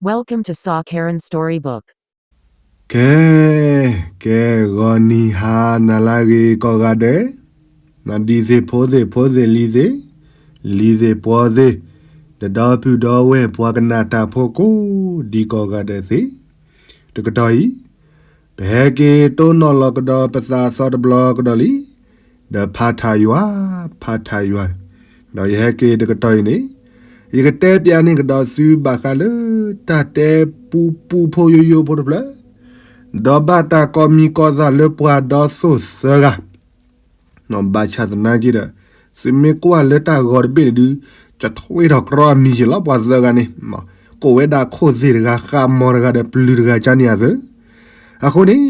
Welcome to Saw Karen Storybook. ကဲ, ကဲ, ဂီၤနံၤဟါနၤလၢအဂ့ၤကိးဂၤဒဲး, နဒံးသ့ၣ်ဖိသ့ၣ်ဖိသ့ၣ်လံၤသ့ၣ်, လံၤသ့ၣ်ပှီၤသ့ၣ်, ဒီးဒီပုၢ်ဒီဝဲၢ်ပှၤကနၣ်တၢ်ဖိကိးဒံကိးဂၤဒဲးသ့ၣ်, တကတီၢ်အံၤ ပဟဲက့ၤတိၢ်နီၣ်လီၤကဒီးပသးအသီတဘျီကဒီးလံ, ဒီးဖးထးယွၤ, ဖးထးယွၤ, ဒီးယဟဲက့ၤတကတီၢ်အံၤန့ၣ်, ယကတဲပျးန့ၢ်ကဒီးသုဘၣ်ဃးလၢ တၢ်တဲပူပူဖိယိယိဖိတဖျၢၣ်, ဒီးဘၣ်တၢ်ကိးမံၤကိးသးလၢပှၤဒီသိၣ်သၢဂၤ ဘၣ်ဆၣ်သနာ်က့ဒီး, သုမ့ၢ်ကွၢ်လၢတၢ်ဂီၤတဘ့ၣ်န့ၣ်ဒုး, ယထွဲထီၣ်ကြီအမံၤယလီၤ ပှၤသၢဂၤန့ၣ်, ကိးဝဲဒၣ်ခိၣ်သ့ၣ်တဂၤ ဃးမီၤတဂၤဒီးပျုၤတဂၤကန့ၣ်အသိး, အဃိန့ၣ်,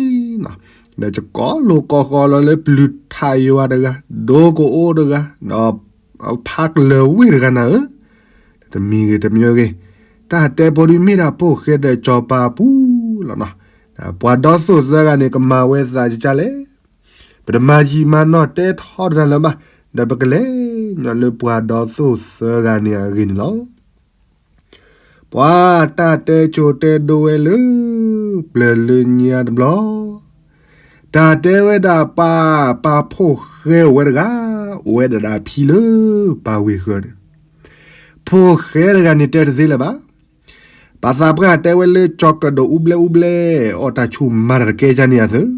ဒီးယကိးလိာ်ကိးဃီၤလီၤလၢပျုၤထးယွၤတဂၤ, ဒိကအိတဂၤ, ဒီးဖးကလၢၤဝ့ၢ်တဂၤနၤဧၢ, တမံၤဂ့ၤတမံၤဂ့ၤ, တၢ်တဲဖိဒုးမ့ၢ်ဒၣ်ပိၢ်ဃဲဒီးစီၤပၤပူလီၤနီၤ, ပှၤဒီသိၣ်သၢဂၤန့ၣ် ကမၤဝဲသးကကၢ်လဲၣ် ပတမၤယံာ်မၤနီၢ်တဲထီတရၤလၢၤဘၣ်, ဒီးပကလဲၤညီလၢပှၤဒီသိၣ်သၢဂၤန့ၣ်အဂ့ၢ်န့ၣ်လီၤ. ပှၤတၢ်တဲကိၤတဲဒိဝဲလၢ ပျၢၤလၢညါတဘျီ, တၢ်တဲဝဲဒၣ်ပၢ်, ပၢ်ဖိၣ်ဃဲအိၣ်ဝဲတဂၤ, အိၣ်ဝဲဒၣ်ဒီးအဖံလၢပၢ်ဝ့ၢ်ဃၢၤန့ၣ်, ဖိၣ်ဃဲတဂၤန့ၣ်တဲတသ့လၢၤဘၣ် ပၢ်သးပှၢ်တဲဝဲလၢကၠီၤကၢၣ်ဒိၣ်အူဘျဲအူဘျဲ, အီၣ်တၢ်ဆူၣ်မၤတၢ်တကဲကန့ၣ်အသိး,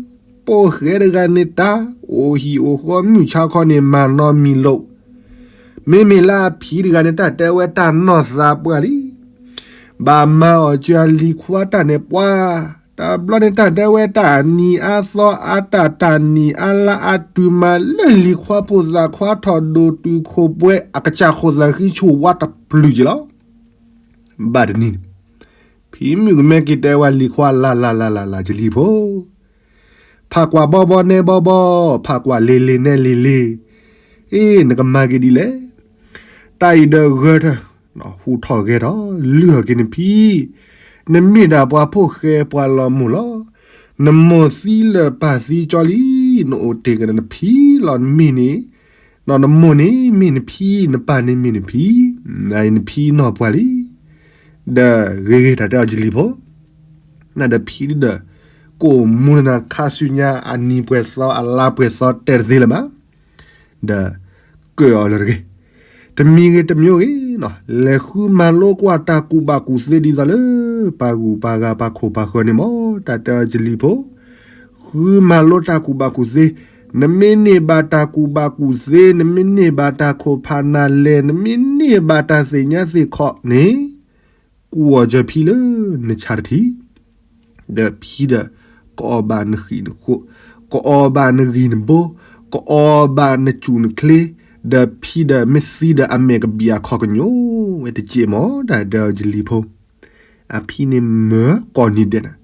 ပိၢ်ဃဲတဂၤန့ၣ်တၢ်, အိၣ်ဟံၣ်အိၣ်ဃီမုၢ်ဆါခီန့ၣ်မၤနီတမံၤလီၤ. မ့မ့ၢ်လၢအဖံတဂၤန့ၣ် တၢ်တဲဝဲတၢ်နီၢ်သးပှၢ်လံ. ဘၣ်မၤအီၣ်ကၢလံၤခွါတၢ်န့ၣ်ပှၤ, တဘျီန့ၣ်တၢ်တဲဝဲတၢ်နံၤအါသီအါတၢ်တၢ်နံၤအါလါအါတုၤမၤလၢလံၤခွါဖိသၣ်ခွါထီၣ်ဒိၣ်တုၤခိၣ်ပှဲၤအကစၢ်ဃိၣ်သးဃံဆိၣ်ဝါတပျုာ်က့ၤလီၤ. ဘၣ်တနံၤန့ၣ်, ဖံမုၣ်ကမဲက့ၤတဲဝဲလံၤခွါလၢ်လၢ်လၢ်လၢ်လၢ်ကလံၤဖိ, ဖးကွၢ်ဘီဘီနဲဘီဘီ, ဖးကွၢ်လ့ၤလ့ၤနဲလ့ၤလ့ၤ, အ့ နကမၤက့ၤဒ်လဲၣ်. တၢ်အံၤဒီးဂၢၢ်ထၢၣ်, ဟူးထီၣ်ဂဲၤထီၣ်, လုၢ်အီၣ်က့ၤနဖံ, နမ့ၢ်ဒၣ်ပှၤဖိၣ်ဃဲပှၤလီၤမိၢ်လီၤ. နမိၢ်သံလၢာ်ပၢ်သံကၠီလံ, နအိၣ်တ့ၢ်ကဒီးနဖံလီၤ. နမ့ၢ်န့ၣ်, နမိၢ်န့ၣ်မ့ၢ်နဖံ, နပၢ်န့ၣ်မ့ၢ်နဖံ, နဖံနီၢ်ပှၢ်လံ. ဒီးဂ့ၤဂ့ၤတၢ်တဲအီၤကလံၤဖိ, နဒီးဖံဒုဒီး, ကိၣ်မူနခါဆူညါအနံၤပှဲၤသီအလါပှဲၤသီတဲတသ့လၢၤဘၣ်. ဒီးကၢၣ်အီၤလၢတဂ့ၤ, တမံၤဂ့ၤတမံၤဂ့ၤ, လဲၤဃုမၤလိကွၢ်တၢ်ကူၣ်ဘၣ်ကူၣ်သ့ဒ်သိးလၢ ပၢ်ဂုၢ်ပၢ်ဂၤပၢ်ခိၣ်ပၢ်ဃၢၤန့ၣ်မ့ၢ် တၢ်တဲအီၤကလံၤဖိ, ဃုမၤလိတၢ်ကူၣ်ဘၣ်ကူၣ်သ့, နမ့ၢ်န့ၢ်ဘၣ်တၢ်ကူၣ်ဘၣ်ကူၣ်သ့, နမ့ၢ်န့ၢ်ဘၣ်တၢ်ခိၣ်ဖးနၤလဲၢ်, နမ့ၢ်န့ၢ်ဘၣ်တၢ်သ့ၣ်ညါသ့ၣ်ခီန့ၣ်, ကူၣ်အီၤကၢဖံလၢနဆါတထံၣ်, ဒီးဖံဒီး, ကအီၣ်ဘၣ်နဃံၣ်နဃိ, ကအီၣ်ဘၣ်နဂံၢ်နဘိ, ကအီၣ်ဘၣ်နစူၣ်နချ့, ဒီးဖံဒီးမ့ၢ်သံဒီးအမဲာ်ကဘံၣ်အခီၣ်ကညိဝဲတက့ၢ်မ့ၢ် တၢ်တဲအီၤကလံၤဖိ, အဖံန့ၣ်မၢကိးနံၤဒဲးန့ၣ်,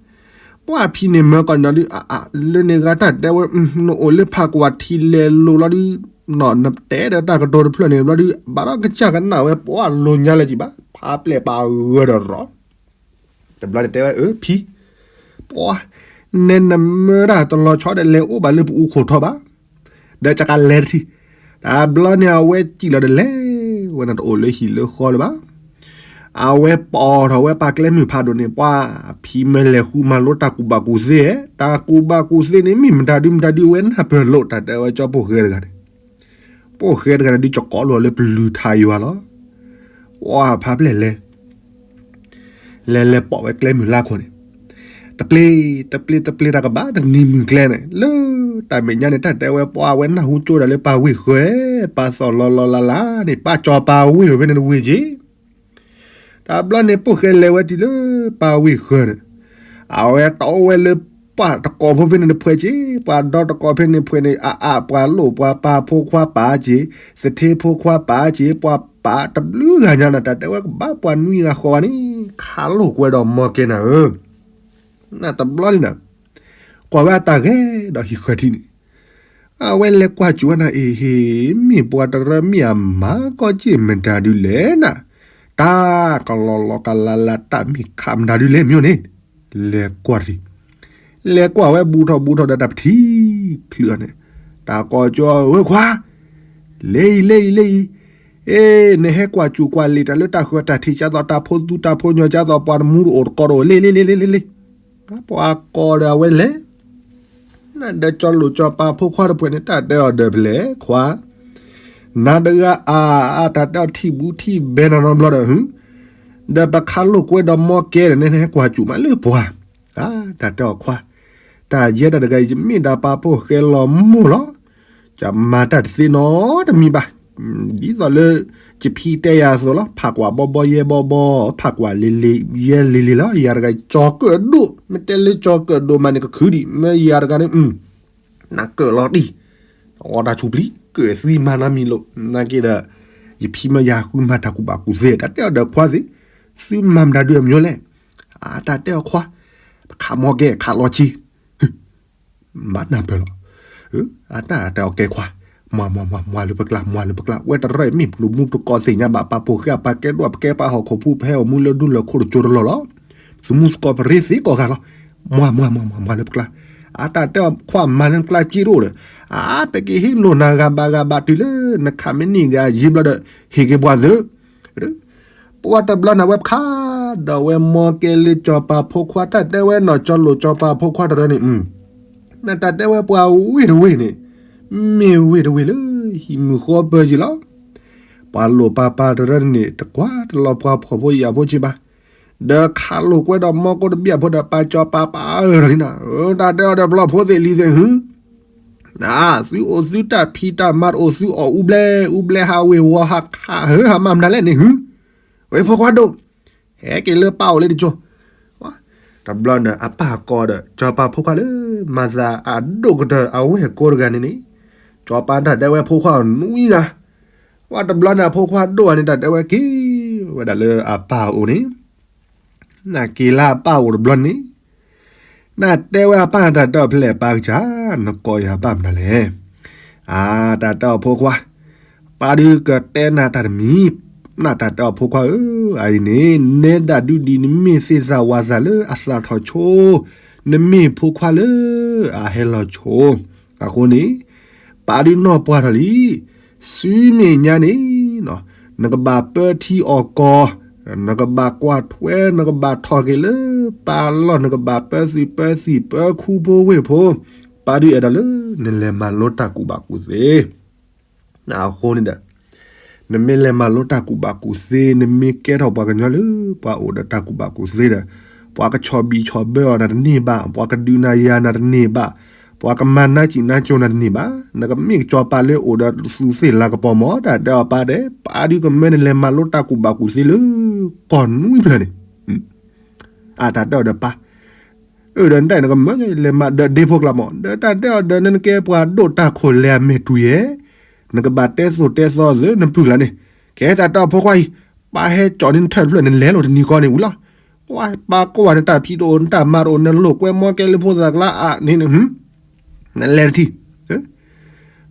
ပှၤအဖံန့ၣ်မၢကိးနံၤဒဲးဒုး, လၢန့ၣ်ဂၤတၢ်တဲဝဲ, နအိၣ်လၢဖးကွၢ်ထံလဲၤလိၤလီၤဒုး, နတဲဒီးတၢ်ကတိၤတဖျၢၣ်န့ၣ်ဘျီဒုး ဘၣ်ဒီးကစၢ်ကနၣ်ဝဲပှၤလိၤညါလၢၤကံဘၣ်, ဖးပျဲၢ်ပာ်ဂၢၢ်ဒီးရီၤ တဘျီန့ၣ်တဲဝဲအၢ ဖံ, ပှၤ, နဲနမၢဒၣ်တလီၤဆီဒီးလဲၤအိၣ်ဘၣ်လၢပအူခိၣ်ထီဘၣ်, ဒီးကကလဲၤတထံၣ်, တဘျီန့ၣ်အဝဲစံၣ်လီၤဒီးလဲၤဝဲန့ၣ်တအိၣ်လၢဟံၣ်လၢဃီလၢၤဘၣ်. အဝဲပိာ်ထီၣ်ဝဲပာ်ကျဲမုၢ်ဖးဒိၣ်န့ၣ် ပှၤ, ဖံမၢလဲၤဃုမၤလိတၢ်ကူၣ်ဘၣ်ကူၣ်သ့, တၢ်ကူၣ်ဘၣ်ကူၣ်သ့န့ၣ် မ့ၢ်မတၤဒုမတၤဒုဝဲနၢ်ပၢၢ်လိာ် တၢ်တဲဝဲကၠီပိၢ်ဃဲတဂၤန့ၣ်, ပိၢ်ဃဲတဂၤန့ၣ်ဒုးကကိးလိာ်လၢပလုၢ်ထးယွၤလီၤ. ပှၤဖးပျဲၢ်လဲၤ လဲၤလဲၤပိာ်ဝဲကျဲမုၢ်လါခိၣ်န့ၣ်, တပျ့ၤ, တပျ့ၤ, တပျ့ၤတၢ်ကဘၣ်တနံၤမုၢ်ကျဲန့ၣ်, လၢတၢ်မဲာ်ညါန့ၣ် တၢ်တဲဝဲပှၤဝဲနၢ်ဟူကၠိဒၣ်လၢပၢ်ဝ့ၢ်ဃၢၤ, ပၢ်သီၣ်လီၤလီၤလးလးန့ၣ် ပၢ်ကၠီၤပၢ်ဝ့ၢ်ဝဲဖဲန့ၣ်တဝ့ၢ်က့ၤ တဘျီန့ၣ် ပိၢ်ဃဲလဲၤဝဲတုၤလၢပၢ်ဝ့ၢ်ဃၢၤန့ၣ်, အဝဲတအိၣ်ဝဲလၢပၢ်တကိးဖိဖဲန့ၣ်တဖှဲးက့ၤ, ပှၤဒီတကိးဖဲန့ၣ်တဖှဲးန့ၣ် အအးပှၤလိၣ်ပှၤပၢ်ဖိခွါပၢ်က့ၤ, သထ့ဖိခွါပၢ်က့ၤ, ပှၤပၢ်တဘျုးဂၤညါန့ၣ် တၢ်တဲဝဲကဘၣ်ပှၤနွံဂၤဃိးဂၤန့ၣ် ခးလိာ်ကွဲဒီးမီၢ်ကဲနၤဧၢ နတဘျီန့ၣ်ဒီး, ကွၢ်ဝဲအတၢ်ဂဲၤဒီးဟံၣ်ဃၢၤထံးန့ၣ်, အဝဲလဲၤကွၢ်စူၣ်ဝဲနၤအ့ၣ်ဟ့ၣ်, မ့ၢ်ပှၤတရၢမ့ၢ်အမၤကီၢ်က့ၢ်မတၤဒုလဲၣ်နၤ, တၢ်ကလီၤလီၤကလးလးတၢ်မ့ၢ်ခးမတၤဒုလဲၣ်မ့ၢ်န့ၣ်, လဲၤကွၢ်တထံၣ်, လဲၤကွၢ်ဝဲဘူးထီၣ်ဘူးထီၣ်ဒီးတၢ်ပထံၣ်ချုးအီၤန့ၣ်, တၢ်ကိးကၠီဧၢခွါ လဲၤအံၤ လဲၤအံၤ လဲၤအံၤ, အ့ နဟဲကွၢ်စူၣ်ကွၢ်လ့ၤတၢ်လၢတၢ်ဃၢၤတၢ်ထံး ကၢ်သိးတၢ်ဖိသူတၢ်ဖိညီ ကၢ်သိးပှၤတမူတအိၣ်တကိးတအိၣ် လ့ၤလ့ၤလ့ၤလ့ၤလ့ၤလ့ၤ. ပှၤကိးဒီးအဝဲလဲၤ နဒီးကၠီလိာ်ကၠီပၤဖိခွါတပှဲၤန့ၣ် တၢ်တဲအီၤဒီးဖဲလဲၣ်ခွါ, နၤတဂၤအါအါ တၢ်တဲအီၤထံၣ်ဘူးထံၣ်ဘဲနၤနီတဘျီဒီး ဒီးပခးလိာ်ကွဲဒီးမီကဲဒီး နဟဲကွၢ်စူၣ်မးလၢပှၤ, တၢ်တဲအီၤခွါ, တၢ်ယဲတၢ်တဂၤအံၤ ယမ့ၢ်ဒၣ်ပာ်ဖှိၣ်ဃဲလီၤမိၢ်လီၤ, ယမၤတၢ်တသ့နီတမံၤဘၣ်, ဒ်သိးလၢ ယဖံတဲယၤအသိးလီၤ, ဖးကွၢ်ဘီဘီယဲဘီဘီ, ဖးကွၢ်လံၤလံၤယဲလံၤလံၤလီၤ, ယၤတဂၤကၠီၤကၢၣ်ဒိၣ်, မ့ၢ်တဲလၢကၠီၤကၢၣ်ဒိၣ်မးန့ၣ် ကခုဒံး, မ့ၢ်ယၤတဂၤန့ၣ် နကၢၣ်လီၤတံၢ်, အီတၢ်ဆူၣ်ပျံၤ ကၢၣ်သံမၤနီတမံၤလိာ်, နာ်က့ဒီး ယဖံမ့ၢ်ယၤဃုမၤတၢ်ကူၣ်ဘၣ်ကူၣ်သ့, တၢ်တဲအီၤဒီးခွါသ့ၣ်, သုမၤမတၤဒုးအမံၤလဲၣ်, အတၢ်တဲအီၤခွါ, ပခးမီကဲခးလီၤဆံ ဘၣ်နၢ်ပၢၢ်လီၤ, အတၢ်တဲအီၤကဲခွါ, မွၤမွၤမွၤမွၤလၢပကျါ မွၤလၢပကျါ, ဝဲတရၢၣ်မ့ၢ်ပျိၤမူတကိးသ့ၣ်ညါဘၣ်, ပာ်ဖှိၣ်ဃဲအပာ်ကဲဒိၣ် ပကဲပှၤဟီၣ်ခိၣ်ဖိ ပဟဲအိၣ်မူလၢဒူလၢၢ်ခိၣ်တစိၤတလီၢ်လီၤ, သုမူသကိးပရ့သ့ကိးဂၤလီၤ, မွၤမွၤမွၤမွၤမွၤလၢပကျါ, အတၢ်တဲအီၤခွါမၤလၢနကျါက့တအိၣ်ဒီး, အါ ပကဟ့ၣ်လိာ်နၤဂၤဘၣ်ဂၤဘၣ်တုၤလၢ နခးမ့ၢ်န့ၢ်ဂၤယံၤဘျီဒီး ဟ့ၣ်က့ၤပှၤသု ပှၤတဘျီန့ၣ် အဝဲခး ဒီးအဝဲမီကဲလၢကၠီၤပၤဖိခွါ တၢ်တဲဝဲနီၢ်ကၠီၤလိာ်ကၠီၤပၤဖိခွါတရၢၣ်န့ၣ်, နတၢ်တဲဝဲပှၤဝ့ၢ်တဝ့ၢ်န့ၣ်, မ့ၢ်ဝ့ၢ်တဝ့ၢ်လၢ ဟံၣ်မုၢ်ဃီပၢၤယံၤလီၤ, ပှၤလိၣ်ပၤပၤတရၢၣ်န့ၣ် တကွၢ်တလီၤပှၤဖှီၣ်ဖိယာ်ဖိက့ဘၣ်, ဒီးခးလိာ်ကွဲဒီးမီကိတဘ့ၣ်အဖိဒီး ပာ်ကၠီၤပၤပာ်အၢၣ်လီၤလံနၤ, တၢ်တဲအီၤဒီးပျီဖိသ့ၣ်လံၤသ့ၣ်ဟု သုအိၣ်သုတၢ်ဖံးတၢ်မၤတအိၣ် သုအီၣ်အူဘျဲအူဘျဲ ဟးဝ့ၤဝီၤ ဟးခးဟၢ ဟးမၤမတၤလဲၣ်န့ၣ်ဟု, ဝဲဖိခွါဒိၣ်, ဟဲက့ၤလၢပၢ်အိၣ်လၢတကၠိ, တဘျီန့ၣ် အပၢ်ကိးဒီး ကၠီၤပၤဖိခွါလၢ မၤသးအဒိၣ်ကတၢၢ်အဝဲၢ်ကိတဂၤန့ၣ်န့ၣ်, ကၠီၤပၤတၢ်တဲဝဲဖိခွါအီၤနွံဂၤ, ပှၤတဘျီန့ၣ် အဖိခွါဒိၣ်ဂၤန့ၣ် တၢ်တဲဝဲက့ၤဝဲဒၣ်လၢအပၢ်အိၣ်န့ၣ် နက့ၤလၢအပၢ်အိၣ်တဘျီန့ၣ်, နတဲဝဲအပၢ်တၢ်တဲအီၤဖဲလဲၣ် ပၢ်ကစၢ်, နကိးယၤပၢ်မနုၤလဲၣ်. အါ တၢ်တဲအီၤဖိခွါ, ပၢ်ဒုးကတဲနၤတၢ်တမံၤ, နတၢ်တဲအီၤဖိခွါဧၢ, အအံၤန့ၣ် နဲဒၣ်ဒုဒံး နမ့ၢ်သ့ၣ်သၣ်ဝါသၣ်လၢအသၣ်ထီၣ်ဆိ, နမ့ၢ်ဖိခွါလၢအဟဲလီၤဆိ, အဃိန့ၣ် ပၢ်ဒုးနီၢ်ပှၢ်ထီၣ်လံ ဆူမဲာ်ညါန့ၣ် နကဘၣ်ပၢထံအီၣ်ကီၢ်, နကဘၣ်ကွၢ်ထွဲ နကဘၣ်ထီၣ်က့ၤလၢပၢ်လီၢ်, နကဘၣ်ပၢသုးပၢသံၣ်ပၢခူဖိဝ့ၢ်ဖိ, ပၢ်ဒုးအဲၣ်ဒိးလၢ နလဲၤမၤလိတၢ်ကူၣ်ဘၣ်ကူၣ်သ့ အဃိန့ၣ်ဒီး နမ့ၢ်လဲၤမၤလိတၢ်ကူၣ်ဘၣ်ကူၣ်သ့, နမ့ၢ်ကဲထီၣ်ပှၤကညီလၢပှၤအိၣ်ဒီးတၢ်ကူၣ်ဘၣ်ကူၣ်သ့ဒီး, ပှၤကဆီၣ်ဘံၣ်ဆီၣ်ဘၢအီၤနၤတန့ၢ်ဘၣ်, ပှၤကဒုးနၤယၤနၤတန့ၢ်ဘၣ်, ပှၤကမၤနါစံၣ်နါကၠိနၤတန့ၢ်ဘၣ်, နကမ့ၢ်ကၠီၤပၤလၢအိၣ်ဒီးသူးသ့ၣ်လၤကပီၤမး, တၢ်တဲအီၤပၢ်ဒီး ပၢ်ဒုးကမၢနလဲၤမၤလိတၢ်ကူၣ်ဘၣ်ကူၣ်သ့လၢ ကီၢ်နွံဖျၢၣ်န့ၣ်, အတၢ်တဲအီၤဒီးပၢ် အၢ ဒီးနတၢ်အံၤနကမၢလဲၤမၤဒီးဒ့ဖိကျါမး, ဒီးတၢ်တဲအီၤဒီးနကဲပှၤဒိၣ်တၢ်ခိၣ်လဲၤအမဲာ်တူၤယဲၢ်, နကဘၣ်တဲသိၣ်တဲသီသုနပုၢ်ကျါန့ၣ်, ကဲတၢ်တဲအီၤဖိခွါအံၤ, ပၢ်ဟဲကၠီၣ်န့ၢ်နထၢၣ်တဖျၢၣ် နလဲၤလိာ်တနံၤဃီန့ၣ်ဝံၤလီၤ. ပၢ်ကိးဂၤန့ၣ် တၢ်ဖံးတအိၣ် နတၢ်မၤတအိၣ် နလိာ်ကွဲမီကဲလၢဖိသၣ်ကျါအါန့ၣ်, နလဲၤတထံၣ်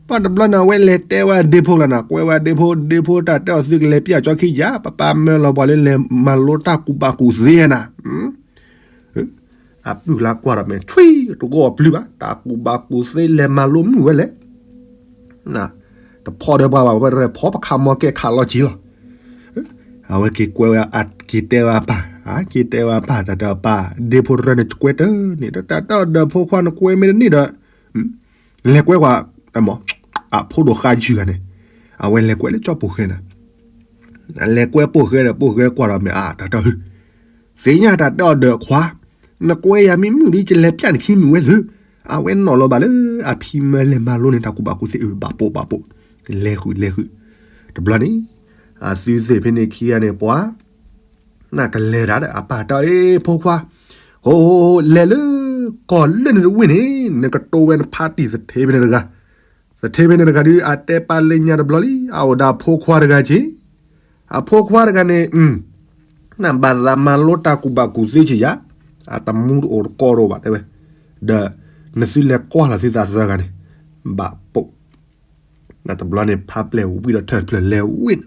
ပှၤတဘျီန့ၣ် အဝဲလဲၤတဲဝဲဒ့ဖိကျါန့ၣ်, ကွဲးဝဲဒ့ဖိ, ဒ့ဖိတၢ်တဲအီၤသုကလဲၤပျၢ်ကၠီခံယၤ, ပၢ်ပၢ်မၢလီၤပှၤလၢလဲၤမၤလိတၢ်ကူၣ်ဘၣ်ကူၣ်သ့နၤ. အပုၢ်ကျါကွၢ်ဒီးမ့ၢ်ဆွံ, တဂီၢ်ပျုၢ်ဘၣ်, တၢ်ကူၣ်ဘၣ်ကူၣ်သ့လဲၤမၤလိမုာ်ဝဲလဲၣ်. တဖီဒီးပှၤဘၣ်ဝဲ ဖီပခးမီကဲခးလီၤဆံလီၤ. အဝဲက့ၤကွဲးဝဲ, က့ၤတဲဝဲအပၢ်, က့ၤတဲဝဲအပၢ်, တၢ်တဲအီၤပၢ်, ဒ့ဖိတရၢန့ၣ်ကွဲးတန့ၢ်ဒီး တၢ်တဲအီၤဒီးဖိခွါနကွဲးမ့ၢ်တန့ၢ်ဒီး လဲၤကွဲးကွၢ်, အဖိဒိၣ်ဃါယုၢ်ဂၤန့ၣ်, အဝဲလဲၤကွဲးလၢကၠီပိာ်ဃဲန့ၣ်, လဲၤကွဲးပိာ်ဃဲဒီး ပိာ်ဃဲကွၢ်ဒီးမ့ၢ်အါ တၢ်တဲအီၤ သ့ၣ်ညါတၢ်တဲအီၤဒီးခွါ, နကွဲးယၤမ့ၢ်မုာ်ဒီး ယလဲၤပျၢ်နခံမုာ်ဝဲသု, အဝဲနီၣ်လီၤဘၣ်လၢအဖံမၢလဲၤမၤလိန့ၣ် တၢ်ကူၣ်ဘၣ်ကူၣ်သ့အဘၣ်ပိာ်ဘၣ်ပိာ်, လဲၤဃုာ်လဲၤဃုာ်, တဘျီန့ၣ် အသုသ့ၣ်ဖဲန့ၣ်ခံဂၤန့ၣ် ပှၤ နကလဲၤတၢ်ဒီး အပၢ်တဲအီၤ အ့ ဖိခွါ, ဟိ လဲၤလၢ ကီၢ်လၢနတဝ့ၢ်န့ၣ် နကတိၤဝဲနဖါတံၢ်သထ့ဖဲန့ၣ်တဂၤ, သထ့ဖဲန့ၣ်တဂၤဒီး အတဲပၢ်လၢညါတဘျီလံ အအိၣ်ဒီးအဖိခွါတဂၤက့ၤ, အဖိခွါတဂၤန့ၣ် နဘၣ်သးမၤလိတၢ်ကူၣ်ဘၣ်ကူၣ်သ့က့ၤယၤ, အတမူတအိၣ်တကိးတအိၣ်ဘၣ်တဲဝဲ, ဒီး နသုလဲၤကွၢ်လီၤသုသးသၢဂၤန့ၣ်, ဘၣ်ပိာ် တဘျီန့ၣ် ဖါပျဲၢ်ဝံၤဒီးထၢၣ်တဖျၢၣ်လဲၤဝံၤန့ၣ်,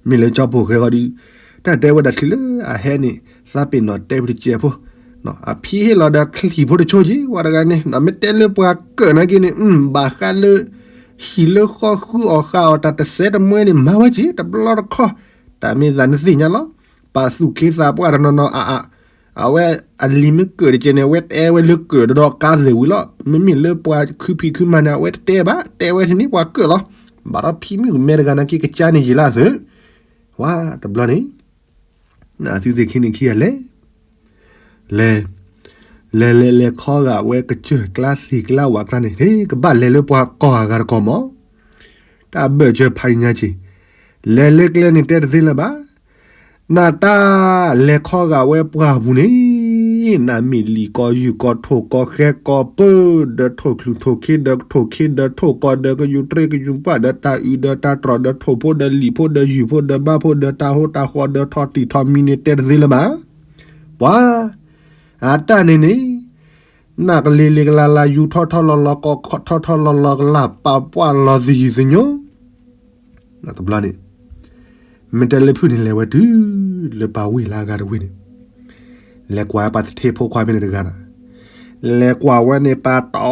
မ့ၢ်လၢကၠီပိာ်ဃဲဃီဒီး တၢ်တဲဝဲဒၣ်ချုးလၢအဟဲန့ၣ် သးပ့ၤနီၣ်တဲဖုတစဲးဖိ, အဖံဟ့ၣ်လီၤဒီးချံၣ်ဖိတဆိက့ၤ ဝဲတဂၤန့ၣ် မ့ၢ်တဲလၢပှၤကၢၣ်နာ်က့န့ၣ် ဘၣ်ဃးလၢ ဟံၣ်လၢဃီဃုအီၣ်ဃာ်အီၣ်တၢ်တစဲးတမှဲန့ၣ် မၤဝဲက့ၤ တဘျီတခီၣ်, တၢ်မ့ၢ်သးနသ့ၣ်ညါလီၤ. ပာ်သူၣ်က့သးပှၢ်တနီၤနီၤအါအါ, အဝဲအလံၤမ့ၢ်ကၢၣ်တကဲန့ၣ် အဝဲတဲဝဲလၢကၢၣ်တဒီးကါသ့ၣ်ဝံၤလီၤ. မ့မ့ၢ်လၢပှၤခုဖံးခုမၤန့ၣ် အဝဲတတဲဘၣ်, တဲဝဲတန့ၢ်ပှၤကၢၣ်လီၤ. ဘၣ်ဒီးဖံမုၣ်ကမဲတဂၤနာ်က့ကစၢ်န့ၣ်ယံာ်လၢအသၢ, ဝါတဘျီန့ၣ် နသုသ့ၣ်ခံန့ၣ်ခံဂၤလဲၤ လဲၤ, လဲၤလဲၤလဲၤခီဂာ်ဝဲကစၢၢ်ကျါသ့ၣ်ကျါဝးကျါန့ၣ် ကဘၣ်လဲၤလၢပှၤကီၢ်ဂၤတကီၢ်မး, တၢ်ဘၢၣ်စၢၤဖးညါက့ၤ, လဲၤလၢကျဲန့ၣ်တဲတသ့လၢၤဘၣ်. နတၢ်လဲၤခီဂာ်ဝဲပှၢ်ပူၤန့ၣ်, နမ့ၢ်လံၣ်ကီၢ်ယုၢ်ကီၢ်ထိၣ်ကီၢ်ဃဲကီၢ်ပၢ, ဒီးထိၣ်ချုးထိၣ်ခ့ဒီးထိၣ်ခ့ဒီးထိၣ်ကီၢ်ဒီးကယူၤတြ့ကယူၤပှၢ်ဒီးတၢ်အုးဒီးတၢ်တြီၢ်ဒီးထိၣ်ဖိဒီးလံာ်ဖိဒီးယုၢ်ဖိဒီးဘါဖိဒီး တၢ်ဟိတၢ်ဃီဒီးထီၣ်တံၢ်ထီၣ်မံၤန့ၣ်တဲတသ့လၢၤဘၣ်. ပှၤ, အတၢ်န့ၣ်န့ၣ်, နကလ့ၤလ့ၤကလၤလၤယူၤထီၣ်ထီၣ်လီၤလီၤကီၢ်ထီၣ်ထီၣ်လီၤလီၤကလၤ ပာ်ပှၢ်လီၤသယုၢ်သညိ, တဘျီန့ၣ်, မ့ၢ်တဲလၢဖုၣ်န့ၣ်လဲၤဝဲတုၤလၢပှၤဝ့ၢ်လၢအဂၤတဝ့ၢ်န့ၣ်, လဲၤကွၢ်ပှၤသထ့ဖိခွါဖဲန့ၣ်တဂၤဒီး, လဲၤကွၢ်ဝဲန့ၣ် ပာ်တီ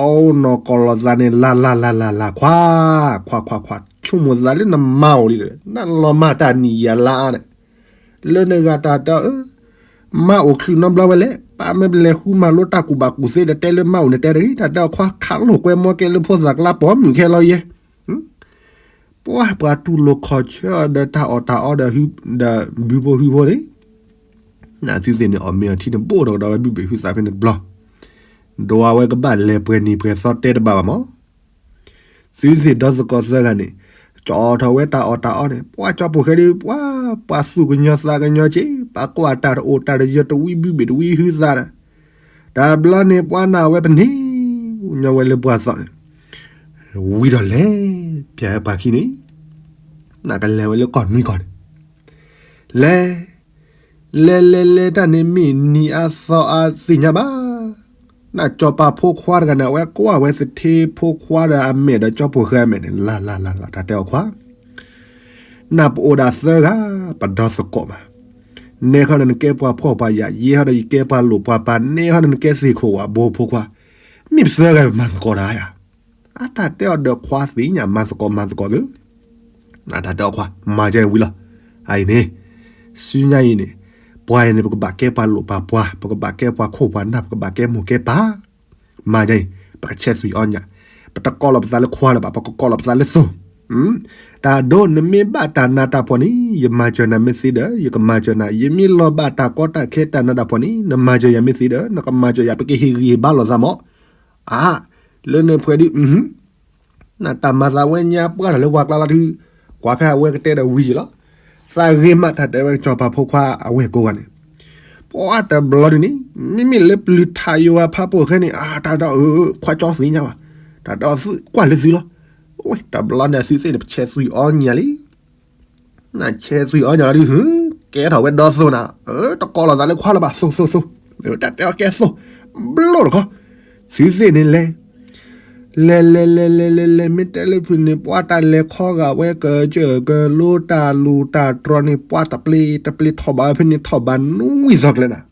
နီၢ်ကီၢ်လီၤသးန့ၣ် လၢ်လၢ်လၢ်လၢ်လၢ်ခွါ, ခွါခွါခွါ ဆိကမိၣ်သးလၢနမါအိၣ်လံဒီး နလီၤမၢ်တၢ်နံၣ်ယၤလါန့ၣ်, လၢနဂၤတၢ်တဲအီၤ မါအိၣ်ချုးနီတဘျီဝဲလဲၣ်, ပၢ်မ့ၢ်ပလဲၤဃုမၤလိတၢ်ကူၣ်ဘၣ်ကူၣ်သ့ဒီးတဲလၢမါအိၣ်န့ၣ်တဲတဂ့ၤ, တၢ်တဲအီၤခွါခးလိာ်ကွဲမီကဲလၢဖိသၣ်ကျါ ပိာ်မုၣ်ခဲလီၤယဲ, ပှၤပှၤတူၢ်လိာ်ခီၣ်ဆၢအီၤဒီးတၢ်အီၣ်တၢ်အီဒီး ဒီးဘုဖိဟုဖိန့ၣ်, နသုသ့ၣ်န့ၣ် အီၣ်မ့ၤအီထံန့ၣ်ဘိၣ်ဒီးကဒီးဝဲဘုဘ့ၣ်ဟုသးဖဲန့ၣ်တဘျီ, ဒိးဝဲကဘၣ်လဲၤပှဲၤနံၤပှဲၤသီတဲတဘၣ်ဘၣ်မး သုသ့ၣ်ဒီသကိးသၢဂၤန့ၣ်, ကၠီထီၣ်ဝဲတၢ်အီၣ်တၢ်အီန့ၣ် ပှၤကၠီပိာ်ဃဲဒီး ပှၤ ပှၤသူၣ်ကညီၤသးကညီၤက့ၤ ပှၤကွၢ်တၢ်တအိၣ်တၢ်တယၢၤတဝံဘုဘ့ၣ်တဝံဟုသးဒီး, တဘျီန့ၣ် ပှၤနာ်ဝဲပန့ၢ်, ညီဝဲလၢပှၤသီန့ၣ်, ဝံၤဒီးလဲၤ, ပျဲဝဲပှၤခံန့ၣ်, နကလဲၤဝဲလၢကီၢ်နွံကီၢ်န့ၣ်, လဲၤ လဲၤလဲၤလဲၤတၢ်န့ၣ်မ့ၢ်နံၤအါသီအါသ့ၣ်ညါဘၣ်, နကၠီၤပၤဖိခွါတဂၤန့ၣ် အဝဲကွၢ်ဝဲသထ့ဖိခွါဒီးအမဲာ်ဒီးကၠီပိာ်ဃဲအမဲာ်န့ၣ် လၢ်လၢ်လၢ်လၢ် တၢ်တဲအီၤခွါ, နပအိၣ်ဒၣ်သၢဂၤ, ပဒီသကိးမး, နဲဟီဒီးနကဲပှၤဖှီၣ်ပှၤယာ်, ယဲဟီဒီးယကဲပှၤလိာ်ပှၤပၤ, နဲဟီဒီးနကဲသ့ၣ်ခိၣ်ဝဲဘိဖိခွါ, မ့ၢ်ပသၢဂၤပမၤသကိးတၢ်ယၤ အတၢ်တဲအီၤဒီးခွါသ့ၣ်ညါ မၤသကိးမၤသကိးသု, နတၢ်တဲအီၤခွါ မၤကဲဝံၤလီၤ, အအံၤန့ၣ်, ဆူညါအံၤန့ၣ်, ပှၤအံၤန့ၣ် ပကဘၣ်ကဲပှၤလိာ်ပှၤပှၤ, ပကဘၣ်ကဲပှၤခိၣ်ပှၤနၢ်, ပကဘၣ်ကဲမိၢ်ကဲပၢ်, မၤကဲအံၤ, ပကဆဲးသွံၣ်အီၣ်ညၣ်, ပတကိးလီၤပသးလၢခွါလၢၤဘၣ်, ပကကိးလီၤပသးလၢသိ, တၢ်ဒိနမ့ၢ်ဘၣ်တၢ်နးတၢ်ဖှီၣ်န့ၣ် ယမၤစၢၤနၤမ့ၢ်သ့ဒီး ယကမၤစၢၤနၤ, ယမ့ၢ်လီၤဘၣ်တၢ်ကီတၢ်ခဲတၢ်နးတၢ်ဖှီၣ်န့ၣ် နမၤစၢၤယၤမ့ၢ်သ့ဒီး နကမၤစၢၤယၤ ပကဟ့ၣ်ဂံၢ်ဟ့ၣ်ဘါလိာ်သးမး, အါ, လၢနဖှဲးဒုး, နတၢ်မၤသးဝဲညါပှၢ်ထီၣ်လၢပှၤကျါလီၤဒုး, ကွၢ်ဖဲအဝဲကတဲဒီးဝံၤယံၤလီၤ, သးဂ့ၤမးတၢ်တဲဝဲကၠီၤပၤဖိခွါအဝဲၢ်ကိးဂၤန့ၣ်, ပှၤတဘျီဒုးန့ၣ်, မ့မ့ၢ်လၢပျုၤထးယိၤဝဲဖးပိာ်ဃဲန့ၣ် အါတၢ်ဒီး, ခွါကၠီသ့ၣ်ညါဘၣ်, တၢ်ဒီးကွၢ်လၢသုလီၤ, ဝဲတဘျီန့ၣ်အသုသ့ၣ်န့ၣ် ပဆဲးသွံၣ်အီၣ်ညၣ်လံ နဆဲးသွံၣ်အီၣ်ညၣ်လီၤဒုး, ကဲထီၣ်ဝဲဒီသိနၤ, တကိးလီၤသးလၢခွါလၢၤဘၣ်, သိသိသိ, တၢ်တဲအီၤကဲသိ, ဘျီတခီ, သုသ့ၣ်န့ၣ်လဲၤ, လဲၤလဲၤလဲၤလဲၤလဲၤလဲၤ မ့ၢ်တဲလၢဖုၣ်န့ၣ် ပှၤတၢ်လဲၤခီဂာ်ဝဲကစၢၢ်ကလိတၢ်လူၤတၢ်တြီၤန့ၣ် ပှၤတပျ့ၤတပျ့ၤထီၣ်ဘးဝဲဖဲန့ၣ်ထီၣ်ဘးနွံသီကျဲနၤ,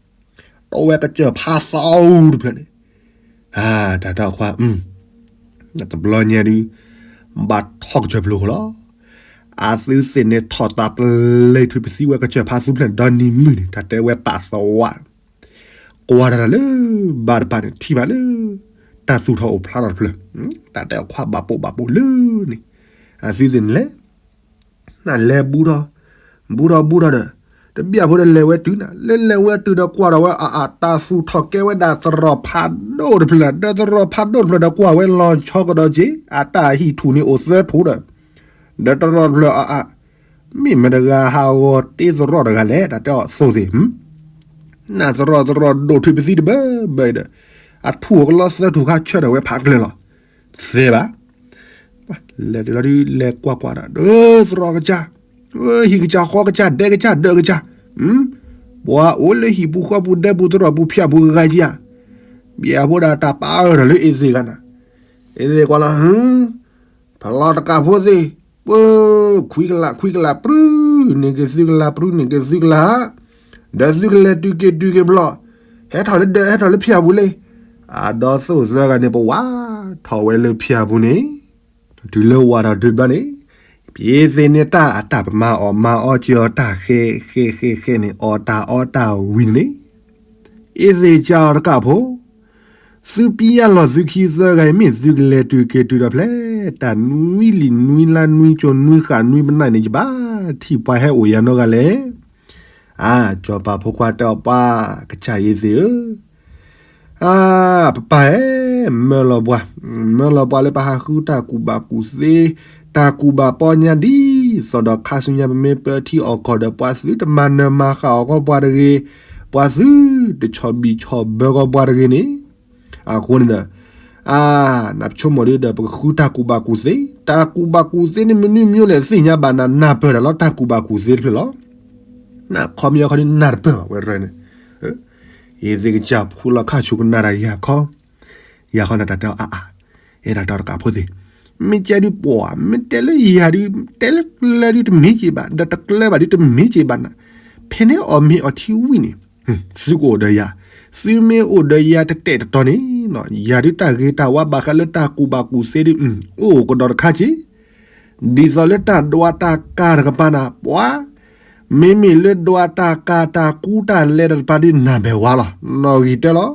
တီဝဲကစၢၢ်ဖးသီတဖျၢၣ်န့ၣ်, တၢ်တဲအီၤခွါ တဘျီညါဒုး, ဘၣ်ထီၣ်ကစၢၢ်ဖျိခိၣ်လီၤ, အသုသ့ၣ်န့ၣ်ထီၣ်တၢ်ပျဲၢ်ထွံၣ်ပသံဝဲကစၢၢ်ဖးသူဖျၢၣ်န့ၣ် ဒီနံၤမုၢ်န့ၣ် တၢ်တဲဝဲပာ်သဝး, ကွၢ်တၢ်လၢဘၣ်တဖၣ်န့ၣ် ထံၣ်ဘၣ်လၢ တၢ်သူၣ်ထီၣ်အိၣ်ဖျါထီၣ်တဖျၢၣ်, တၢ်တဲအီၤခွါဘၣ်ပိာ်ဘၣ်ပိာ်လၢန့ၣ်, အသုသ့ၣ်န့ၣ်လဲၣ် နလဲၤဘူးထီၣ်, ဘူးထီၣ်ဘူးထီၣ်ဒီး, တဘျီဖိဒီးလဲၤဝဲတုၤနၤ, လၢလဲၤဝဲတုၤဒီးကွၢ်ထီၣ်ဝဲအအါ, တၢ်သူၣ်ထီၣ်ကဲဝဲဒၣ်သရိာ်ဖးဒိၣ်တဖျၢၣ်နၤ, ဒီးသရိာ်ဖးဒိၣ်တဖျၢၣ်ဒီးကွၢ်ဝဲလီၤဆီကဒီးက့ၤ, အတၢ်ဟံၣ်ထူၣ်န့ၣ်အိၣ်သၢထူၣ်ဒီး, ဒီးသရိာ်တဖျၢၣ်အအါ, မ့ၢ်မတၤတဂၤဟးဂီၤတ့သရိာ်တဂၤလဲၣ်, တၢ်တဲအီၤသိသ့ၣ် နသရိာ်သရိာ်ဒိၣ်ထွံၣ်ပသံတဘၢဘၢဒီး, အထူၣ်အကလီသၢထူၣ်ခါဆၢထၢၣ်ဝဲဖးကျၢၤလီၤ, သဲဘၣ်, လဲၤတုၤလီၤဒုးလဲၤကွၢ်ကွၢ်ဒီး ဒီးသရိာ်ကစၢ်, ဟံၣ်ကစၢ်ဃီကစၢ်ဒဲကစၢ်ဒၢးကစၢ်, ပှၤအိၣ်လၢဟံၣ်ပူၤဃီပူၤဒဲပူၤသရိာ်ပူၤဖၠၣ်ပူၤဂၤကံဧါ, ဘၣ်အဖိဒၣ်တၢ်ပာ်အၢၣ်ထီၣ်လၢအ့သ့ၣ်ဂၤနၤ, အ့သ့ၣ်ကွၢ်လီၤ, ဖလီတကးဖိသ့ၣ်, ပှၤခွံကလးခွံကလးပြူၤ, န့ၢ်က့ၤသုကလးပြူၤ, န့ၢ်က့ၤသုကလး, ဒီးသုကလဲၤတုၤက့ၤတုၤက့ၤဘျီ, ဟဲထီၣ်လၢဒၢးဟဲထီၣ်လၢဖၠၣ်ပူၤလံ, အဒီသိၣ်သၢဂၤန့ၣ် ပဝးထီၣ်ဝဲလၢဖၠၣ်ပူၤန့ၣ် တုၤလၢဝၤထီၣ်ဒုးဘျီန့ၣ်, ပအ့သ့ၣ်န့ၣ်တၢ်အတၢ်ပမၤအီၣ်မၤအီက့ၤအီၤတၢ်ဃဲဃဲဃဲဃဲန့ၣ် အီၣ်တၢ်အီတၢ်ဝံၤန့ၣ်, အ့သ့ၣ်ကးအီၤတကးဖိ, သုပံယၢ်လီၤသုခံသၢဂၤအံၤ မ့ၢ်သုကလဲၤတုၤက့ၤတုၤဒီးဖျဲၣ်, တၢ်နွံလံာ်နွံလါနွံကၠိနွံဃာ်နွံပနၢ်န့ၣ် ယဘၣ်ထံၣ်ပှၤဟဲအိၣ် ယၤနီတဂၤလဲၣ်. အါ, စီၤပၤဖိခွါတဲအီၤ ပှၤကစၢ်အ့သ့ၣ်ဧၢ, အါ, ပပၢ်ဧၢ, မၢလီၤပှၤ, မၢလီၤပှၤလၢပဟးဃုတၢ်ကူၣ်ဘၣ်ကူၣ်သ့, တၢ်ကူၣ်ဘၣ်ပီညါဒ်သိးဒီး ခါဆူညါပမ့ၢ်ပၢထံအီၣ်ကီၢ်ဒီး ပှၤသုတမၤနၢၤမၤဃၣ်အီၤကီးပှၤတဂ့ၤ, ပှၤသုတဆီၣ်ဘံၣ်ဆီၣ်ဘၢကီးပှၤတဂ့ၤန့ၣ်, အဃိန့ၣ်ဒီး အါ, နဆိကမိၣ်ဒ်ဒီး ပကဃုတၢ်ကူၣ်ဘၣ်ကူၣ်သ့, တၢ်ကူၣ်ဘၣ်ကူၣ်သ့န့ၣ် မနုၤမနုၤလဲၣ်သ့ၣ်ညါဘၣ်နၤ, နၢ်ပၢၢ်တၢ်လီၤ တၢ်ကူၣ်ဘၣ်ကူၣ်သ့တဖျၢၣ်လီၤ. နခီမ့ၢ်အခီဒ်နၢ်တပၢၢ်ဘၣ်ဝဲရဲန့ၣ်, အ့သ့ၣ်ကစၢ်ဖိလီၤခါဆူကနၣ်တၢ်ယၤခီ, ယၤခီနတၢ်တဲအီၤအါအါ, အဲၣ်ဒၣ်တၢ်တကးဖိသ့ၣ်, မ့ၢ်ကဲဒုးပှၤ မ့ၢ်တဲလၢယၤဒုး တဲလၢကျၢၤဒုးတမ့ၢ်က့ၤဘၣ်, ဒီးတကျၢၤဘၣ်ဒုးတမ့ၢ်က့ၤဘၣ်နၤ, ဖဲန့ၣ်အီၣ်မ့ၤအီထံဝံၤန့ၣ် သုကအိၣ်ဒီးယၤ, သုမ့ၢ်အိၣ်ဒီးယၤတတဲာ်တတီၤန့ၣ်, ယၤဒုးတၢ်ဂ့ၤတၢ်ဝါဘၣ်ဃးလၢတၢ်ကူၣ်ဘၣ်ကူၣ်သ့ဒုး အိၣ်ကဒီးတခါက့ၤ, ဒ်သိးလၢတၢ်ဒွးတၢ်ကၤတကပၤနၤ, ပှၤ, မ့မ့ၢ်လၢဒွးတၢ်ကၤတၢ်ကူတၢ်လဲတကပၤဒုး နၢ်ဘၣ်ဝါလီၤ, နီၣ်ဂံၢ်တၢလီၤ.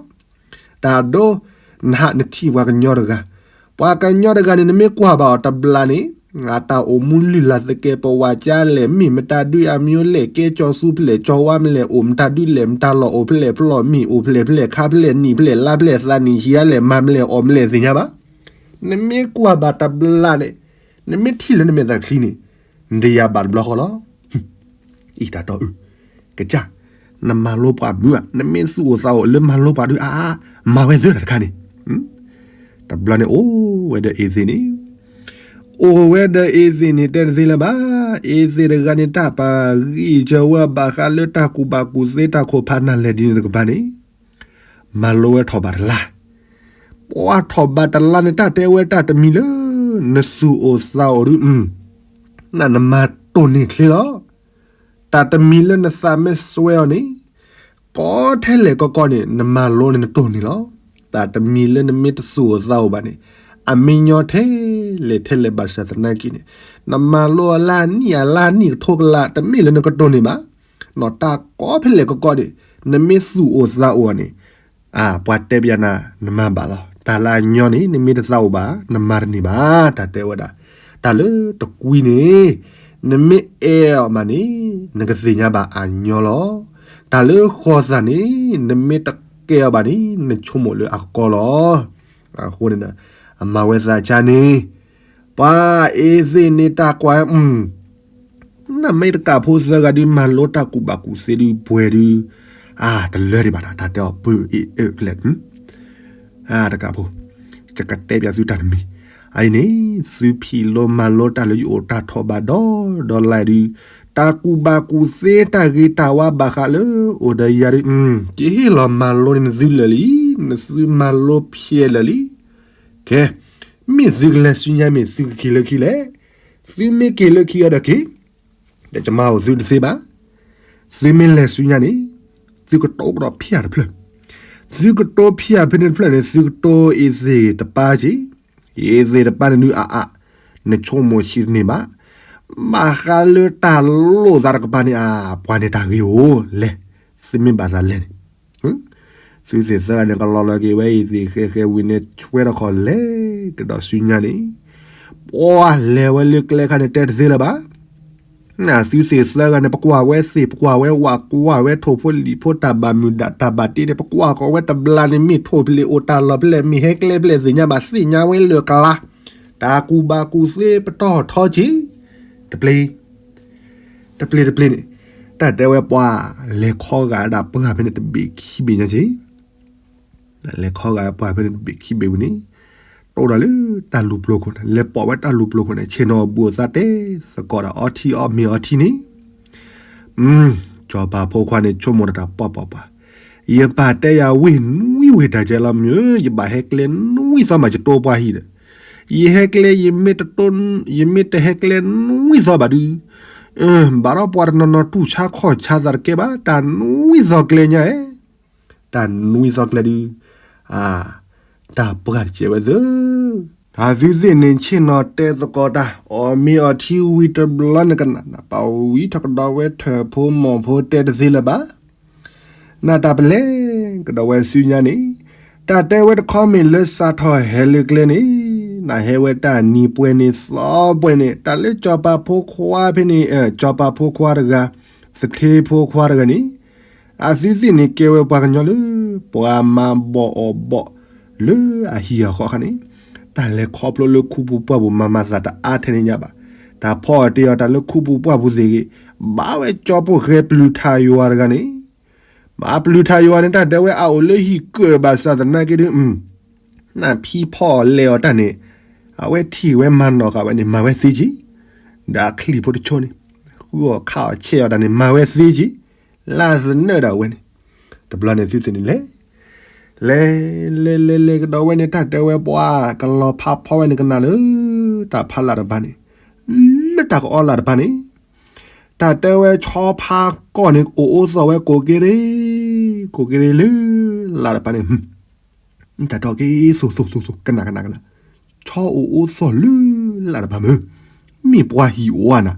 တၢ်ဒိ, နဟးနထံၣ်ပှၤကညီတဂၤ, ပှၤကညီတဂၤန့ၣ် နမ့ၢ်ကွၢ်ဘၣ်အီၤတဘျီန့ၣ်, အတၢ်အိၣ်မူလုၢ်လၢ်သကဲးပဝးကၢလဲၣ်, မ့ၢ်မတၤဒုးအမံၤလဲၣ်, ကဲကၠီၤသူဖျဲၣ်ကၠီၤဝါမလဲၣ်, အိၣ်မတၤဒုးလဲၣ်, မတၤလီၢ်အိၣ်ဖျဲၣ်ဖျီၣ်မံၤ, အိၣ်ဖျဲၣ်ဖျဲၣ်ခါဖျဲၣ်နံၣ်ဖျဲၣ်လါဖျဲၣ်သးနံၣ်ဟံးအါလဲၣ်မၤမလဲၣ်အီၣ်မလဲၣ်သ့ၣ်ညါဘၣ်. နမ့ၢ်ကွၢ်ဘၣ်တဘျီန့ၣ်, နမ့ၢ်ထံၣ်လၢနမဲာ်သးချံန့ၣ်, နတယၤဘၣ်တဘျီဃီလီၤ. အံၤတၢ်တီအုၣ်, ကစၢ်, နမၤလိပှၤမုၢ်ဧါ, နမ့ၢ်သူၣ်အိၣ်သးအိၣ်လၢမၤလိပှၤဒုးအါအါ, မၤဝဲသ့တၢ်တခါန့ၣ်, တဘျီန့ၣ်အိၣ်ဝဲဒီးအ့သ့ၣ်န့ၣ်, အိၣ်ဝဲဒီးအ့သ့ၣ်န့ၣ်တဲတသ့လၢၤဘၣ်. အ့သ့ၣ်တဂၤန့ၣ် တၢ်ပာ်ဂံၢ်စၢၤဝဲဘၣ်ဃးလၢတၢ်ကူၣ်ဘၣ်ကူၣ်သ့တၢ်ခိၣ်ဖးနၢ်လဲၣ်ဒ်န့ၣ်တကပၤန့ၣ်, မၤလိဝဲထီၣ်ဘးတလါ, ပှၤထီၣ်ဘးတလါန့ၣ် တၢ်တဲဝဲတၢ်တမံၤလၢ နသူၣ်အိၣ်သးအိၣ်ဒုး, နနမၤတိၢ်န့ၢ်ချ့လီၤ. တၢ်တမံၤလၢနသးမ့ၢ်စွဲအီၤန့ၣ်, ကိးထဲလဲၣ်ကီကီန့ၣ် နမၤလိန့ၣ်နတိၢ်န့ၢ်လီၤ. တၢ်တမံၤလၢနမ့ၢ်တသူၣ်အိၣ်သးအိၣ်ဘၣ်န့ၣ်, အမ့ၢ်ညီထဲလဲၣ်ထဲလဲၣ်ဘၣ်ဆၣ်သနာ်က့န့ၣ်, နမၤလိအလါနံၣ်အလါနံၣ်ကထိကလး တမ့ၢ်လၢနကတိၢ်န့ၢ်ဘၣ်. နီၢ်တၢ်ကိးဖဲလဲၣ်ကီကီန့ၣ်, နမ့ၢ်သူၣ်အိၣ်သးအိၣ်န့ၣ်, အါ ပှၤတဲပယၤနၤ နမၤဘၣ်လီၤ. တၢ်လၢအညီန့ၣ် နမ့ၢ်တသးအိၣ်ဘၣ် နမၤတန့ၢ်ဘၣ်. တၢ်တဲဝဲဒၣ်, တၢ်လၢတကွံန့ၣ်, နမ့ၢ်အဲၣ်အီၤမးန့ၣ်, နကသ့ၣ်ညါဘၣ်အညီလီၤ. တၢ်လၢဃီၤသးန့ၣ်, နမ့ၢ်တကဲအီၤဘၣ်န့ၣ် နဆိကမိၣ်လၢအကီလီၤ. အဃိန့ၣ်ဒီး, အမၤဝဲသးကါန့ၣ်, ပှၤအ့သ့ၣ်န့ၣ်တၢ်ကွၢ်, နမ့ၢ်တကးဖိသၢဂၤဒုး မၤလိတၢ်ကူၣ်ဘၣ်ကူၣ်သ့ဒုး ပှဲၤဒုး, အါ တလၢဒံးဘၣ်နၤ တၢ်တဲအီၤ ပၢအ့ၣ်အၢဖျဲၣ်, အါ တကးဖိ, ယကတဲပျးသုတၢ်တမံၤ, အအံၤန့ၣ်, သုဖံးလိမၤလိတၢ်လၢယအိၣ်တၢ်ထီၣ်ဘးဒီဒီလါဒုး, တၢ်ကူၣ်ဘၣ်ကူၣ်သ့တၢ်ဂ့ၤတၢ်ဝါဘၣ်ဃးလၢအိၣ်ဒီးယၤဒုး, ကဟ့ၣ်လီၤမၤလိန့ၢ်နသုလၢာ်လံ, နသုမၤလိဖျဲးလၢာ်လံ. ကဲ, မ့ၢ်သုကလဲၤဆူညါမ့ၢ်သုကက့ၤလၢခံလဲၣ်. သုမ့ၢ်က့ၤလၢခံအီၤဒီးက့ၤ, ဒီးယမၤအိၣ်သုတသ့ဘၣ်. သုမ့ၢ်လဲၤဆူညါန့ၣ်, သုကတိၤကဒီးဖၠၣ်တဖျၢၣ်, သုကတိၤဖၠၣ်ဖဲန့ၣ်တဖျၢၣ်န့ၣ် သုကတိၤအ့သ့ၣ်တပၢ်က့ၤ, အ့သ့ၣ်တပၢ်န့ၣ်ဒုးအါအါ, နဆိကမိၣ်ဆံးတန့ၢ်ဘၣ်. ဘၣ်ဃးလၢတၢ်လိၣ်သးတကပၤန့ၣ် အါ ပှၤန့ၣ်တၢ်ဂ့ၤဧိၤလဲၣ်, သုမ့ၢ်ဘၣ်သးလဲၤန့ၣ် သုသ့ၣ်သၢဂၤန့ၣ် ကလီၤလီၤက့ၤဝဲအ့သ့ၣ်ဃဲဃဲဝံၤန့ၣ် ဆွဲထီၣ်ခီၣ်လဲၤကဒီးဆူညါန့ၣ်, ပှၤလဲၤဝဲလၢကျဲခါန့ၣ် တဲတသ့လၢၤဘၣ်. နသုသ့ၣ်သၢဂၤန့ၣ် ပကွၢ်ဝဲသ့ၣ် ပကွၢ်ဝဲဝၣ် ကွၢ်ဝဲထိၣ်ဖိလံၣ်ဖိတၢ်ဘၣ်မုာ်ဒၣ်တၢ်ဘၣ်တ့န့ၣ် ပကွၢ်ဃီၤဝဲတဘျါန့ၣ် မ့ၢ်ထိၣ်ဖျဲးအိၣ်တၢ်လီၢ်ဖဲလဲၣ် မ့ၢ်ဟဲကျဲဖဲလဲၣ်သ့ၣ်ညါဘၣ် သ့ၣ်ညါဝဲလၢာ်ကျါ, တၢ်ကူၣ်ဘၣ်ကူၣ်သ့ပတီၢ်ထီက့ၤ, တပျ့ၤ တပျ့ၤတပျ့ၤန့ၣ်, တၢ်တဲဝဲပှၤလဲၤခီဂာ်ဒၣ်ပှၢ်ဖဲန့ၣ်တဘ့ၣ်ခံဘ့ၣ်ညါက့ၤ, လဲၤခီဂာ်ပှၢ်ဖဲန့ၣ်တဘ့ၣ်ခံဘ့ၣ်ဝံၤန့ၣ်, တိၢ်ဒီးလၢတၢ်လူၤပျိၤခိၣ်န့ၣ် လဲၤပိာ်ဝဲတၢ်လူၤပျိၤခိၣ်န့ၣ် ဆ့ၣ်နီၤအဘူးအသးတဲသကိးဒီးအီထံအီမ့ၤအီထံန့ၣ်, စီၤပၤဖိခွါန့ၣ်ဆိကမိၣ်တၢ်ပှၢ်ပှၢ်ပှၢ်, ယပၢ်တဲယၤဝ့ၢ်နွံဝ့ၢ်တၢ်ကဲလီၤမ့ၢ်ဧၢ, ယဘၣ်ဟဲကျဲနွံသီမးယတိၢ်ပှၢ်ဟံၣ်ဒီး, ယဟဲကျဲ ယမ့ၢ်တဟဲကျဲနွံသီဘၣ်ဒုး, ဘၣ်ဒီးပှၤတနီၤနီၤတူၢ်ဆါခီၣ်ဆါသးတကဲဘၣ် တၢ်နွံသီကျဲညါဧဲ, တၢ်နွံသီကျဲဒုး, အါ, တၢ်ပှၢ်တကဲဝဲသၢ အသုသ့ၣ်န့ၣ်ဆ့ၣ်နီၤတဲသကိးတၢ် အီၣ်မ့ၤအီထံဝံၤတဘျီန့ၣ် ကနၣ်နၢ်ပာ်ဝံၤထီၣ်ကဒီးဝဲထၢၣ်ဖိမီၢ်ဖိတဲတသ့လၢၤဘၣ်. နၢ်တၢ်ပလဲၤကဒီးဝဲဆူညါန့ၣ် တၢ်တဲဝဲတခီမ့ၢ်လၢစးထီၣ်ဟဲလၢကျဲန့ၣ် နၢ်ဟဲဝဲတၢ်နံၤပှဲၤန့ၣ်သီပှဲၤန့ၣ် တၢ်လၢစီၤပၤဖိခွါဖဲန့ၣ် စီၤပၤဖိခွါတဂၤ သထ့ဖိခွါတဂၤန့ၣ် အသုသ့ၣ်န့ၣ်ကဲဝဲပှၤကညီလၢ ပှၤမၤဘီၣ်အီၣ်ဘီၣ်လၢအဟံၣ်အဃီခါန့ၣ် တၢ်လဲၤခီဖျိလၢခူပူၤပှၢ်ပူၤမၤမၤသးတအါထဲန့ၣ်ညါဘၣ်. တၢ်ဖီအီၣ်တ့ၢ်အီၤတၢ်လၢခူပူၤပှၢ်ပူၤသ့ၣ်ဂ့ၤ ဘၣ်ဝဲကၠီပိၢ်ဃဲပျုၤထါယွၤတဂၤန့ၣ် ဘၣ်ပျုၤထါယွၤန့ၣ် တၢ်တဲဝဲအအိၣ်လၢဟံၣ်ကၢၣ်ဘၣ်ဆၣ်သနာ်က့ဒု နၢ်ဖံဖီအီၣ်လဲၤအီၤတၢ်န့ၣ် အဝဲထံၣ်ဝဲမၤနီၣ်ဃာ်ဝဲန့ၣ် မၤဝဲသ့က့ၤ, ဒီးအချံၣ်ဖိတဆိန့ၣ် ဃုအီၣ်ခးအီၣ်ဆဲးအီၣ်တၢ်န့ၣ် မၤဝဲသ့က့ၤ, လၢသနၢၣ်ဒၣ်ဝဲန့ၣ်, တဘျီန့ၣ်သုသ့ၣ်န့ၣ်လဲၤ, လဲၤလဲၤလဲၤလဲၤကဒီးဝဲန့ၣ် တၢ်တဲဝဲပှၤကလီၤဖးဖီဝဲန့ၣ်ကနၣ်လၢ တၢ်ဖးလၢ်တဖၣ်န့ၣ်, လၢတၢ်ကအီလၢ်တဖၣ်န့ၣ် တၢ်တဲဝဲဆီဖါကီၢ်န့ၣ် အိၣ်အိသီၣ်ဝဲကိးက့ရ့, ကိးက့ရ့လၢ လၢ်တဖၣ်န့ၣ်, တၢ်ထီၣ်က့သိးသိးသိးသိး ကနၣ်ကနၣ်ကနၣ်, ဆီအိၣ်အိသီၣ်လၢ လၢ်တဖၣ်မ့ၢ်, မ့ၢ်ပှၤဟံၣ်အိၣ်ဧါနၤ,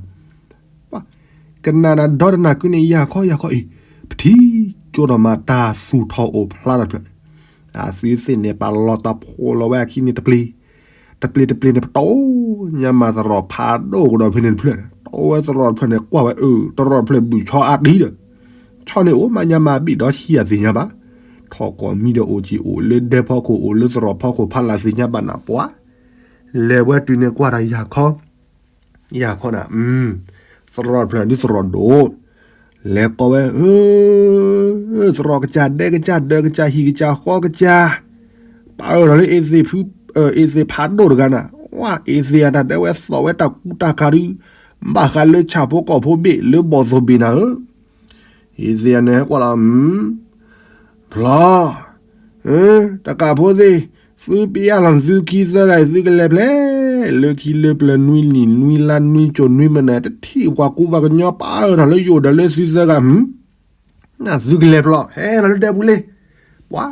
ကနၣ်နၤဒီတနၤကုန့ၣ် ယၤခီယၤခီအံၤ, ပထံၣ်ကၠိဒီးမၤတၢ်သူၣ်ထီၣ်အိၣ်ဖျါထီၣ်တဖျၢၣ်န့ၣ်, အသုသ့ၣ်န့ၣ် ပာ်လီၤတၢ်ဖိးလီၤဝဲအခံန့ၣ်တပျ့ၤ တပျ့ၤတပျ့ၤန့ၣ် ပတီၢ်ညါမးသရိာ်ဖးဒိၣ်ကဒီးဖဲန့ၣ်တဖျၢၣ်န့ၣ်, တီၢ်ဝဲသရိာ်တဖျၢၣ်န့ၣ် ကွၢ်ဝဲအၢ သရိာ်တဖျၢၣ်ဘုၣ်ဆီအါတံၢ်ဒီး, ဆီန့ၣ်အိၣ်မးညါမးဘ့ၣ်ဒီဆံးအသ့ၣ်ညါဘၣ်, ထီၣ်ကိးမံဒီးအိၣ်က့ၤအိၣ်လၢဒဲဖီခိၣ်အိၣ်လၢသရိာ်ဖီခိၣ်ဖးလၢ်သ့ၣ်ညါဘၣ်နၢ်ပှၤ, လဲၤဝဲတုၤန့ၣ်ကွၢ်တၢ်ယၤခီ ယၤခီနၤ, သရိာ်တဖျၢၣ်ဒ်သရိာ်ဒိၣ်, လဲၤကိးဝဲ, သရိာ်ကစၢ်ဒဲကစၢ်ဒၢးကစၢ်ဟံၣ်ကစၢ်ဃီကစၢ်, ပာ်အၢၣ်ထီၣ်လၢအ့သ့ၣ်ဖု, အ့သ့ၣ်ဖးဒိၣ်တဂၤနၤ, ဝဲအ့သ့ၣ်အတၢ်တဲဝဲသိးဝဲတၢ်ကူတၢ်ကၤဒု, ဘၣ်ဃးလၢဆၣ်ဖိကီၢ်ဖိဘ့ၣ်လၢဘီၣ်သိၣ်ဘ့ၣ်နၤဧၢ, အ့သ့ၣ်အန့ၣ်ဟဲကွၢ်လီၤ, ဖျီ တကးဖိသ့ၣ်, သုပျဲလီၤသုခံသၢဂၤအံၤ သုကလဲၤဖျဲၣ်, လၢခံလၢပျၢၤနွံနံၣ်နွံလါနွံကၠိၤနွံမနၤ တထံၣ်ပှၤကူပှၤကညီပာ်အၢၣ်ထီၣ်လၢယအိၣ်ဒီးလၢသုသၢဂၤ, သုကလဲၤဖျီ ဟဲလီၤလၢဒဲပူၤလံ, ပှၤ,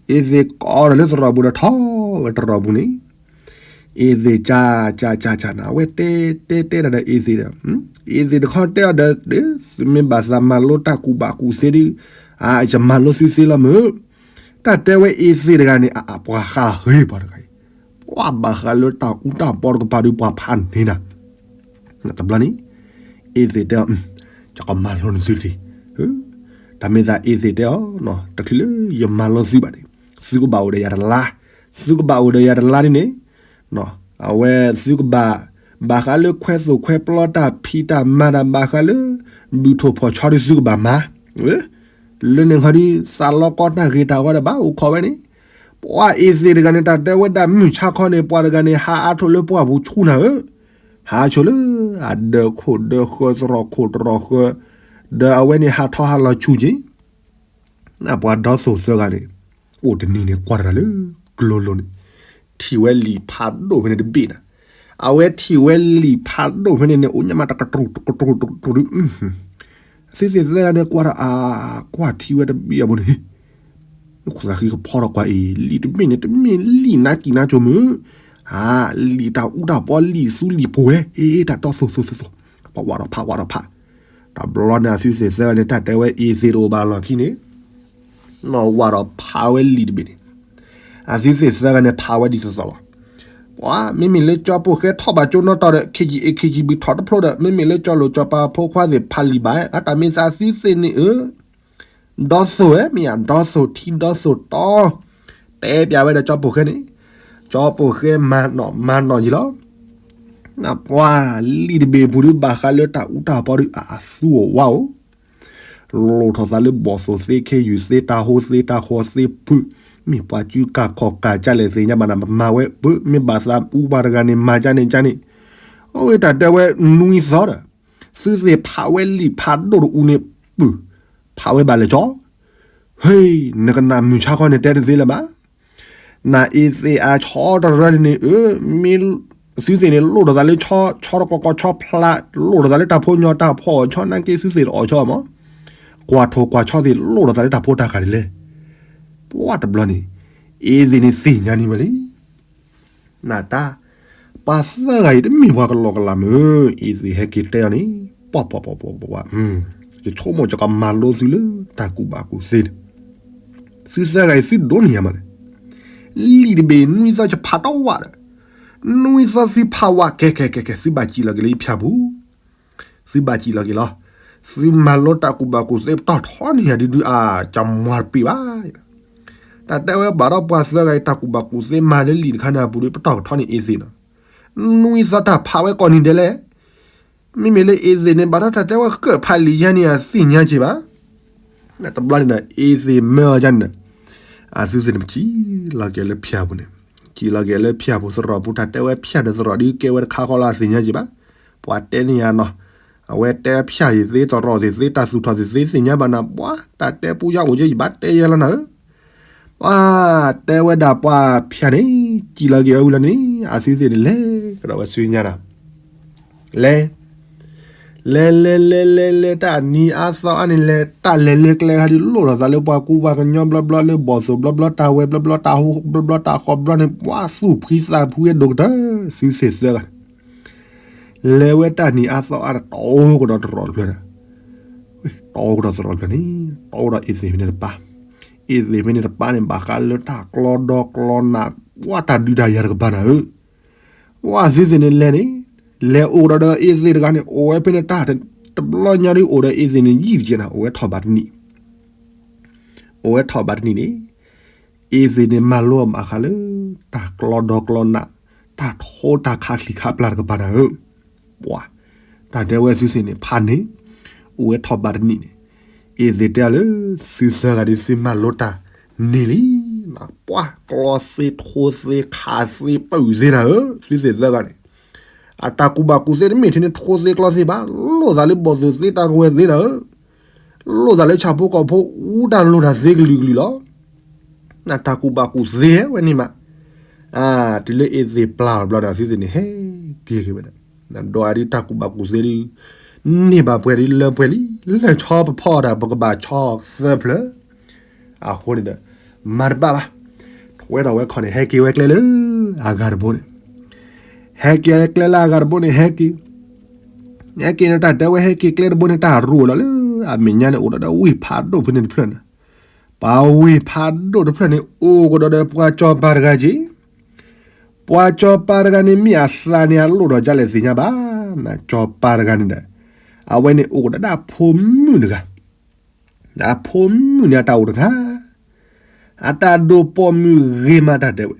အ့သ့ၣ်ကိးဒီးလၢသရိာ်ပူၤဒီးထီၣ်ဝဲသရိာ်ပူၤန့ၣ် အ့သ့ၣ်ကၢ်ကၢ်ကၢ်ကၢ်နၤ အဝဲတဲတဲတဲတၢ်ဒီးအ့သ့ၣ်ဒီး, အ့သ့ၣ်တခီတဲအီၤဒီး, သုမ့ၢ်ဘၣ်သးမၤလိတၢ်ကူၣ်ဘၣ်ကူၣ်သ့ဒု, ယမၤလိသုသ့လီၤမုၢ်, တၢ်တဲဝဲအ့သ့ၣ်တဂၤန့ၣ် အပှၤဃါဂ့ၤပှၤတဂၤအံၤ, ပှၤဘၣ်ဃးလၢတၢ်အူတၢ်ပီတကပၤဒု ပှၤဖးန့ၢ်နၤ တဘျီန့ၣ်, အ့သ့ၣ်တဲအီၤ, ယကမၤလိနသုတက့ၢ်, တၢ်မ့ၢ်သးအ့သ့ၣ်တဲအီၤ, တချုးလၢယမၤလိသုဘၣ်န့ၣ်, သုကဘၣ်အိၣ်ဒီးယၤတလါ, သုကဘၣ်အိၣ်ဒီးယၤတလါန့ၣ်, အဝဲသုကဘၣ်, ဘၣ်ဃးလၢခွဲသိၣ်ခွဲပျီတၢ်ဖံးတၢ်မၤတၢ် ဘၣ်ဃးလၢ ဘုၣ်ထိၣ်ဖီၣ်ဆီဒု သုကဘၣ်မၤ လၢန့ၣ်ခီဒု သးလီကီတၢ်ဂ့ၤတၢ်ဝါဒီးဘၣ်အိၣ်ခိးဝဲန့ၣ်, ပှၤအ့သ့ၣ်တဂၤန့ၣ် တၢ်တဲဝဲဒၣ်မုၢ်ဆါခီန့ၣ် ပှၤတဂၤန့ၣ် ဟးအါထိၣ်လၢပှၢ်ပူၤဆူၣ်နၤဧၢ, ဟးဆိလၢ အဒၢးခိၣ်ဒၢးဃၢၤ သရိာ်ခိၣ်သရိာ်ဃၢၤ, ဒီးအဝဲန့ၣ်ဟးထီၣ်ဟးလီၤဆူၣ်က့ၤ နၢ်ပှၤဒီသိၣ်သၢဂၤန့ၣ်, အိၣ်တနံၤန့ၣ် ကွၢ်တၢ်လၢကျိလိၤန့ၣ်, ထံၣ်ဝဲလံာ်ဖးဒိၣ်ဖဲန့ၣ်တဘ့ၣ်နၤ, အဝဲထံၣ်ဝဲလံာ်ဖးဒိၣ်ဖဲန့ၣ်န့ၣ် အိၣ်ညါမးတကတြူၢ်တကတြူၢ်တကတြူၢ်ဒု, သုသ့ၣ်သၢဂၤန့ၣ် ကွၢ်တၢ်အါ, ကွၢ်ထံဝဲတဘ့ၣ်အဘိန့ၣ်, ခိၣ်သးဃံကဖီထီၣ်ကွၢ်အံၤ လံာ်တဘ့ၣ်န့ၣ် တမ့ၢ်လံာ်နါစံၣ်နါစိၤမုၢ်, လံာ်တၢ်အူတၢ်ပီလံာ်သူလံာ်ပှဲၤ, တၢ်တီသိၣ်သိၣ်သိၣ်သိၣ်, ပဝးထီၣ်ဖးဝးထီၣ်ဖး, တဘျီန့ၣ် အသုသ့ၣ်သၢဂၤန့ၣ် တၢ်တဲဝဲအ့သ့ၣ်တအိၣ်ဘၣ်လီၢ်ခံန့ၣ် နီၢ်ဝးဒီးဖးဝဲလံာ်တဘ့ၣ်န့ၣ်, အသုသ့ၣ်သၢဂၤန့ၣ် ဖးဝဲဒ်သိးသိးလီၤ. ပှၤမ့မ့ၢ်လၢကၠီပိၢ်ဃဲထီၣ်ဘၣ်ကၠိနီတီၤဒီး ခ့ၣ်ကၠံၣ်အ့ၣ်ခ့ၣ်ကၠံၣ်ဘုၣ်ထီၣ်တဖျိဒီး မ့မ့ၢ်လၢကၠီလိာ်ကၠီပၤဖိခွါသ့ၣ်ဖးလံာ်ဘၣ်, အတၢ်မ့ၢ်သးသုသ့ၣ်န့ၣ်ဧၢ, ဒီသိၣ်ဧၢ မ့ၢ်ဧါ ဒီသိၣ်ထံဒီသိၣ်တီၤ, တဲပျးဝဲဒီးကၠီပိၢ်ဃဲန့ၣ်, ကၠီပိၢ်ဃဲမၤနီၣ်မၤနီၣ်ယံၤလီၤ. ပှၤလံာ်တဘ့ၣ်ပူၤဒုးဘၣ်ဃးလၢတၢ်အူတၢ်ပီဒုး အသူအဝါအိၣ်, လိၣ်ထီၣ်သးလၢဘီၣ်သိၣ်သ့ ခ့ယုၢ်သ့ တၢ်ဟိသ့ တၢ်ဃီၤသ့ဖုး, မ့ၢ်ပှၤစုကၢ်ခီၣ်ကၢ်ကၢ်လဲၣ်သ့ၣ်ညါဘၣ်နၤ ပမၤဝဲပၢၢ် မ့ၢ်ဘၣ်သးအူပှၤတဂၤန့ၣ် မၤကၢ်န့ၣ်ကၢ်န့ၣ်, အဝဲတၢ်တဲဝဲနွံသီဒီး, သုသ့ၣ်ဖးဝဲလံာ်ဖးဒိၣ်တအူန့ၣ် ပၢၢ်, ဖးဝဲဘၣ်လဲၣ်ကၠီ ဟ့ၣ် နကနၣ်မုၢ်ဆါခီန့ၣ်တဲတသ့လၢၤဘၣ်. နအ့သ့ၣ်အဆီတရၢန့ၣ်န့ၣ် မ့ၢ်သုသ့ၣ်န့ၣ် လိၣ်ထီၣ်သးလၢဆီတကီကီဆီဖျါ, လိၣ်ထီၣ်သးလၢတၢ်ဖိညီတၢ်ဖီၣ်အီၣ်ဆီနာ်က့ သုသ့ၣ်တအီၣ်ဆီမး, ကွၢ်ထိၣ်ကွၢ်ဆီသ့ၣ် လိၣ်ထီၣ်သးလၢတၢ်ဖိတၢ်ဃၢ်ဒ်လဲၣ်. ပှၤတဘျီန့ၣ် အ့သ့ၣ်န့ၣ်သ့ၣ်ညါန့ၢ်ဝဲလံ. နတၢ်, ပှၤသၢဂၤအံၤတမ့ၢ်ပှၤကလီကလီမ့ၢ်, အ့သ့ၣ်ဟဲက့ၤတဲအီၤန့ၣ်, ပှၤ, ပှၤ, ပှၤ, ပှၤ, ပှၤ, ယဆိကမိၣ်ယကမၤလိသုလၢတၢ်ကူၣ်ဘၣ်ကူၣ်သ့န့ၣ်, သုသၢဂၤအံၤသုဒိးန့ၢ်ယၤမးလဲၣ်, လံာ်တဘ့ၣ်နွံသီယဖးတဝးဒီး, နွံသီသုဖးဝး ကဲ ကဲ ကဲ ကဲ သုဘၣ်စံၣ်လီၤက့ၤလၢယဖၠၣ်ပူၤ, သုဘၣ်စံၣ်လီၤက့ၤလီၤ, သုမၤလိတၢ်ကူၣ်ဘၣ်ကူၣ်သ့ပတီၢ်ထီန့ၢ်ယၤဒုဒုအါ, ကမွၤတပ့ၤဘၣ် တၢ်တဲဝဲဘၣ်ဒီးပှၤသၢဂၤအံၤတၢ်ကူၣ်ဘၣ်ကူၣ်သ့မၤလၢလံာ်တခါန့ၣ်အပူၤဒီးပတီၢ်ထီန့ၢ်အ့သ့ၣ်နီၤ, နွံသီတၢ်ဖးဝဲကိးနံၤဒဲးလဲၣ်, မ့မ့ၢ်လၢအ့သ့ၣ်န့ၣ် ဘၣ်တၢ်တၢ်တဲဝဲဃၢးဖးလံာ်ယါန့ၣ်အသ့ၣ်ညါက့ၤဘၣ်, တဘျီန့ၣ်ဒီး အ့သ့ၣ်မၢအီၤဒ်န့ၣ်ဒီး, အသုသ့ၣ်န့ၣ်ပစံၣ်လီၤက့ၤလၢဖၠၣ်ပူၤန့ၣ်, စံၣ်လီၤက့ၤလၢဖၠၣ်ပူၤသရိာ်ပူၤ တၢ်တဲဝဲဖၠၣ်ဒီးသရိာ်ဒ်ကဲဝဲတခါဃီလၢအသ့ၣ်ညါက့ၤဘၣ်, ပှၤတဲန့ၢ်ယၤနီၤ, အဝဲတဲဖၠၣ်သ့ၣ်သ့ သရိာ်သ့ၣ်သ့ တၢ်သူၣ်ထီၣ်သ့ၣ်သ့ သ့ၣ်ညါဘၣ်နၤ ပှၤတၢ်တဲပူယါအိၣ်က့ယဘၣ်တဲယဲလီၤနၤဧၢ, ပှၤတဲဝဲဒၣ်ပှၤဖၠၣ်န့ၣ်, စံၣ်လီၤက့ၤဝဲဝံၤလီၤန့ၣ် အသုသ့ၣ်န့ၣ်လဲၤကဒီးဝဲဆူညါနၤ, လဲၤ လဲၤလဲၤလဲၤလဲၤလဲၤ တၢ်နံၤအါသီအါန့ၣ်လဲၤ တၢ်လဲၤလဲၤကျဲဂၤဒ်လိၣ်ထီၣ်သးလၢပှၤကူပှၤကညီဘျီဘျီ လၢဘီၣ်သိၣ်ဘျီဘျီ တၢ်ဝဲဘျီဘျီ တၢ်ဟူဘျီဘျီ တၢ်ဃီဘျီန့ၣ် ပှၤသူၣ်ဖှံသးဖှံဝဲဒိၣ်ကတၢၢ် သုသ့ၣ်သၢဂၤန့ၣ်, လဲၤဝဲတၢ်နံၤအါသီအါန့ၣ် တီကဒီးသရိာ်တဖျၢၣ်န့ၣ်, တီကဒီးသရိာ်တဖျၢၣ်န့ၣ်, တီကဒီးအ့သ့ၣ်ဖဲန့ၣ်တပၢ်, အ့သ့ၣ်ဖဲန့ၣ်တပၢ်န့ၣ် ဘၣ်ဃးလၢတၢ်ကျီဒီကျီနး ပှၤတၢ်ဒုးတၢ်ယၤတကပၤနၤဧၢ ဝဲသုသ့ၣ်န့ၣ်လဲၤန့ၣ်, လဲၤအိၣ်ကဒီးဒီးအ့သ့ၣ်တဂၤန့ၣ် အိၣ်ဝဲဖဲန့ၣ်တၢ်, တဘျီညါဒ်အိၣ်ဒီးအ့သ့ၣ်န့ၣ် ယံာ်တက့ၢ်နၤ အိၣ်ဝဲထီၣ်ဘးတနံၣ်, အိၣ်ဝဲထီၣ်ဘးတနံၣ်န့ၣ်, အ့သ့ၣ်န့ၣ်မၤလိအီၤဘၣ်ဃးလၢ တၢ်ကျီဒီကျီနး, တၢ်ထိတၢ်ခးချံးခးပျၢ်တကပၤနၤဧၢ, ပှၤ, တၢ်တဲဝဲသုသ့ၣ်န့ၣ်ဖးန့ၣ်, အိၣ်ဝဲထီၣ်ဘးတနံၣ်န့ၣ်, အ့သ့ၣ်တဲအီၤလၢ သုသၢဂၤဒ်သုမၤလိတၢ်န့ၣ်လံ ပှၤကျီသ့ထိသ့ ခးသ့ပုၢ်သ့နၤဧၢ, သုသ့ၣ်သၢဂၤန့ၣ်, အတၢ်ကူၣ်ဘၣ်ကူၣ်သ့တမ့ၢ်ထဲန့ၣ်ထိသ့ကျီသ့ဘၣ်, လိၣ်သးလၢဘီၣ်သိၣ်သ့တၢ်ကဝဲၤသ့နၤဧၢ, လိၣ်သးလၢဆၣ်ဖိကီၢ်ဖိအူတၢ်လိၣ်တၢ်သ့ကလုာ်ကလုာ်လီၤ. တၢ်ကူၣ်ဘၣ်ကူၣ်သ့ဝဲန့ၣ်မး, တုၤလၢအ့သ့ၣ်ပျၢ်အီၤဘျီဒီး သုသ့ၣ်န့ၣ်ဟဲက့ၤက့ၤဝဲဒၣ်, ဒီးအဒုးတၢ်ကူၣ်ဘၣ်ကူၣ်သ့ဒုး, န့ၢ်ဘၣ်ပှဲၤဒ်လၢပှဲၤလံ, လၢဆီပဖီအီၤတၢ် ပကဘၣ်ဆီသၢဖျၢၣ်, အဃိန့ၣ်ဒီး, မၤတဘၣ်ဘၣ်, ထွဲထီၣ်ဝဲခီန့ၣ် ဟဲက့ၤဝဲကျဲလၢအဂၤတဘိန့ၣ်, ဟဲက့ၤကျဲလၢအဂၤတဘိန့ၣ် ဟဲက့ၤ ဟဲက့ၤန့ၣ် တၢ်တဲဝဲဟဲက့ၤကျဲတဘိန့ၣ် တၢ်ရူၢ်လီၤလၢ အမဲာ်ညါန့ၣ် အိၣ်ဒီးဒီးဝ့ၢ်ဖးဒိၣ်ဖဲန့ၣ်တဖျၢၣ်န့ၣ်, ပှၤဝ့ၢ်ဖးဒိၣ်တဖျၢၣ်န့ၣ် အိၣ်ကဒီးဒီးပှၤစီၤပၤတဂၤက့ၤ, ပှၤစီၤပၤတဂၤန့ၣ် မ့ၢ်အသးန့ၣ် အလိၣ်ဒီးဒ်လဲၣ်သ့ၣ်ညါဘၣ်, စီၤပၤတဂၤန့ၣ်ဒီး, အဝဲန့ၣ်အိၣ်ကဒီးဒၣ်ဖိမုၣ်တဂၤ အဖိမုၣ်န့ၣ်အတၢ်အိၣ်တဂၤ, အတၢ်ဒိၣ်ပိာ်မုၣ်ဂ့ၤမးတၢ်တဲဝဲ,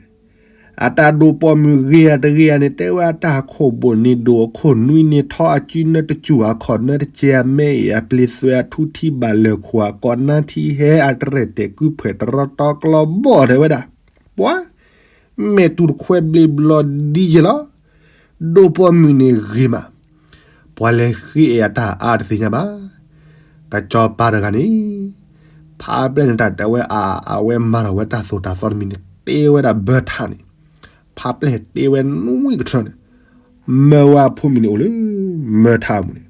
အတၢ်ဒိၣ်ပိာ်မုၣ်ဂ့ၤဧါတဂ့ၤဧါန့ၣ် တဲဝဲအတၢ်အခိၣ်ဘိၣ်န့ၣ် ဒိၣ်အခိၣ်နွံန့ၣ် ထီအစုနၢတစူၢ် အခီၣ်နၢတစဲး အမဲအ့ၣ် အပျ့ၤသွဲၣ် အထူထံဘၣ်လၢာ်ခိၣ် အကိးနါထံဟဲ အတရဲၣ်တဲာ်ကုဖှဲၣ် တရီတီကျီဘီၣ်တဲဝဲဒၣ်, ပှၤ မဲာ်တူၢ်တခွဲဘျ့ဘျီဒ်ယဲလီၤ. ဒိၣ်ပိာ်မုၣ်န့ၣ်ဂ့ၤမး, ပှၤလဲၤဃ့အဲၣ်အတၢ်အါတသ့ၣ်ညါဘၣ်. ကစီၤပၤတဂၤန့ၣ်, ဖးပျဲၢ်န့ၣ်တၢ်တဲဝဲအါ အဝဲမၤထီၣ်ဝဲတၢ်သိၣ်တၢ်သီတမံၤန့ၣ် တ့ဝဲဒၣ်ဘၢထးန့ၣ်, ဖးပျဲၢ်တ့ဝဲနွံကထၢန့ၣ်, မၢဝဲအဖိမုၣ်န့ၣ်အိၣ်လၢ မၢထးအမူးန့ၣ်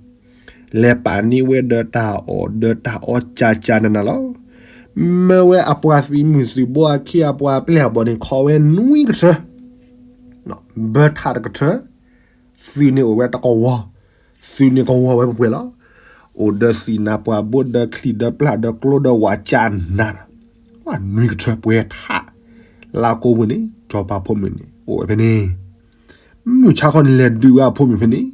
လဲၤပာ်န့ၢ်ဝဲဒီးတၢ်အီၣ်ဒီးတၢ်အီကၢ်ကၢ်နးနးလီၤ. မၢဝဲအပှၤသုးမုၢ်သုးဘိအခံ အပှၤပျဲၢ်အဘီၣ်န့ၣ် ခိးဝဲနွံကထၢ, ဘၢထးတကထၢ, သုးန့ၣ်အိၣ်ဝဲတကဝီၤ, သုးန့ၣ်ကဝီၤဝဲပှဲၤပှဲၤလီၤ. အိၣ်ဒီးသံၣ်နၤပှၢ်ဘိ ဒီးချံၣ်ဒီးပျၢ်ဒီးကျိဒီးဝးကၢ်နး, နွံကထၢပှဲၤထး, လၢကိးပူၤန့ၣ် စီၤပၤဖိမုၣ်န့ၣ် အိၣ်ဝဲဖဲန့ၣ် မုၢ်ဆါခီန့ၣ် လဲၤဒုးဝဲအဖိမုၣ်ဖဲန့ၣ်,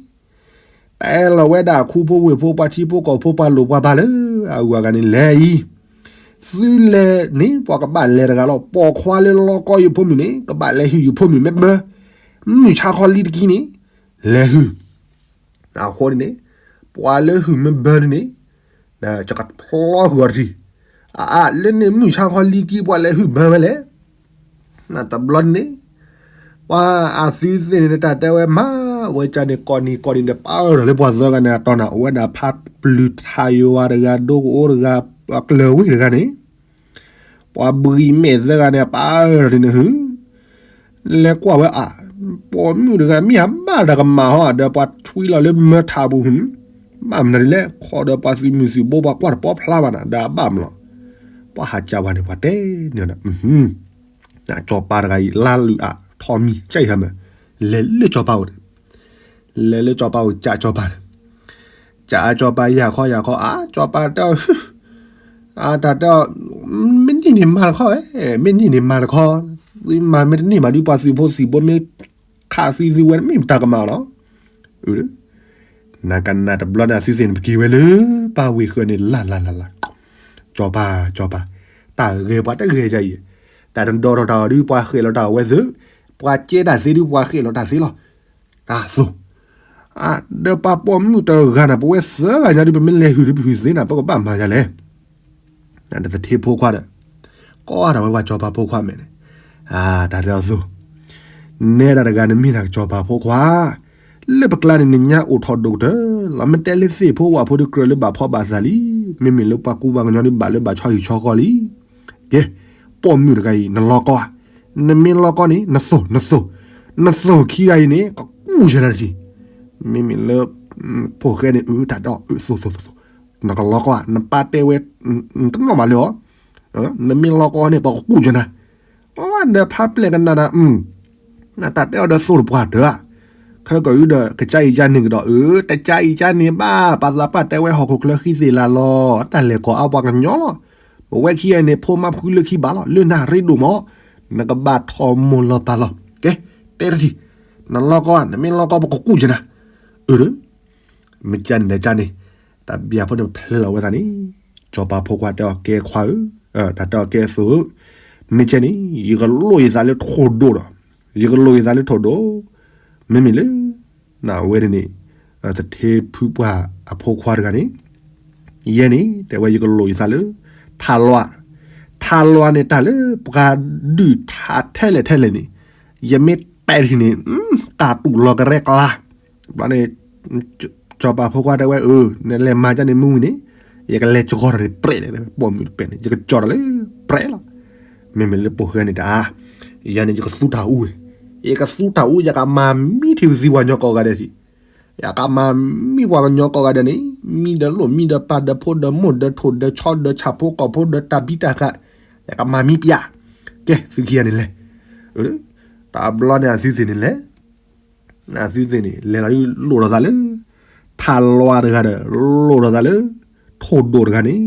တဲလီၤဝဲဒၣ်ခူဖိဝ့ၢ်ဖိ ပှၤထံဖိကီၢ်ဖိ ပှၤလိၣ်ပှၤပာ်လၢအဂုၤအဂၤန့ၣ် လဲၤအံၤ, သုလဲၤန့ၣ် ပှၤကဘၣ်လဲၤတဂၤလီၤ. ပိာ်ခွါလၢလီကီယဖိမုၣ်န့ၣ် ကဘၣ်လဲၤဟုၣ်ယဖိမုၣ်မ့ၢ်ဘၢ, မုၢ်ဆါခီလံတကံန့ၣ် လဲၤဟုၣ် အဃိန့ၣ် ပှၤလၢဟုၣ်မ့ၢ်ဘၢန့ၣ် ယကဖျီဟုၣ်အီၤတထံၣ်, အအါ လၢန့ၣ်မုၢ်ဆါခီလံကံ ပှၤလဲၤဟုၣ်ဘၢဝဲလဲၣ်. တဘျီန့ၣ် ပှၤအသုသ့ၣ်န့ၣ် တၢ်တဲဝဲမၤဝဲကန့ၣ် ကိးနံၤကိးနံၤဒီး ပၢ်အၢၣ်ထီၣ်လၢပှၤသၢဂၤန့ၣ် အတီၢ်နၤ အိၣ်ဝဲဒၣ်ဖးပျုၤထးယွၤတဂၤ ဒိကအိတဂၤ ပှၤကျၢၤဝ့ၢ်တဂၤန့ၣ် ပှၤဘှံးမဲာ်သၢဂၤန့ၣ် အပၢ်အၢၣ်ထီၣ်န့ၣ်ဟုၣ်, လဲၤကွၢ်ဝဲအါ, ပိာ်မုၣ်တဂၤ မ့ၢ်အဘၣ်တၢ်ကမၣ်ဟီဒီး ပှၤထွံလီၤလၢမၢထးပူၤဟုၣ်, ဘၣ်မနုၤဒ်လဲၣ် ခီဒီးပှၤသုးမုၢ်သုးဘိ ပှၤကွၢ်တပီဖျါဘၣ်နၤ ဒီးအဘၣ်မလီၤ. ပှၤဟးကၢ်ဝဲန့ၣ် ပှၤတဲန့ၣ်ဒီး စီၤပၤတဂၤအံၤ လါလုၢ်အါ ထီၣ်မံၤ ကၠဲအံၤဟဲမး, လဲၤလၢစီၤပၤအိၣ်န့ၣ်, လဲၤလၢစီၤပၤအိၣ် ကးစီၤပၤန့ၣ်, ကးစီၤပၤယၤခီယၤခီ အါ စီၤပၤတဲအီၤ, အတၢ်တဲအီၤ, မ့ၢ်န့ၢ်န့ၣ်မၤတခီဝဲ, မ့ၢ်န့ၢ်န့ၣ်မၤတခီ, သုမၤမ့ၢ်တန့ၢ်ဘၣ်ဒုး ပှၤသုးဖိသံၣ်ဘိမ့ၢ်ခးသုသုဝဲ မ့ၢ်တၢ်ကမၣ်လီၤ. အၢ နကနၣ်တဘျီန့ၣ် အသုသ့ၣ်န့ၣ် ပက့ၤဝဲလၢပှၤဝ့ၢ်ဃၢၤန့ၣ် လၢ်လၢ်လၢ်လၢ်, စီၤပၤ စီၤပၤ, တၢ်ဂဲၤပှၤတဂဲၤယၤအံၤ, တၢ်နဒီထီၣ်တၢ်အီၤဒုး ပှၤဃဲးလီၤတၢ်အီၤဝဲသုး, ပှၤကဲတၢ်သ့ဒုး ပှၤဃဲးလီၤတၢ်သ့လီၤ. တၢ်သိၣ်, အါ ဒီးပှၤပိာ်မုၣ်တဂၤန့ၣ် ပဝဲသၢဂၤညါဒုး ပမ့ၢ်လဲၤဟုၣ်ဒုး ပဟုၣ်သ့နၤ ပကဘၣ်မၤယၤလဲၣ်. တသထ့ဖိခွါဒီး, ကိးထီၣ်ဝဲပှၤစီၤပၤဖိခွါမဲာ်န့ၣ်, အါ တၢ်တဲအီၤသိၣ်, နဲဒၣ်တဂၤန့ၣ်မ့ၢ်ဒၣ်စီၤပၤဖိခွါ, လၢပကျါန့ၣ် နညါအိၣ်ထီၣ်ဒိၣ်ကတၢၢ်လီၤ. မ့ၢ်တဲလၢသ့ၣ်ဖိဝၣ်ဖိဒုး ကြၢးလၢဘၣ်ဖီဘၣ်သးလံ, မ့မ့ၢ်လၢပှၤကူပှၤကညီဒုး ဘၣ်လၢဘၣ်ဆီဟံၣ်ဆီဃီလံ. ကဲ, ပိာ်မုၣ်တဂၤအံၤ နလီၤကီဧါ, နမ့ၢ်လီၤကီန့ၣ် နသိၣ် နသိၣ်, နသိၣ်ခံဂၤအံၤန့ၣ် ကကူၣ်ယနၤတထံၣ်. မ့မ့ၢ်လၢ ဖိၣ်ဃဲန့ၣ် အၢ တၢ်ဒီး အၢ သိၣ်သိၣ်သိၣ်သိၣ်, နကလီၤကီဧါ, နပၢ်တဲဝဲ တနီၣ်ဘၣ်လၢအီၤ, နမ့ၢ်လီၤကီန့ၣ် ပှၤကကူၣ်ယနၤ. အဝဲဒီးဖးပျဲၢ်ကနၣ်ဒီး, နတၢ်တဲအီၤဒီးသိၣ်တပှၢ်တၢၢ်, ခဲကီၢ်အံၤဒီး ကစၢ်အံၤကန့ၢ်ကဒီး အၢ တကစၢ်အံၤကန့ၢ်ဘၣ်, ပှၤသးပှၢ်တဲဝဲဟီၣ်ခိၣ်ချၢဃံသ့ၣ်လၢ်လီၤ, တၢ်လဲၤကီၢ်အါပှၤကညီလီၤ. ပဝဲခံဂၤန့ၣ် ဖိမါဖုလၢခံဘၣ်လီၤ, လၢနၢ်ရ့ဒိၣ်မး, နကဘၣ်ထီၣ်မိၢ်လီၤပၢ်လီၤ. ကဲ, တဲတထံၣ်, နလီၤကီ, နမ့ၢ်လီၤကီ ပကကူၣ်ယနၤ. အၢ မ့ၢ်ကန့ၣ်ဒီးကန့ၣ်, တၢ်ဘံၣ်ဖိန့ၣ် ဖျဲလီၤဝဲသးန့ၣ်, စီၤပၤဖိခွါတဲအီၤကဲခွါဧၢ, တၢ်တဲအီၤကဲသိၣ်ဧၢ, မ့ၢ်ကန့ၣ် ယကလိၣ်ယသးလၢထိၣ်ဒိၣ်ဒီး, ယကလိၣ်ယသးလၢထိၣ်ဒိၣ်, မ့မ့ၢ်လၢ နဝဲန့ၣ်န့ၣ်, သထ့ဖုပှၢ်အဖိခွါတဂၤန့ၣ်, ယဲန့ၣ် တဲဝဲယကလိၣ်ယသးလၢ ထးလွါ, ထးလွါန့ၣ်တၢ်လၢပှၤဒုးထးထဲလဲၣ်ထဲလဲၣ်န့ၣ်, ယမ့ၢ်တဲထံၣ်န့ၣ်, တၢ်တူၢ်လီၤကရဲကျါ, ဘျီန့ၣ် စီၤပၤဖိခွါတဲဝဲ အၢ နလဲၤမၤဒ်န့ၣ်မ့ၢ်ဝံၤန့ၣ်, ယကလဲၤကၠီထီၣ်န့ၣ်ပြဲး, ပိာ်မုၣ်တပဲန့ၣ် ယကကၠီထီၣ်လၢပြဲးလီၤ. မ့မ့ၢ်လၢပိာ်ဃဲန့ၣ်တၢ်, ယၤန့ၣ် ယကသူတၢ်အူဝဲ, ယကသူတၢ်အူ ယကမၤမံထံၣ်သံပှၤကညီကိးဂၤဒဲးထံၣ်, ယကမၤမံပှၤကညီကိးဂၤဒဲးန့ၣ်, မံဒီးလိၣ်မံဒီးပၢ်ဒီးဖိဒီးမိၢ်ဒီးထိၣ်ဒီးဆီဒီးဆၣ်ဖိကီၢ်ဖိဒီးတၢ်ဘံၣ်တၢ်ဃး, ယကမၤမံပျၢ်, ကဲ သုခံဂၤန့ၣ်လဲၤ, တဘျီန့ၣ်အသုသ့ၣ်န့ၣ်လဲၤ အသုသ့ၣ်န့ၣ် လဲၤလီၤဒုးလိၣ်ထီၣ်သးလၢ ထးလွါတဂၤဒီး လိၣ်ထီၣ်သးလၢ ထိၣ်ဒိၣ်တဂၤန့ၣ်,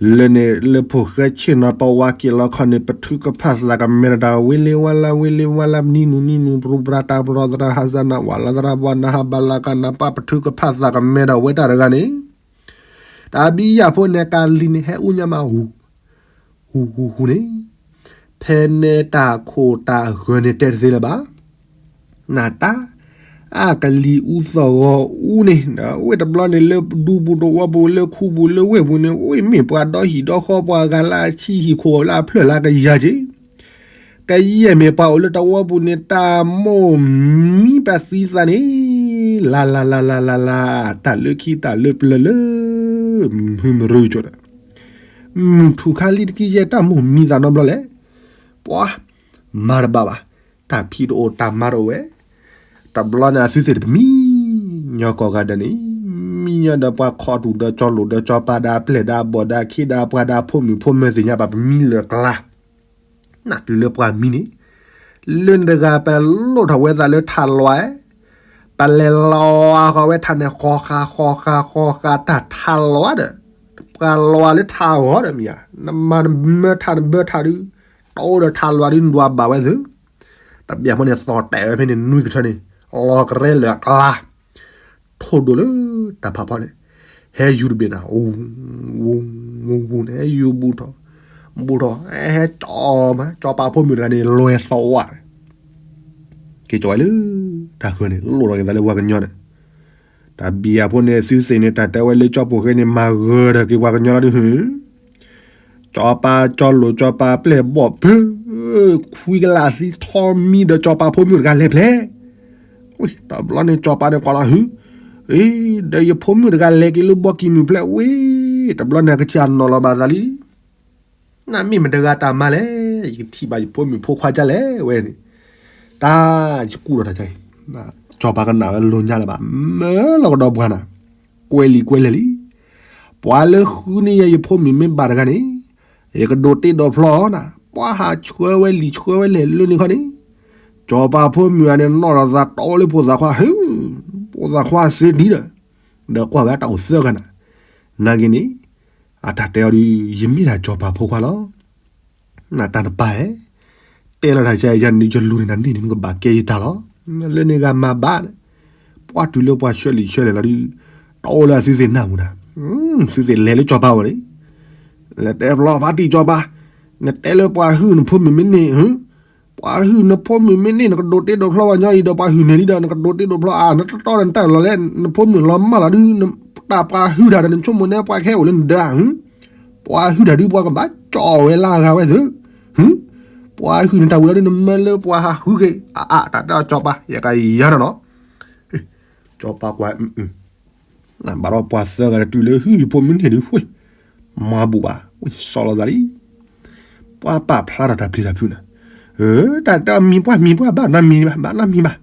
လၢန့ၣ်လၢဖိၣ်ဃဲဆ့ၣ်နီၤပဝါက့ၤလီၤခီန့ၣ် ပထုကဖၣ်သးကမဲဒီးတၢ် ဝ့လ့ဝါလါ ဝ့လ့ဝါလါ ပနံနူနံနူ ပြူပြါတၢ်ပြီသရၣ် ဟါစန ဝးလါသရၣ် ပှၤနဟါဘၣ်လါကနၣ် ပှၤပထုကဖၣ်သးကမဲဒီးဝဲတၢ်တဂၤန့ၣ်, တၢ်ဘံယၣ်ဖိန့ၣ် ကးလံၤန့ၣ် ဟဲအူညါမး ဟူ ဟူ ဟူ ဟူန့ၣ်, ဖဲန့ၣ်တၢ်ခိၣ်တၢ်ဃၢၤန့ၣ်တဲတသ့လၢၤဘၣ်. နတၢ်, အကလံၤအူသီၣ်ဂီၤအူန့ၣ်, ဒီးဝ့ၢ်တဘျီန့ၣ်လၢဒူပူၤတဝီပူၤ လၢခူပူၤ လၢဝ့ၢ်ပူၤန့ၣ် ဝ့ၢ်မ့ၢ်ပှၤဒီဟံၣ်ဒီဃီ ပှၤဂၤလၢအဆံးဟံၣ်ခိၣ်လၢအဖျၢၣ်လၢကယၤက့ၤ ကယဲၢ်မ့ၢ်ပှၤအိၣ်လၢတဝီပူၤန့ၣ် တၢ်မိၣ်မံပသံသးန့ၣ်, လၢ်လၢ်လၢ်လၢ်လၢ်လၢ် တၢ်လၢခံတၢ်လၢပျၢၤလၢ မုၢ်မရူကၠိဒီး မုၢ်ထူၣ်ခါလံတက့ၢ်ယဲၢ် တၢ်မိၣ်မံသးနီတဘျီလဲၣ်. ပှၤ မၤတဘၣ်ဘၣ်, တၢ်ဖံးတအိၣ်တၢ်မၤတအိၣ်ဝဲ. တဘျီန့ၣ်အသုသ့ၣ်တပမံညီကိးဂၤဒဲးန့ၣ်, မံညီဒီးပှၤခီၣ်ထူၣ်ဒီးကၠီလိာ်ဒီးကၠီပၤဒီးအပျဲၢ်ဒီးအဘီၣ်ဒီးအခ့ဒီး ပှၤဒီးဖိမုၣ်ဖိမၢသ့ၣ်ညါဘၣ် ပမံလၢာ်ကျါ နတုၤလၢပှၤမံန့ၣ်, လၢန့ၣ်တဂၤ ပလိၣ်ထီၣ်ဝဲသးလၢထးလွါ, ပလဲၤလီၤဃီၤဝဲထးန့ၣ် ဃီဃာ်ဃီဃာ်ဃီဃာ် တၢ်ထးလွါဒီး ပှၤလွါလၢထးဂီၤဒီးမ့ၢ်ဧါ, နမၤနမၢထးနဘၢထးဒုး, တအိၣ်ဒီးထးလွါဒုး နဒွးဘၣ်ဝဲသု, တဘျီဖိန့ၣ် သီၣ်တဲာ်ဝဲဖဲန့ၣ် နွံကထၢန့ၣ်, လီၤကရဲလၢာ်အကျါ ထိၣ်ဒိၣ်လၢတၢ်ဖးဖီန့ၣ်, ဟဲယူၤတဘ့ၣ်နၤ, ဝူၤ ဝူၤ ဝူၤ ဝူၤန့ၣ် ဟဲယူၤဘူးထီၣ်, ဘူးထီၣ် ဟဲကၠီမး ကၠီပၤဖိမုၣ်တဂၤန့ၣ် လွဲၢ်သီဝါန့ၣ်, က့ၤကၠီဝဲလၢတၢ်ဃၢၤန့ၣ် လိၣ်ထီၣ်က့ၤသးလၢပှၤကညီန့ၣ်, တၢ်ဘံယၣ်ဖိန့ၣ် သုသ့ၣ်န့ၣ် တၢ်တဲဝဲလၢကၠီပိာ်ဃဲန့ၣ် မၤဂၢၢ်ထီၣ်က့ၤပှၤကညီလီၤဒုး ကၠီပၤကၠီလိာ်ကၠီပၤပျဲၢ်ဘီၣ်ဖု ခွံကလးသံထီၣ်မံဒီးကၠီပၤဖိမုၣ်တဂၤလဲၤဖျဲး, တဘျီန့ၣ်ကၠီပၤန့ၣ်ကွၢ်လီၤဟု, အ့ ဒီးယဖိမုၣ်တဂၤလဲၤက့ၤလၢဘီကံၢ်မုၢ်ဖျဲးဝဲ, တဘျီန့ၣ်ကစၢ်နီၤလီၤဘၣ်သးလံ, နမ့ၢ်မတဂၤတၢ်မၤလဲၣ်, ယကထံၣ်ဘၣ်ယဖိမုၣ်ဖိခွါဒ်လဲၣ်ဝဲန့ၣ်, တၢ်ယကူၣ်ဒီးတၢ်အံၤ, ကၠီပၤကနၣ်ဝဲလိာ်ညါလၢၤဘၣ်, မၢလီၤကဒီးပှၤနၤ, ကွဲးလံာ်ကွဲးလဲၢ်လံ, ပှၤလၢဃုန့ၢ်ယၤယဖိမုၣ်မ့ၢ်ဘၣ်တဂၤန့ၣ်, ယကဒိးတ့ဒိးဖျီနၤ, ပှၤဟးဆှၢဝဲလံာ်ဆှၢဝဲလဲၢ်လၢန့ၣ်ခီန့ၣ်, စီၤပၤဖိမုၣ်ဂၤန့ၣ် နီၣ်ထီၣ်သးတီလၢဖိသၣ်ခွါ, ဟ့, ဖိသၣ်ခွါစ့ဒံဒီး, ဒီးကွၢ်ဝဲတၢ်အိၣ်သၢဂၤနၤ, နာ်က့န့ၣ်, အတၢ်တဲအီၤဒီး, ယမ့ၢ်ဒၣ်စီၤပၤဖိခွါလီၤ. နတၢ်နပၢ်ဧၢ, တဲလီၤတၢ်ကယၤန့ၣ် ယလူၤန့ၢ်နၤန့ၣ် နကဘၣ်ကဲယတၢ်လီၤ. လၢန့ၣ်ဂၤမၤဘၣ်, ပှၤတုၤလၢပှၤဆှၢလံာ်ဆှၢလဲၢ်လီၤဒီး, တီလၢအသုသ့ၣ်နၢ်မူနၤ, သုသ့ၣ်လဲၤလၢစီၤပၤဝဲန့ၣ်, လဲၤတဲဖျီဖါတံၢ်စီၤပၤ, နတဲလၢပှၤဟုၣ်နဖိမုၣ်မ့ၢ်န့ၢ်, ပှၤဟုၣ်နဖိမုၣ်မ့ၢ်န့ၢ် နကဒိးတ့ဒိးဖျီဝဲညီအံၤဒီး ပှၤဟုၣ်န့ၢ်လံဒီး နကဒိးတ့ဒိးဖျီအါ, နတတီဒီးနတၢ်လီၤလဲၣ်, နဖိမုၣ်လီၤမၢ်လီၤဒုး, တၢ်ပှၤဟုၣ်တၢ်ဒီး နဆိကမိၣ်န့ၣ် ပှၤကဟဲအိၣ်လၢနဒၢးဧါ, ပှၤဟုၣ်တၢ်ဒုး ပှၤကဘၣ်ကၠီၣ်ဝဲလၢအဂၤဝဲသ့ၣ်, ပှၤဟုၣ်န့ၢ်တၢ်ဝံၤလီၤဒုး နမၢလၢပှၤဟးဃုက့ၤ, အါအါ တၢ်တဲအီၤစီၤပၤ ယကယၤနီၤနီၤ, စီၤပၤကွၢ် ဘၣ်ဒီးပှၤသၢဂၤတတုၤလၢဟုၣ်ယဖိမုၣ်န့ၢ်ဒုး ဝ့ၢ်, မၤဘူၣ်ဘၣ်, ဝ့ၢ် စီလီၤသးလံ, ပှၤပာ်ဖျါထီၣ်တၢ်ပျံၤတၢ်ဖုးနၤ, တၢ်တမံၤပှၢ်မံၤပှၢ် ဘၣ်နမံၤဘၣ် ဘၣ်နမံၤဘၣ်,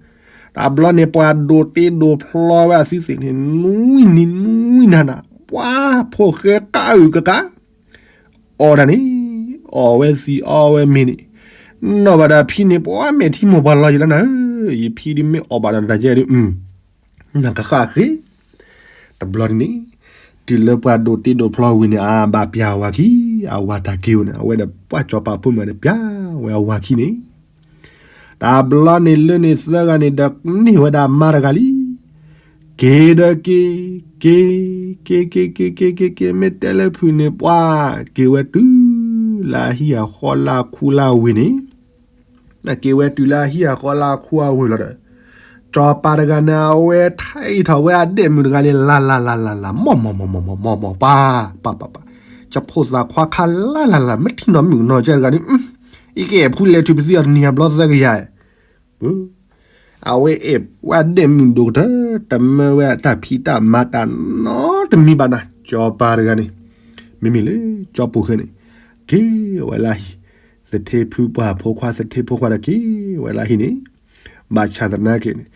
တဘျီန့ၣ် ပှၤဒိးတ့ဒိးဖျီဝဲအသုသ့ၣ်န့ၣ် နွံနံၤနွံနၤနၤ, ပှၤဖိၣ်ဃဲကးအုၣ်ကကး, အီၣ်တၢ်န့ၣ်, အီၣ်ဝဲသံးအီဝဲမ့ၤန့ၣ်, နီၣ်ဘၣ်ဒီးဖံန့ၣ် ပှၤမဲာ်ထံမိၢ်ပှၤလီၤယံၤလီၤနၤ, ယဖံဒုးမ့ၢ်အီၣ်ဘၣ်ဒီးတၢ်ကဲဒုး နကဃၣ်ဃ့, တဘျီန့ၣ်, တုၤလၢပှၤဒိးတ့ဒိးဖျီဝံၤန့ၣ် အဘၣ်ပျၢ်အဝၤခံ, အဝၤတၢ်က့ၤအိၣ်န့ၣ် အဝဲဒီးပှၤစီၤပၤဖိမုၣ်န့ၣ် ပျၢ်ဝဲအဝၤခံန့ၣ်, တဘျီန့ၣ်လၢန့ၣ်သၢဂၤန့ၣ်ဒီးန့ၢ်ဝဲဒၣ်မါတဂၤလံ, က့ၤဒီးက့ၤ, က့ၤ, က့ၤက့ၤက့ၤက့ၤက့ၤက့ၤ မ့ၢ်တဲလၢဖုးန့ၣ် ပှၤ, က့ၤဝဲတုၤ, လၢအဟံၣ်အဃီလၢအခူလၢအဝ့ၢ်န့ၣ် နက့ၤဝဲတုၤလၢအဟံၣ်အဃီလၢအခူအဝ့ၢ်လီၤဒီး, စီၤပၤတဂၤန့ၣ် အဝဲထံၣ်ထီၣ်ဝဲအဒဲၣ်မုၣ်တဂၤန့ၣ် လၢ်လၢ်လၢ်လၢ်လၢ်လၢ် မီၢ်မီၢ်မီၢ်မီၢ်မီၢ်မီၢ်မီၢ် ပၢ်ပၢ်ပၢ်ပၢ်, ယဖိသၣ်ခွါခါလၢ်လၢ်လၢ် မ့ၢ်ထံၣ်နီၢ်မုၣ်ကနီၤကဲတဂၤန့ၣ်, အံၤကအဲၣ်ဖူလဲၤထုးပသံအီၤတနံၤအဘျီသၢကယၤ, အဝဲအဲၣ်ဝဲအဒဲၣ်မုၣ်ဒိၣ်ကတၢၢ် တမၢဝဲအတၢ်ဖံးတၢ်မၤတၢ်နီတမံၤဘၣ်နၤ စီၤပၤတဂၤန့ၣ်, မ့မ့ၢ်လၢကၠီပိာ်ဃဲန့ၣ်, က့ၤဝဲလၢဟံၣ်, သထ့ဖုပှၢ်ဖိခွါ သထ့ဖိခွါဒီးက့ၤဝဲလၢဟံၣ်န့ၣ်, ဘၣ်ဆၣ်သနာ်က့န့ၣ်,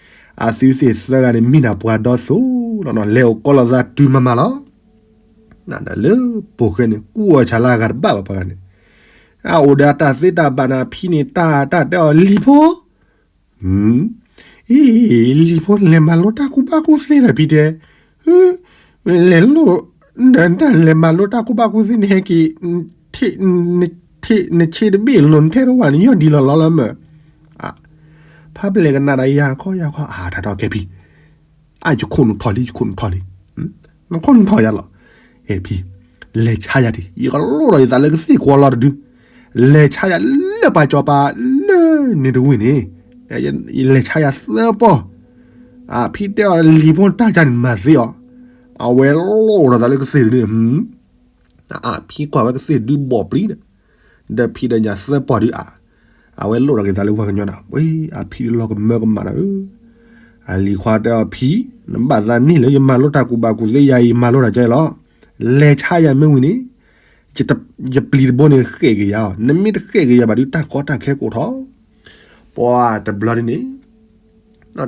အသုသ့ၣ်သၢဂၤန့ၣ် မ့ၢ်ဒၣ်ပှၤဒီစိၤနီၢ်နီၢ် လဲၤအိၣ်ကီးလိာ်သးတုၤမၤမၤလီၤ. ဒီးလၢပိာ်ဃဲန့ၣ် ကူၣ်အီၣ်ဆၣ်လၢအဂၤတဘၣ်ဘၣ်ပှၤဂၤန့ၣ်, အအိၣ်ဒီးအတၢ်သ့တၢ်ဘၣ်န့ၣ် အဖံန့ၣ် တၢ်တၢ်တဲအီၤ လံၤဖိ အံၤ, လံၤဖိ လဲၤမၤလိတၢ်ကူၣ်ဘၣ်ကူၣ်သ့ဒီးဖံတဲ, လဲၤလိၣ်, ဒီးတၢ်လဲၤမၤလိတၢ်ကူၣ်ဘၣ်ကူၣ်သ့န့ၣ် ဟဲက့ၤ, နဆ့တဘ့ၣ်လိၤ နထဲတဝၢ်န့ၣ် ယီၢ်ဒံးလီၤလီၤလၢမၢ်, ဖးပလဲၣ်ကနၣ်ဒီးယၤခီယၤခီ အါ တၢ်ဒီးကဲဖံ အါ ယခိၣ်နူာ်ထီၣ်လံ ယခိၣ်နူာ်ထီၣ်လံ, နခိၣ်နူာ်ထီၣ်ယၤလီၤ, အဲၣ်ဖံ, လဲၤဆါယၤဒံး ယကလိၣ်ဒီးယသးလၢကသ့ၣ်ကွီၤလီၤတဒု, လဲၤဆါယၤလၢပှၤစီၤပၤလၢန့ၣ်တဝ့ၢ်န့ၣ်, လဲၤဆါယၤသၢပီၢ်, အဖံတဲအီၤလံၤဖိ တၢ်ကန့ၣ်မၤသ့အီၤ, အဝဲလိၣ်ဒီးသးလၢကသ့ၣ်တဒုန့ၣ်, အဖံကွၢ်ဝဲကသ့ၣ်တဒုဘီၣ်ပျံၤဒီး, ဒီးဖံဒီးညၣ်သၢပီၢ်ဒုးအါ, အဝဲလိၣ်ဒီးက့ၤသးလၢပှၤကညီနၤ, ဝဲအဖံလီၤကမၢကမၣ်ဒီး, အလံၤခွါတဲအီၤ ဖံ, နဘၣ်သးန့ၢ်လၢယမၤလိတၢ်ကူၣ်ဘၣ်ကူၣ်သ့ယၤအံၤ မၤလိတၢ်ကဲလီၤ, လဲၤဆါယၤမ့ၢ်ဝံၤန့ၣ်, ယပျံၤတဘိန့ၣ်ဃဲၣ်က့ၤယၤအီၤ နမ့ၢ်တဃဲၣ်က့ၤယၤဘၣ်ဒုး တၢ်ကီတၢ်ခဲကိးထီၣ်, ပှၤတဘျီဒ်န့ၣ်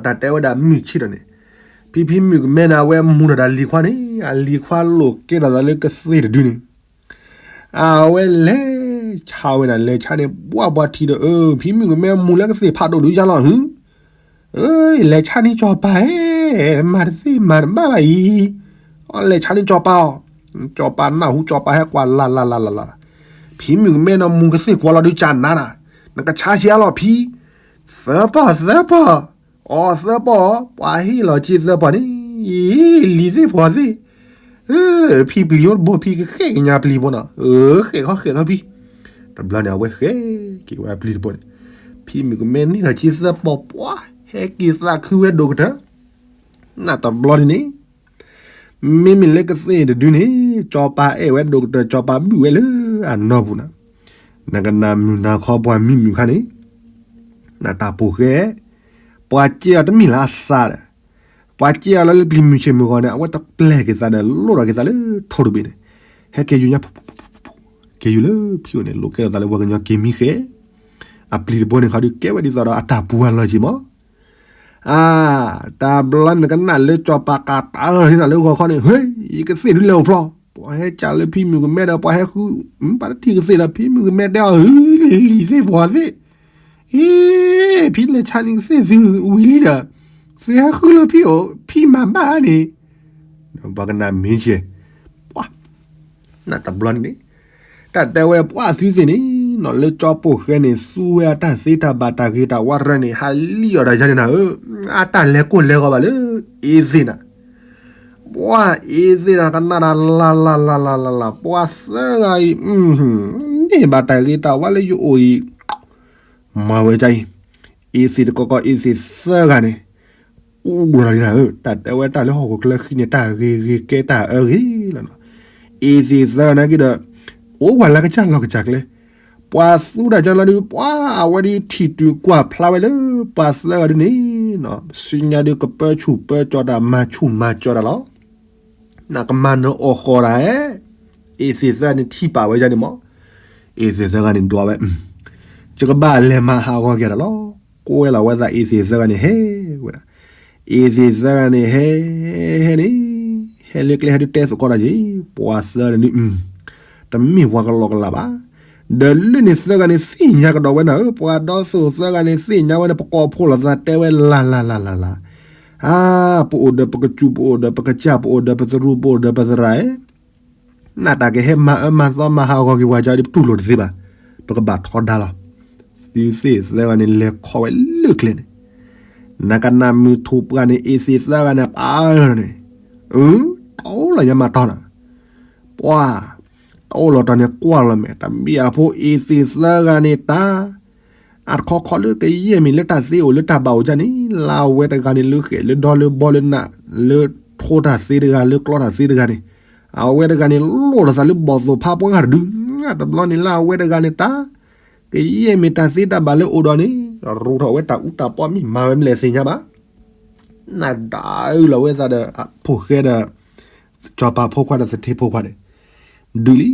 တၢ်တဲဝဲဒၣ်မုၢ်ဆ့ၣ်ဒီးန့ၣ်, ဖံဖံမုၣ်ကမဲန့ၣ် အဝဲမူၤဒီးတၢ်လံၤခွါန့ၣ် အလံၤခွါလိၣ်ကဲထီၣ်သးလၢကသ့ၣ်တဒုန့ၣ်, အဝဲလဲၤဆါဝဲဒၣ် လဲၤဆါန့ၣ် ပှၢ်ပှၤထံၣ်ဒီး အၢ ဖံမုၣ်ကမဲမူၤလၢကသ့ၣ်ဖးဒိၣ်ဒုးယါလီၤဟု, အၢ လဲၤဆါန့ၣ်စီၤပၤဧၢ, မၤတသ့မၤတဘၣ်ဘၣ်အံၤ, အလဲၤဆါန့ၣ်စီၤပၤအီၤ, စီၤပၤနၢ်ဟူ စီၤပၤဟဲကွၢ်လၢ်လၢ်လၢ်လၢ်လၢ်, ဖံမုၣ်ကမဲနီၢ်မူၤကသ့ၣ်ကွီၤလီၤဒုး ကနၤနၤ, နကဆါဆံးအါလီၤဖံ, သၢပီၢ်သၢပီၢ်, အီသၢပီၢ်, ပှၤဟ့ၣ်လီၤက့ၤသၢပီၢ်န့ၣ်, လံၤသ့ၣ်ပှၤသ့ၣ်, ဖံပျံၤဖိတဘိ ဖံကဃဲၣ်က့ၤညါပျံၤဖိနီၤ, ဃဲၣ်ခီဃဲၣ်ခီဖံ, တဘျီန့ၣ် အဝဲဃဲၣ်က့ၤဝဲအပျံၤတဘိန့ၣ်, ဖံမုၣ်ကမဲန့ၢ်လီၤက့ၤသၢပီၢ် ပှၤဟဲက့ၤသးခုဝဲဒိၣ်ကတၢၢ်, နတဘျီန့ၣ်န့ၣ် မ့မ့ၢ်လၢကသ့ၣ်တဒုန့ၣ် စီၤပၤအဲၣ်ဝဲဒိၣ်ကတၢၢ် စီၤပၤဘုၣ်ဝဲလၢအနီၢ်ပူၤနၤ, နကနၣ်မုၢ်နၤခီပှၤမံမုၣ်ခါန့ၣ်, နတၢ်ပိာ်ဃဲ, ပှၤကဲအီၤတမ့ၢ်လၢအသးဒီး, ပှၤကဲအီၤလၢပျံၤမုၢ်ဆ့ၣ်မုၢ်ဂီၤန့ၣ် အဝဲတပျဲၢ်က့ၤသးဒီး လိၣ်ထီၣ်က့ၤသးလၢထိၣ်တဘ့ၣ်န့ၣ်, ဟဲက့ၤယူၤညါ က့ၤယူၤလၢဖံအိၣ်န့ၣ် လိၣ်ကဲထီၣ်သးလၢပှၤကညီက့ၤမံဃဲ, အပျံၤတဘိန့ၣ်ခီဒုးကဲဝဲဒ်သိးဒီးအတၢ်ပူၤအလီၢ်က့ၤမး အါ, တဘျီန့ၣ်ကနၣ်လၢစီၤပၤကးတၢ် ဟဲနၤလၢဂီၤခီန့ၣ် ဟ့ၣ်, ယကသ့ၣ်ဒုးလဲၤအိၣ်ဖျီ, ပှၤဟဲကးလၢဖံမုၣ်ကမဲဒီး ပှၤဟဲဃု, ပှၤတထံၣ်ကသ့ၣ်ဒီး ဖံမုၣ်ကမဲတဲအီၤ လံၤသ့ၣ်ပှၤသ့ၣ်, ဟ့ၣ် ဖံလဲၤဆါန့ၢ်ကသ့ၣ်သုဝံၤလံဒီး သုဟဲဃုလၢဖံအိၣ် ဖံမၤဘၣ်န့ၣ် ပှၤကနၣ်မ့ၢ်ကဲ ပှၤ နတဘျီန့ၣ်န့ၣ် တၢ်တဲဝဲပှၤသုသ့ၣ်န့ၣ် နီၢ်လၢကၠီပိၢ်ဃဲန့ၣ် သူဝဲအတၢ်သ့တၢ်ဘၣ်တၢ်ဂ့ၤတၢ်ဝးတရၢန့ၣ် ဟးလံၣ်အီၣ်တၢ်ယါန့ၣ်နၤဧၢ, အတၢ်လဲၤကိၢ်လဲၤဂီၤဘၣ်လၢ အ့သ့ၣ်နၤ ပှၤအ့သ့ၣ်နၤကနၣ်တၢ်လၢ်လၢ်လၢ်လၢ်လၢ်လၢ် ပှၤသၢဂၤအံၤ န့ၢ်ဘၣ်တၢ်ဂ့ၤတၢ်ဝါလၢယအိၣ်အံၤ မၤဝဲဒ်အံၤ, အ့သ့ၣ်တကီကီ အ့သ့ၣ်သၢဂၤန့ၣ် ကူၣ်ဒိၣ်လီၤလံနၤဧၢ, တၢ်တဲဝဲတၢ်လၢဟီၣ်ခိၣ်ချၢဃံန့ၣ် တၢ်ဂ့ၤဂ့ၤကဲတၢ်အၢဂ့ၤလီၤနီၤ, အ့သ့ၣ်သၢဂၤနာ်က့ဒီး အိၣ်ဝဲလၢကစၢ်လီၢ်ကစၢ်ကျဲ, ပှၤသူတၢ်ကၢလီၤဒုး ပှၤအဝဲဒုးထံၣ်တုၤကွၢ်ဖျါဝဲလၢ ပှၤသၢဂၤဒုးန့ၣ်နီၤ, ဆူညါဒုးကပၢဆူၣ်ပၢကၠီတၢ် မၤဆူၣ်မၤကၠီတၢ်လီၤ. နကမၤနၢၤအီၣ်ဃီတၢ်ဧဲ, အ့သ့ၣ်သၢဂၤန့ၣ်ထံၣ်ပာ်ဝဲဒ်န့ၣ်မး, အ့သ့ၣ်သၢဂၤန့ၣ်ဒွးဝဲ, ယကဘၣ်လဲၤမၤဟးဂီၤက့ၤတၢ်လီၤ, ကွဲလီၤဝဲသးအ့သ့ၣ်သၢဂၤန့ၣ်ဟဲဝဲဒၣ်, အ့သ့ၣ်သၢဂၤန့ၣ်ဟဲ ဟဲန့ၣ်, ဟဲလၢကျဲဟဲဒုးတဲသကိးတၢ်က့ၤ, ပှၤသၢဂၤန့ၣ်ဒုး တမ့ၢ်ပှၤကလီကလးဘၣ်, ဒီးလၢန့ၣ်သၢဂၤန့ၣ်သ့ၣ်ညါကဒီးဝဲနၤဧၢ, ပှၤဒီးသိၣ်သၢဂၤန့ၣ်သ့ၣ်ညါဝဲန့ၣ် ပကိးဖိလိာ်သးတဲဝဲလၢ်လၢ်လၢ်လၢ်လၢ်, အါ, ပအိၣ်ဒီးပကစူၢ် ပအိၣ်ဒီးပကစၢ် ပအိၣ်ဒီးပသရူး ပအိၣ်ဒီးပသရၣ်ဧၢ, နတၢ်ကဟဲမၤအၢမၤသီမၤဟးဂီၤက့ၤပှၤကၢဒုး ပတူၢ်လိာ်တသ့ဘၣ်, ပကဘၣ်ထီဒါလီၤ. သုသ့ၣ်သၢဂၤန့ၣ်လဲၤခီဝဲလၢကျဲန့ၣ်, နကနၣ်မုၢ်ထူၣ်ပှၢ်န့ၣ် အ့သ့ၣ်သၢဂၤန့ၣ် ပာ်အၢန့ၣ်, အၢ, တီလီၤညါမၤတီနၤ, ပှၤ, တီလီၤတီန့ၣ်ကွၢ်လီၤမဲာ် တဘံၣ်အဖိအ့သ့ၣ်သၢဂၤန့ၣ်တၢ် အတခီခီလၢကယဲၢ်မ့ၢ်လၢတၢ်သ့အိၣ်လၢတၢ်ဘၣ်အိၣ်ဒ်န့ၣ် လၢအဝဲတဂၤန့ၣ်လၢဃဲၣ်လၢဒီလၢဘီလၢနး လၢထိတၢ်သ့တဂၤ လၢကျီတၢ်သ့တဂၤန့ၣ်, အဝဲတဂၤန့ၣ်လိၣ်လီၤသးလၢဘီၣ်သိၣ်ဖးပှၢ်တဒု, တဘျီန့ၣ်လၢအဝဲတဂၤန့ၣ်တၢ် ကယဲၢ်မ့ၢ်တၢ်သ့တၢ်ဘၣ်လၢအိၣ်ဒီးန့ၣ် ရူးထီၣ်ဝဲတၢ်အူတၢ်ပီမ့ၢ်မၤဝဲမလဲၣ်သ့ၣ်ညါဘၣ်. နဒုးလီၤဝဲသးဒီး ဖိၣ်ဃဲဒီး စီၤပၤဖိခွါဒီးသထ့ဖိခွါန့ၣ် ဒုးလံ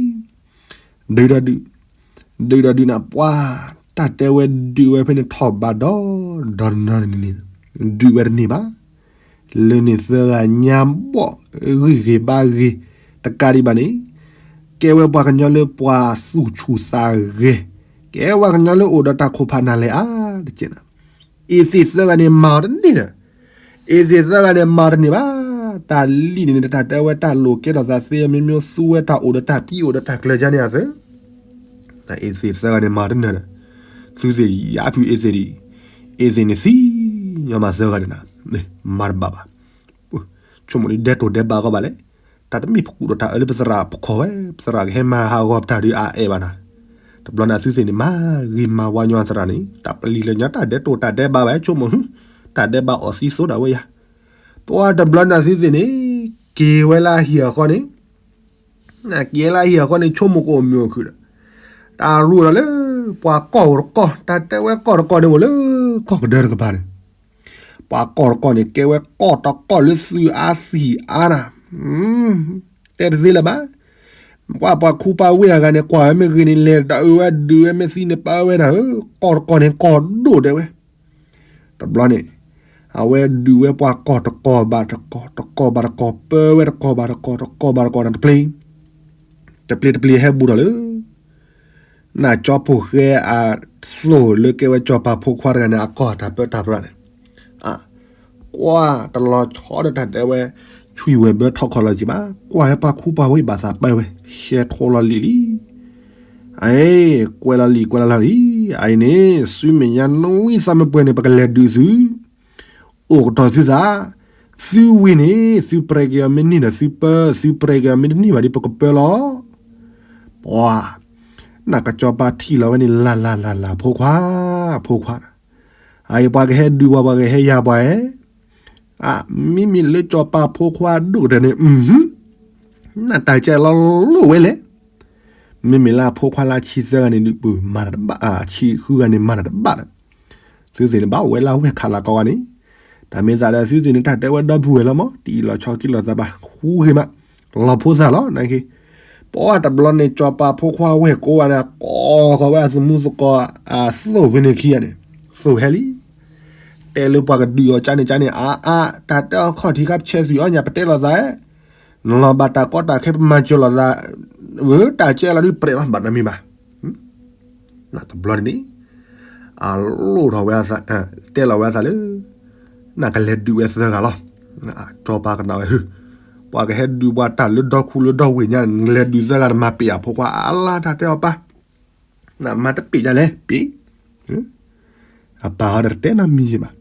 ဒုးဒီးဒုး, ဒုးဒီးဒုးနၢ်ပှၢ်, တၢ်တဲဝဲဒုးဝဲဖဲန့ၣ်ထီၣ်ဘးဒီး ဒီးနီၢ်န့ၣ်န့ၣ် ဒုးဝဲတန့ၢ်ဘၣ်. လၢန့ၣ်သၢဂၤညါဘီၣ်ဂံၢ်ဂ့ၤဘါဂ့ၤ တကးဒံးဘၣ်န့ၣ် ကဲဝဲပှၤကညီလၢပှၤသူၣ်ဆူၣ်သးဂဲၤ, ကဲဝဲပှၤကညီလၢအိၣ်ဒီးတၢ်ခိၣ်ဖးနၤလဲၣ်အါတက့ၢ်နၤ. အ့သ့ၣ်သၢဂၤန့ၣ်မၤအီၤတန့ၢ်ဒီး အ့သ့ၣ်သၢဂၤန့ၣ်မၤအီၤတန့ၢ်ဘၣ်. တၢ်လံၣ်န့ၣ်န့ၣ် တၢ်တဲဝဲတၢ်လိၣ်ကဲထီၣ်သးသ့ မျိုးမျိုး သူဝဲတၢ်အိၣ်ဒီးတၢ်ဖံးအိၣ်ဒီးတၢ်ကျၢၤကါန့ၣ်အသ့ တၢ်အ့သ့ၣ်သၢဂၤန့ၣ်မၤတနၢၤဒီး သုသ့ၣ်ယါဖုးအ့သ့ၣ်ဒံး, အ့သ့ၣ်န့ၣ်သံညီမးသၢဂၤန့ၣ်နၤ, မၤတဘၣ်ဘၣ်. ဆိကမိၣ်ဒ်ဒဲတိၢ်ဒဲးဘးဂီၢ်ဘၣ်လဲၣ်, တၢ်တမ့ၢ်ပကူၣ်ဒီးတၢ်အၢလၢပသရၣ်ပခီၣ်ဝဲ, ပသရၣ်ကဟဲမၤဟးဂီၤပတၢ်ဒုးအါအဲၣ်ဘၣ်နၤ. တဘျီန့ၣ်အသုသ့ၣ်န့ၣ် မၤဂ့ၤမၤဝါညီသရၣ်န့ၣ် တၢ်ပလံၤလၢညါတၢ်ဒဲတိၢ်တၢ်ဒဲးဘးဘၣ် ဆိကမိၣ်, တၢ်ဒဲးဘးအီၣ်သံသိးဒၣ်ဝဲယါ. ပှၤတဘျီန့ၣ်အသုသ့ၣ်န့ၣ် က့ၤဝဲလၢအဟံၣ်အဃီန့ၣ် နက့ၤလၢအဟံၣ်အဃီန့ၣ် ဆိကမိၣ်ကအိၣ်မုာ်အိၣ်ခုၣ်ဒီး တၢ်ရူၢ်ဒီးလၢ ပှၤကီၢ်တကီၢ်, တၢ်တဲဝဲကီၢ်တကီၢ်န့ၣ်အိၣ်လၢ ကီၢ်ကဒၢတကပၤန့ၣ်, ပှၤကီၢ်တကီၢ်န့ၣ် ကဲဝဲကီၢ်တကီၢ်လၢသုးအါသံးအါနၤ, တဲတသ့လၢၤဘၣ်. ပှၤပှၤခူပှၤဝ့ၢ်အဂၤန့ၣ် ကွၢ်ဝဲမ့ၢ်ဂ့ၤန့ၣ် လဲၤဒၣ်အုးဝဲဒုးဝဲမ့ၢ်သံန့ၣ် ပၢဝဲနၤဧၢ, ကီၢ်တကီၢ်န့ၣ် ကီၢ်ဒိၣ်တဲဝဲ တဘျီန့ၣ် အဝဲဒုးဝဲပှၤကီၢ်တကီၢ်ဘၣ်တကီၢ် တကီၢ်ဘၣ်တကီၢ် ပၢဝဲတကီၢ်ဘၣ်တကီၢ် တကီၢ်ဘၣ်တကီၢ်န့ၣ်တပျ့ၤ, တပျ့ၤတပျ့ၤဟဲဘူးထီၣ်လၢ နကၠီဖိၣ်ဃဲအသိၣ်လၢကဲဝဲစီၤပၤဖိခွါတဂၤန့ၣ် အကီၢ်တၢ်ပၢတၢ်ပြးန့ၣ်, ကွၢ်တလီၤဆီဒီးတၢ်တဲဝဲ ဆွံဝဲၤဘၢထီၣ်ခီၣ်လီၤက့ၤဘၣ်, ကွၢ်ဝဲပှၤခူပှၤဝ့ၢ်ဘၣ်သးပၢဝဲ ရှဲထိလီၤလံာ်လံ အ့ ကွဲးလီၤလံာ်ကွဲးလီၤလံာ်လံ, အအံၤန့ၣ် ဆူမဲာ်ညါနွံသီမ့ၢ်ပှဲၤန့ၣ် ပကလဲၤဒုးသု, အိၣ်ကတီၢ်သုသး, သုဝံၤန့ၣ် သုပြဲက့ၤအီၤမ့ၢ်န့ၢ်ဒီးသုပၢ, သုပြဲက့ၤအီၤမ့ၢ်တန့ၢ်ဘၣ်ဒီး ပကပၢလီၤ. ပှၤ နကစီၤပၤထံၣ်လီၤဝဲန့ၣ် လၢ်လၢ်လၢ်လၢ် ဖိခွါ, ဖိခွါ, အအံၤပှၤကဟဲဒုးပှၤ ပှၤကဟဲယၤပှၤဧၢ, အ မ့မ့ၢ်လၢစီၤပၤဖိခွါဒိၣ်ကတၢၢ်န့ၣ် နတၢ်ကဲလီၤလိၣ်ဝဲလဲၣ်. မ့မ့ၢ်လၢအဖိခွါလၢအဆံသၢဂၤန့ၣ်ဒုး ပမၤတၢ်တဘၣ်, အဆံဃုဂၤန့ၣ်မၤတၢ်တဘၣ်ဒီး သုသ့ၣ်န့ၣ် ဘၣ်ဝဲလၢအဝဲၢ်ခးလၢကီးဂၤန့ၣ်, တၢ်မ့ၢ်သးဒီးသုသ့ၣ်န့ၣ် တၢ်တဲဝဲဒီပုၢ်ဝဲၢ်လီၤမး, တအံၤလီၤဆီခံလီၤသးဘၣ်, ဃူဂ့ၤမး, လီၤဖိသၣ်လီၤ နာ်က့, ပှၤတဘျီန့ၣ် စီၤပၤဖိခွါဝဲၢ်ကိးဂၤန့ၣ် ကိးဃီၤဝဲအသမူသကိး အသိၣ်ဖဲန့ၣ်ခံဂၤန့ၣ်, သိၣ်ဟဲလံ တဲလၢပှၤကဒုးအီၤကၠါန့ၣ်ကၠါန့ၣ် အါအါ, တၢ်တဲအီၤခီၣ်ထံးခါပဆဲးသွံၣ်အီၣ်ညၣ် ပတဲလိာ်သး, နလီၤဘၣ်တၢ်ကီတၢ်ခဲ ပမၤစၢၤလိာ်သး, ဝဲတၢ်ကဲလီၤဒုးပြဲးလီၤ ဘၣ်နမံၤဘၣ်. တဘျီန့ၣ်န့ၣ်, အလိၣ်ထီၣ်ဝဲအသး, တဲလီၤဝဲအသးလၢ နကလဲၤဒုးဝဲသၢဂၤလီၤ. စီၤပၤကနၣ်ဝဲ, ဟ့ၣ်, ပှၤကဟဲဒုးပှၤတၢ်လၢဒီခူလၢဒီဝ့ၢ်ညါန့ၣ် နကလဲၤဒုးသၢဂၤန့ၣ် မၤပ့ၤအဖိခွါအလါတၢ်တဲအီၤပၢ်, နမၤတပ့ၤဒ်လဲၣ် ပ့ၤ အပၢ်အီၤဒီးတတဲနီတမံၤဘၣ်.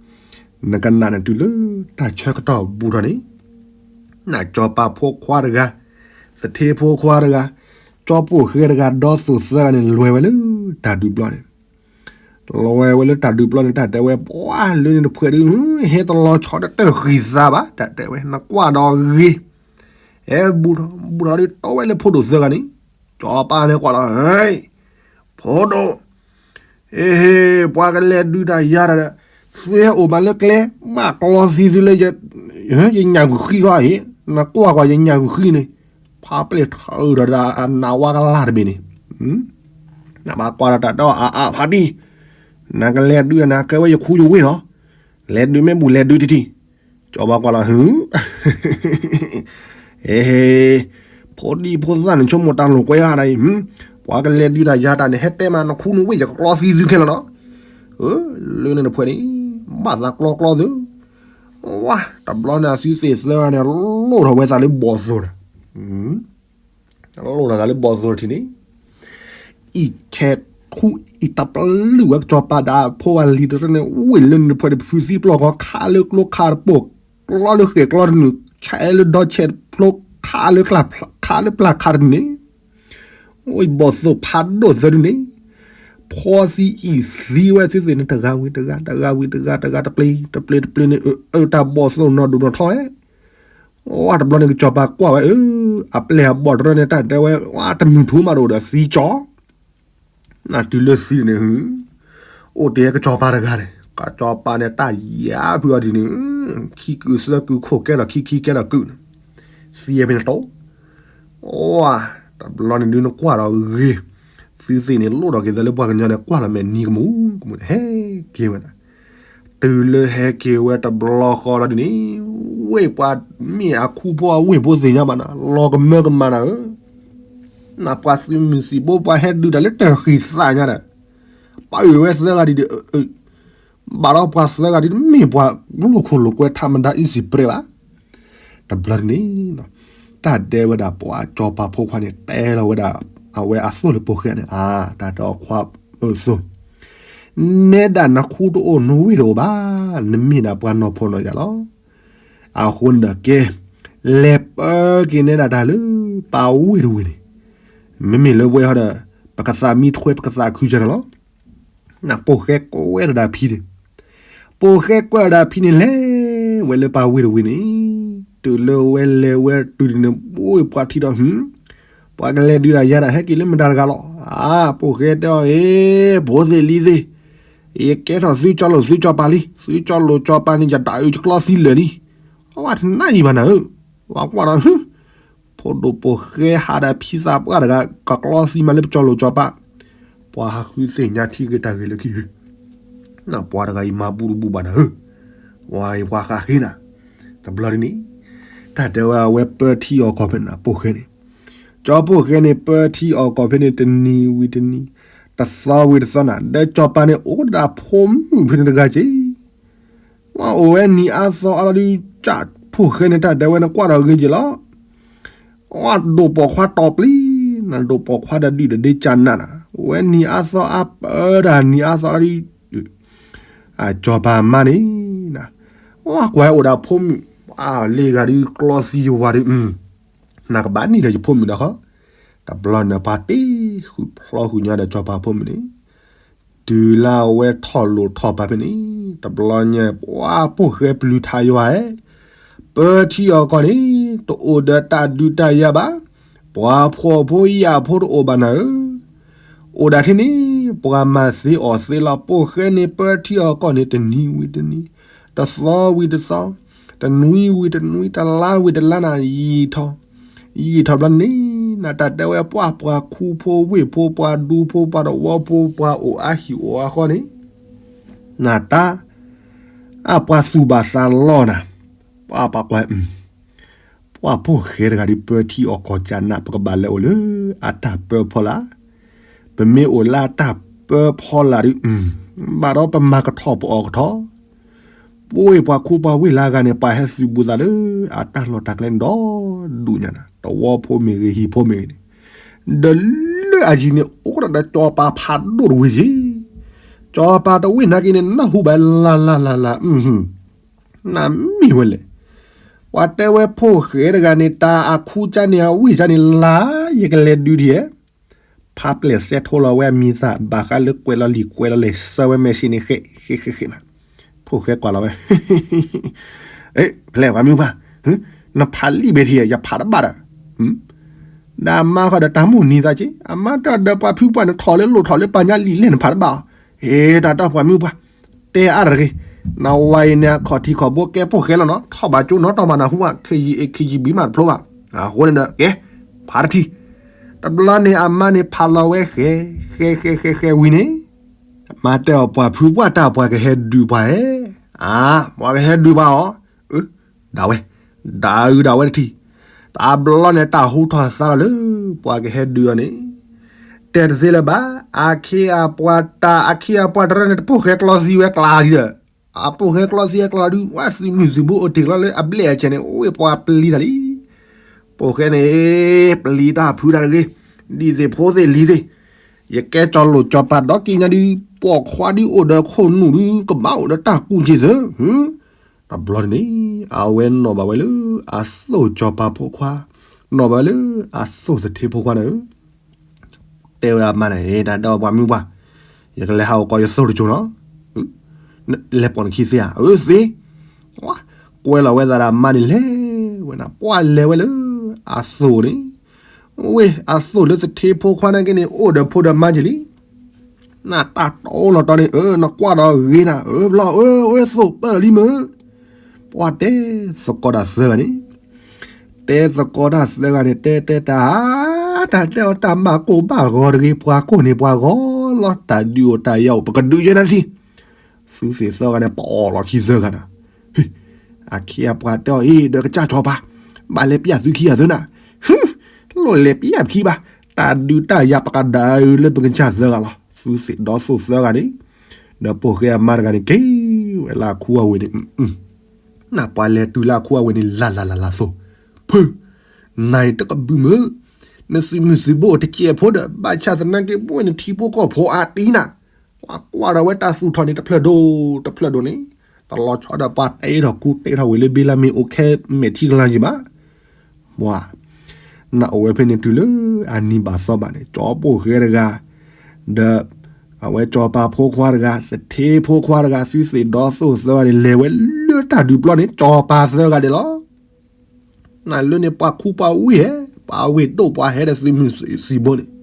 နကနၣ်န့ၣ်တုၤလၢတၢ်ဆၢကတီၢ်ဘူးထီၣ်န့ၣ်, နစီၤပၤဖိခွါတဂၤ, သထ့ဖိခွါတဂၤ, ကၠီပိၢ်ဃဲတဂၤ ဒီးသိၣ်သၢဂၤန့ၣ် လဲၤဝဲလၢတၢ်ဒုးပျီန့ၣ်, လဲၤဝဲလၢတၢ်ဒုးပျီန့ၣ် တၢ်တဲဝဲ ပှၤလၢန့ၣ်တဖုဒုး ဟဲတလီၤဆီတတၢၢ်ဃံသးဘၣ် တၢ်တဲဝဲ နကွၢ်ဒီးဂ့ၤ ဟဲဘူးထီၣ်ဘူးထီၣ်ဒီး တီဝဲလၢဖိဒိၣ်သၢဂၤန့ၣ်, စီၤပၤန့ၣ်ကွၢ်လီၤ, ဖိဒိၣ်, အ့ဟ့ၣ် ပှၤကလဲၤဒုးတၢ်ယၤတၢ်ဒီး သုဟဲအိၣ်မးလၢကျဲ ဘၣ်ကျီသံသုလၢ ယညၣ်ကွံာ်ဃံဃီအံၤ, နကွၢ်ကွၢ်ယညၣ်ကွံာ်ဃံန့ၣ်, ဖးပျဲၢ်ထီၣ်ဒီးအနးဝါကလါတဘ့ၣ်န့ၣ်, နဘၣ်ကွၢ်ဒီးတၢ်တဲအီၤအါအါဖးဒံၣ်, နကလဲၤဒုးနကဲဝဲယခူယဝ့ၢ်လီၤ, လဲၤဒုးမ့ၢ်ဘူးလဲၤဒုးတထံၣ်, စီၤပၤကွၢ်လီၤ ဟ့ၣ် အ့ဟ့ၣ်, ဖိဒံဖိသၣ်န့ၣ် ဆိကမိၣ်တၢ်လိာ်ကွဲဧါဒ်အံၤ, ပှၤကလဲၤဒုးတၢ်ယၤတၢ်န့ၣ် ဟဲတဲမးနခူနဝ့ၢ် ယကျီသံသုခဲလၢာ်လီၤ, လၢန့ၣ်တဖုန့ၣ် ဘၣ်သးကျီကျီသု, ဝါ တဘျီန့ၣ် အသုသ့ၣ်သၢဂၤန့ၣ် လိၣ်ထီၣ်ဝဲသးလၢဘီၣ်သိၣ်ဒီး လိၣ်ထီၣ်သးလၢဘီၣ်သိၣ်တထံၣ်န့ၣ်, အံၤဆဲးထူအံၤ တပလုာ်ဝဲကစီၤပၤဒီးအဖိအလံၤတရၢန့ၣ် ဝ့ၢ်လၢန့ၣ်တဖုန့ၣ် ဖုသံပျီၢ်ကီ ခးလၢကျိခးတပိၢ်, ကျီလၢဃဲၣ်ကျီတနုာ်, ဆဲးလၢဒီဆဲးတဖျိ, ခးလၢကျး, ခးလၢပျၢ်ခးတနုာ်န့ၣ်, ဝ့ၢ်ဘီၣ်သိၣ်ဖးဒိၣ်သၢဒုန့ၣ်, ဖီသံအံၤသံဝဲသုသ့ၣ်န့ၣ် တဂၤဝံၤတဂၤ, တဂၤဝံၤတဂၤ, တဂၤတပျ့ၤ, တပျ့ၤတပျ့ၤန့ၣ် အတၢ်ဘီၣ်သိၣ်နီၢ်ဒိၣ်နီၢ်ထီဝဲ ဝါ တဘျီန့ၣ် ကစီၤပၤကွၢ်ဝဲ အပျဲၢ်အဘီၣ်တရၢန့ၣ် တၢ်တဲဝဲ ဝါ တမုၢ်ထူမးတအိၣ်ဒီးသံကၠီ, နတုၤလၢသံန့ၣ် အိၣ်တ့ၢ်ကစီၤပၤတဂၤန့ၣ် ကစီၤပၤန့ၣ် တၢ်ယါဖုအီၤဒ်န့ၣ်, ခံကုာ်သၢကုာ်ခိၣ်ကဲထီၣ်ခံခံကဲထီၣ်ကုာ်န့ၣ်, သံဖဲန့ၣ်တိ, ဝါ တဘျီန့ၣ်ဒုးနကွၢ်ဒီးဂ့ၤ, သုသ့ၣ်န့ၣ် လိၣ်ထီၣ်က့ၤသးလၢပှၤကညီန့ၣ် ကွၢ်လီၤမဲာ်နံၤကမူၣ်ကမူၣ်န့ၣ် ဟဲက့ၤဝဲဒၣ် တုၤလၢဟဲက့ၤဝဲတဘျီဃီလီၤဒ်န့ၣ်, ဝ့ၢ်ပှၤမ့ၢ်အခူဖိအဝ့ၢ်ဖိသ့ၣ်ညါဘၣ်နၤ လီၤကမၢကမၣ်နၤဧၢ, နပှၤသုးမုၢ်သံၣ်ဘိပှၤဟဲဒုးတၢ်လၢတၢ်ဃံသးညါဒီး, ပာ်အုၣ်ဝဲသၢဂၤဒ်ဒီး ဘၣ်ဒီးပှၤသၢဂၤဒ်တမ့ၢ်ပှၤလိာ်ခိၣ်လိာ်ကွဲထးမဒါအံစံးပြဲးဘၣ် တဘျီန့ၣ်, တၢ်တဲဝဲဒၣ်ပှၤစီၤပၤဖိခွါန့ၣ် တဲလီၤဝဲဒၣ် အဝဲအသိၣ်လၢပိာ်ဃဲန့ၣ် အါ တၢ်တဲအီၤခွါအသိၣ်, နဲဒၣ်နခူတအိၣ်နဝ့ၢ်တအိၣ်ဘၣ်, နမ့ၢ်ဒၣ်ပှၤနီၢ်ဖှီၣ်နီၢ်ယာ်လီၤ. အဃိန့ၣ်ဒီးကဲ, လဲၤပၢက့ၤနဲဒၣ်တၢ်လၢပဝ့ၢ်တဝ့ၢ်န့ၣ်, မ့မ့ၢ်လၢဝဲဟီဒီး ပကသးမံထွဲပကသးခုကနၤလီၤ. ပိာ်ဃဲကွဲတဒၣ်ဖံန့ၣ်, ပိာ်ဃဲကွဲတဒၣ်ဖံန့ၣ် လဲၤဝဲလၢပဝ့ၢ်တဝ့ၢ်န့ၣ်, တုၤလၢဝဲလဲၤဝဲတုၤန့ၣ် ဘိပှၤထံဒီး ပှၤကလဲၤဒုးတၢ်ယၤတၢ်ဟဲက့ၤလၢမတၤတဂၤလီၤ. အါ ပိာ်ဃဲတဲအီၤ အ့ ဖိသ့ၣ်လံၤသ့ၣ်, ယကဲထီၣ်သုကၠီလိာ်သုကၠီပၤလံ, သုကၠီလိာ်ကၠီပၤန့ၣ် ယဒၣ်အုးယကျီသံလၢာ်လံ. အဝဲတနၢ်အံၤဘၣ်နၤဧၢ, ဝဲကွၢ်ဒီး ဖိဒိၣ်ပိာ်ဃဲဟးဒီးဖံသးပှၢ်တဂၤ ကကျီသံမးလၢပကၠီလိာ်ကၠီပၤ, ပှၤဟးဃုသ့ၣ်ညါထံဂ့ၤတၢ်ဂ့ၤလၢခံဂ့ၤ, နပှၤတဂၤအံၤမၤဘူၣ်တဘူၣ်ဘၣ်နၤဧၢ, ဝဲအံၤပှၤဃးဃ့နၤ, တဘျီဒ်န့ၣ်, တၢ်တဲဝဲအဝဲပၢထံအီၣ်ကီၢ်ဖဲန့ၣ် ပိာ်ဃဲန့ၣ်, ကၠီပိာ်ဃဲန့ၣ် ပၢထံအီၣ်ကီၢ်ဖဲန့ၣ် တနံၤဝံၤတနံၤ, တသီဝံၤတသီနၤ, ဒီးကၠီပၤန့ၣ် အိၣ်ဒၣ်ဖိမုၣ်ဖဲန့ၣ်တဂၤက့ၤ ဝဲအိၣ်ဝဲနံၤအါသီအါလီၤဒုး ကၠၣ်ဖိၣ်ဃဲန့ၣ် တၢ်ဒဲးဝဲန့ၣ် ကွၢ်ဒီးဂ့ၤက့ၤလီၤ. ဝဲဒိၣ်ပိာ်ခွါတီၤပျံၤ, နဒိၣ်ပိာ်ခွါဒီးဒုၣ်ဒီးဒ့ကၠၣ်နးနၤ, ဝဲနံၤအါသီအါပၢဒၣ်နံၤအါသီလီၤဒုး, ကၠီၤပၤမါန့ၣ်, ဝဲကွၢ်အိၣ်ဒၣ်ဖိမုၣ်, လ့ၣ်ဂၤဒုးကျီသံယဝၤဒုး, နကဘၣ်နံၤဒီးယဖိမုၣ်ဒီးဃီ, တဘျီန့ၣ်ပှၤတ့ဃုာ်ဖျီဃုာ်ညါဒီးကၠီၤပၤဖိမုၣ်န့ၣ် တုၤလၢအဝဲထီၣ်လိာ်ထီၣ်ပာ်ဖဲန့ၣ်, တဘျီညါ ပှၤပိာ်ဃဲပျုၤထးယွၤဧၢ, ပၢထံအီၣ်ကီၢ်န့ၣ် တအိၣ်ဒီးတၢ်ဒုးတၢ်ယၤဘၣ်, ပှၤဖှီၣ်ဖိယာ်ဖိတအိၣ်ဘၣ်နၤဧၢ, အိၣ်ဒၣ်ထဲန့ၣ် ပှၤမၤသ့အီၣ်သ့လီၤ, ပိာ်ဃဲန့ၣ် ပၢထံအီၣ်ကီၢ်န့ၣ် တနံၤဝံၤတနံၤ, တသီဝံၤတသီ, တနွံဝံၤတနွံ, တလါဝံၤတလါနၤ, ယံာ်ထီၣ် ယံာ်ထီၣ်ဘျီန့ၣ် နတၢ်တဲဝဲပှၤ ပှၤခူဖိဝ့ၢ်ဖိ ပှၤဒူဖိ ပှၤတဝီဖိ ပှၤအိၣ်အါဟံၣ်အိၣ်အါဃီန့ၣ်, နတၢ် အပှၤသူၣ်ဘၣ်သးလီနၤ, ပှၤပှၤကွၢ် ပှၤပိာ်ဃဲတဂၤဒုး ပၢထံအီၣ်ကီၢ်ကနး ပကဘၣ်လဲၤအိၣ်လၢအတၢ်ပၢဖီလာ်, ပမ့ၢ်အိၣ်လၢအတၢ်ပၢဖီလာ်ဒုး ဘၣ်ဒီးပမၤကထီၣ်ပအီၣ်ကထီၣ်, ပှၤခူပှၤဝ့ၢ်လၢအဂၤန့ၣ် ပှၤဟဲသုးဘူးသးလၢအတၢ်လီၢ်တၢ်ကျဲန့ၣ်ဒီးဒူၣ်ညါနၤ, တဝီဖိမ့ၢ်ဂ့ၤ ဟံၣ်ဖိမ့ၢ်ဂ့ၤန့ၣ်, ဒီးလၢအယံၤန့ၣ် အိၣ်ဒီးစီၤပၤဖးဒိၣ်တဝ့ၢ်က့ၤ, စီၤပၤတဝ့ၢ်နာ်က့န့ၣ် နၢ်ဟူဘၣ်လၢ်လၢ်လၢ်လၢ်, နမ့ၢ်ဝဲလဲၣ်. ပှၤတဲဝဲဖိၣ်ဃဲတဂၤန့ၣ် တၢ်အခူကၢ်န့ၣ် အဝ့ၢ်ကၢ်န့ၣ်လၢ်, ယကလဲၤဒုးဒံးဧါ. ဖးပျဲၢ်စဲးထိလီၤဝဲအမံၤသၣ် ဘၣ်ဃးလၢကွဲးလီၤလံာ်ကွဲးလီၤလဲၢ် ဆၢဝဲမဲာ်ဆှံန့ၣ် ဃဲဃဲဃဲဃဲနၤ. ဖိၣ်ဃဲကွၢ်လီၤဝဲ, ဖဲလဲၣ်ပှၤမုၢ်ပှၢ်, နဖးလံာ်ဘဲထံ ယဖးတဘၣ်ဒီး, ဒီးအမါဃီဒီးတၢ်မိၣ်နံၤသးက့, အမါတၢ်ဒီးပှၤဖုပှၢ်န့ၣ် ထီၣ်လၢလိၣ်ထီၣ်လၢပှၤညါလံာ်လဲၢ်နဖးတဘၣ်အီၤ, ဟ့ တၢ်တၢ်ပှၤမုၢ်ပှၢ်, တဲအါတဂ့ၤ, နဝၤအံၤန့ၣ် အခီၣ်ထံးခီၣ်ဘိကဲဖိၣ်ဃဲလီၤနီၤ, ထီၣ်ဘၣ်ကၠိနီၤ တီၢ်မၤနၢ်ဟူဘၣ် ခ့ယံာ်အ့ၣ်ခ့ယံာ်ဘံမးတဖျိဘၣ်, အဃိန့ၣ်ဒီး ကဲ, ဖးတထံၣ်. တဘျီန့ၣ်အမါန့ၣ်ဖးလီၤဝဲဃဲ, ဃဲဃဲဃဲဃဲဝံၤန့ၣ်, မါတဲအီၤ ပှၤဖုပှၢ်တၢ်ပှၤကဟဲဒုးပှၤဧဲ, အါ, ပှၤကဟဲဒုးပှၤအီၤ, ဒၣ်ဝဲ, ဒၣ်အုးဒၣ်ဝဲတထံၣ်. တဘျီန့ၣ် တၢ်ဟူထီၣ်သါလီၤလၢ ပှၤကဟဲဒုးအီၤန့ၣ်, တဲတသ့လၢၤဘၣ်, အခ့အပှၤတၢ် အခ့အပှၤတရၢန့ၣ် တဖိၣ်ဃဲကျီသံဝဲကျါလံဒီး, အဖိၣ်ဃဲကျီသံဝဲကျါဒုး ဝဲသုးမုၢ်သုးဘိအိၣ်တ့ၢ်လီၤလၢအဘျဲၣ်အဆဲးန့ၣ် အိၣ်ဝဲပှၤပျံၤတၢ်လံ. ဖိၣ်ဃဲန့ၣ် ပျံၤတၢ်ဖုးတၢ်တဂ့ၤ, ဒ်သိးဖိသ့ၣ်လံၤသ့ၣ်, ယကဲစီၤလိာ်စီၤပၤဒီးက့ညါဒုး ပိာ်ခွါဒုးအိၣ်ဒီးခိၣ်နူာ်ဒုး ကဘၣ်အိၣ်ဒီးတၢ်ကူၣ်က့ၤသၢ. တဘျီန့ၣ် အဝဲနီၣ်ဘၣ်ဝဲလၢအသိၣ်စီၤပၤဖိခွါ, နီၣ်ဘၣ်ဝဲလၢအသိၣ်သထ့ဖိခွါန့ၣ်ဧၢ, တဲဝဲအမါန့ၣ် တၢ်ဒီးပှၤမုၢ်ပှၢ်, ယကလဲၤဟးအိၣ်ကီးယသိၣ်တစိၤနီၤ, လဲၤပိာ်နခံသ့ဧါ, အၢသ့, ကွဲလီၤဝဲသးဒီးအမါန့ၣ်လဲၤဝဲနၤ, ပှၤလဲၤဝဲလၢအသိၣ်န့ၣ်, ဝ့ၢ်အသိၣ်လၢသထ့ဖိခွါန့ၣ်က့န့ၣ် အိၣ်ဒီးဖိဒီးမါက့ၤလံ. နတၢ်တီလီၤတီန့ၣ် အၢ နကွၢ်ဒီးဂ့ၤနၤ အၢဘျီ အၢ အၢသိၣ်ပၢၢ်လီၤလံမ့ၢ်, ပှၤတဲသကိးတၢ်သၢဂၤန့ၣ်, တဲသကိးတၢ်သၢဂၤန့ၣ် တဲတဲတၢ်, တၢ်တဲအီၤတၢ်မၤကိၢ်ဘၣ်ဂီၤတဂ့ၤ ပှၤကိၢ်န့ၣ်ပှၤဂီၤလီၤ တၢ်ဒုးအိၣ်တၢ်ယၤအိၣ် ပကဒုးယဲနၤတထံၣ်. သုသ့ၣ်သၢဂၤန့ၣ် ပအီၣ်လီၤခံသၢဂၤနၤ, အခ့အပှၤတဲအီၤအံၤ ဒီးကစၢ်စီၤပၤ, ဘၣ်လဲၤပျၢ်သုခံဂၤသၢနၤ, လိၣ်လဲၤပျၢ်ပခံဘၣ်, တၢ်ဒုးတၢ်ယၤပကဒုးလၢပကစၢ်သၢဂၤလီၤ. သုသ့ၣ်ဒီးသိၣ်သၢဂၤန့ၣ်, ဒီးပိာ်ဃဲအမါတဂၤန့ၣ် က့ၤဝဲလၢအခူအဝ့ၢ်န့ၣ် နပှၤလဲၤတုၤလၢအခူအဝ့ၢ်န့ၣ် လၢ်လၢ်လၢ်လၢ်သိၣ်, ဖု, နၤအံၤတကဘုးမုာ်, နသုးမုၢ်သုးဘိအိၣ်တစဲးဖိဒီး ဘၣ်ဆၣ်သနာ်က့ ဘိၣ်နထံဖိကီၢ်ဖိအါတံၢ်နၤ, ကွၢ်ကွၢ်ဒီးဝဲတၢ်သူၣ်ထီၣ်န့ၣ် တဖျၢၣ်ဒိၣ်တဖျၢၣ်ဒိၣ်န့ၣ်, တလီၤဆီဒီးပှၤတအဲၣ်ထီၣ်ကူတဲထီၣ်ဝံၤလၢဘ့လၢမ့ၢ်အိၣ်ခဲမဲာ်ထံကလါယံၤဘၣ်. ပှၤ, နအိၣ်ဝဲဖဲန့ၣ်တုၤလၢအနံၤဘၣ်သီဘၣ်န့ၣ် ကၠီပိာ်ဃဲတဂၤ, ဒီး အဝဲစီၤပၤဖိခွါတဂၤ သထ့ဖိခွါတဂၤ သုသ့ၣ်ဒီးသိၣ်သၢဂၤန့ၣ် လဲၤဝဲလၢတၢ်ဒုးပျီန့ၣ် စီၤပၤသၢဂၤဒဲးလီၤ. နလၢန့ၣ်ပှၤခူပှၤဝ့ၢ်ဧဲ, ပှၤဝ့ၢ်ဒိၣ်ပှၤဟဲဒီးသုးမုၢ်သံၣ်ဘိန့ၣ်,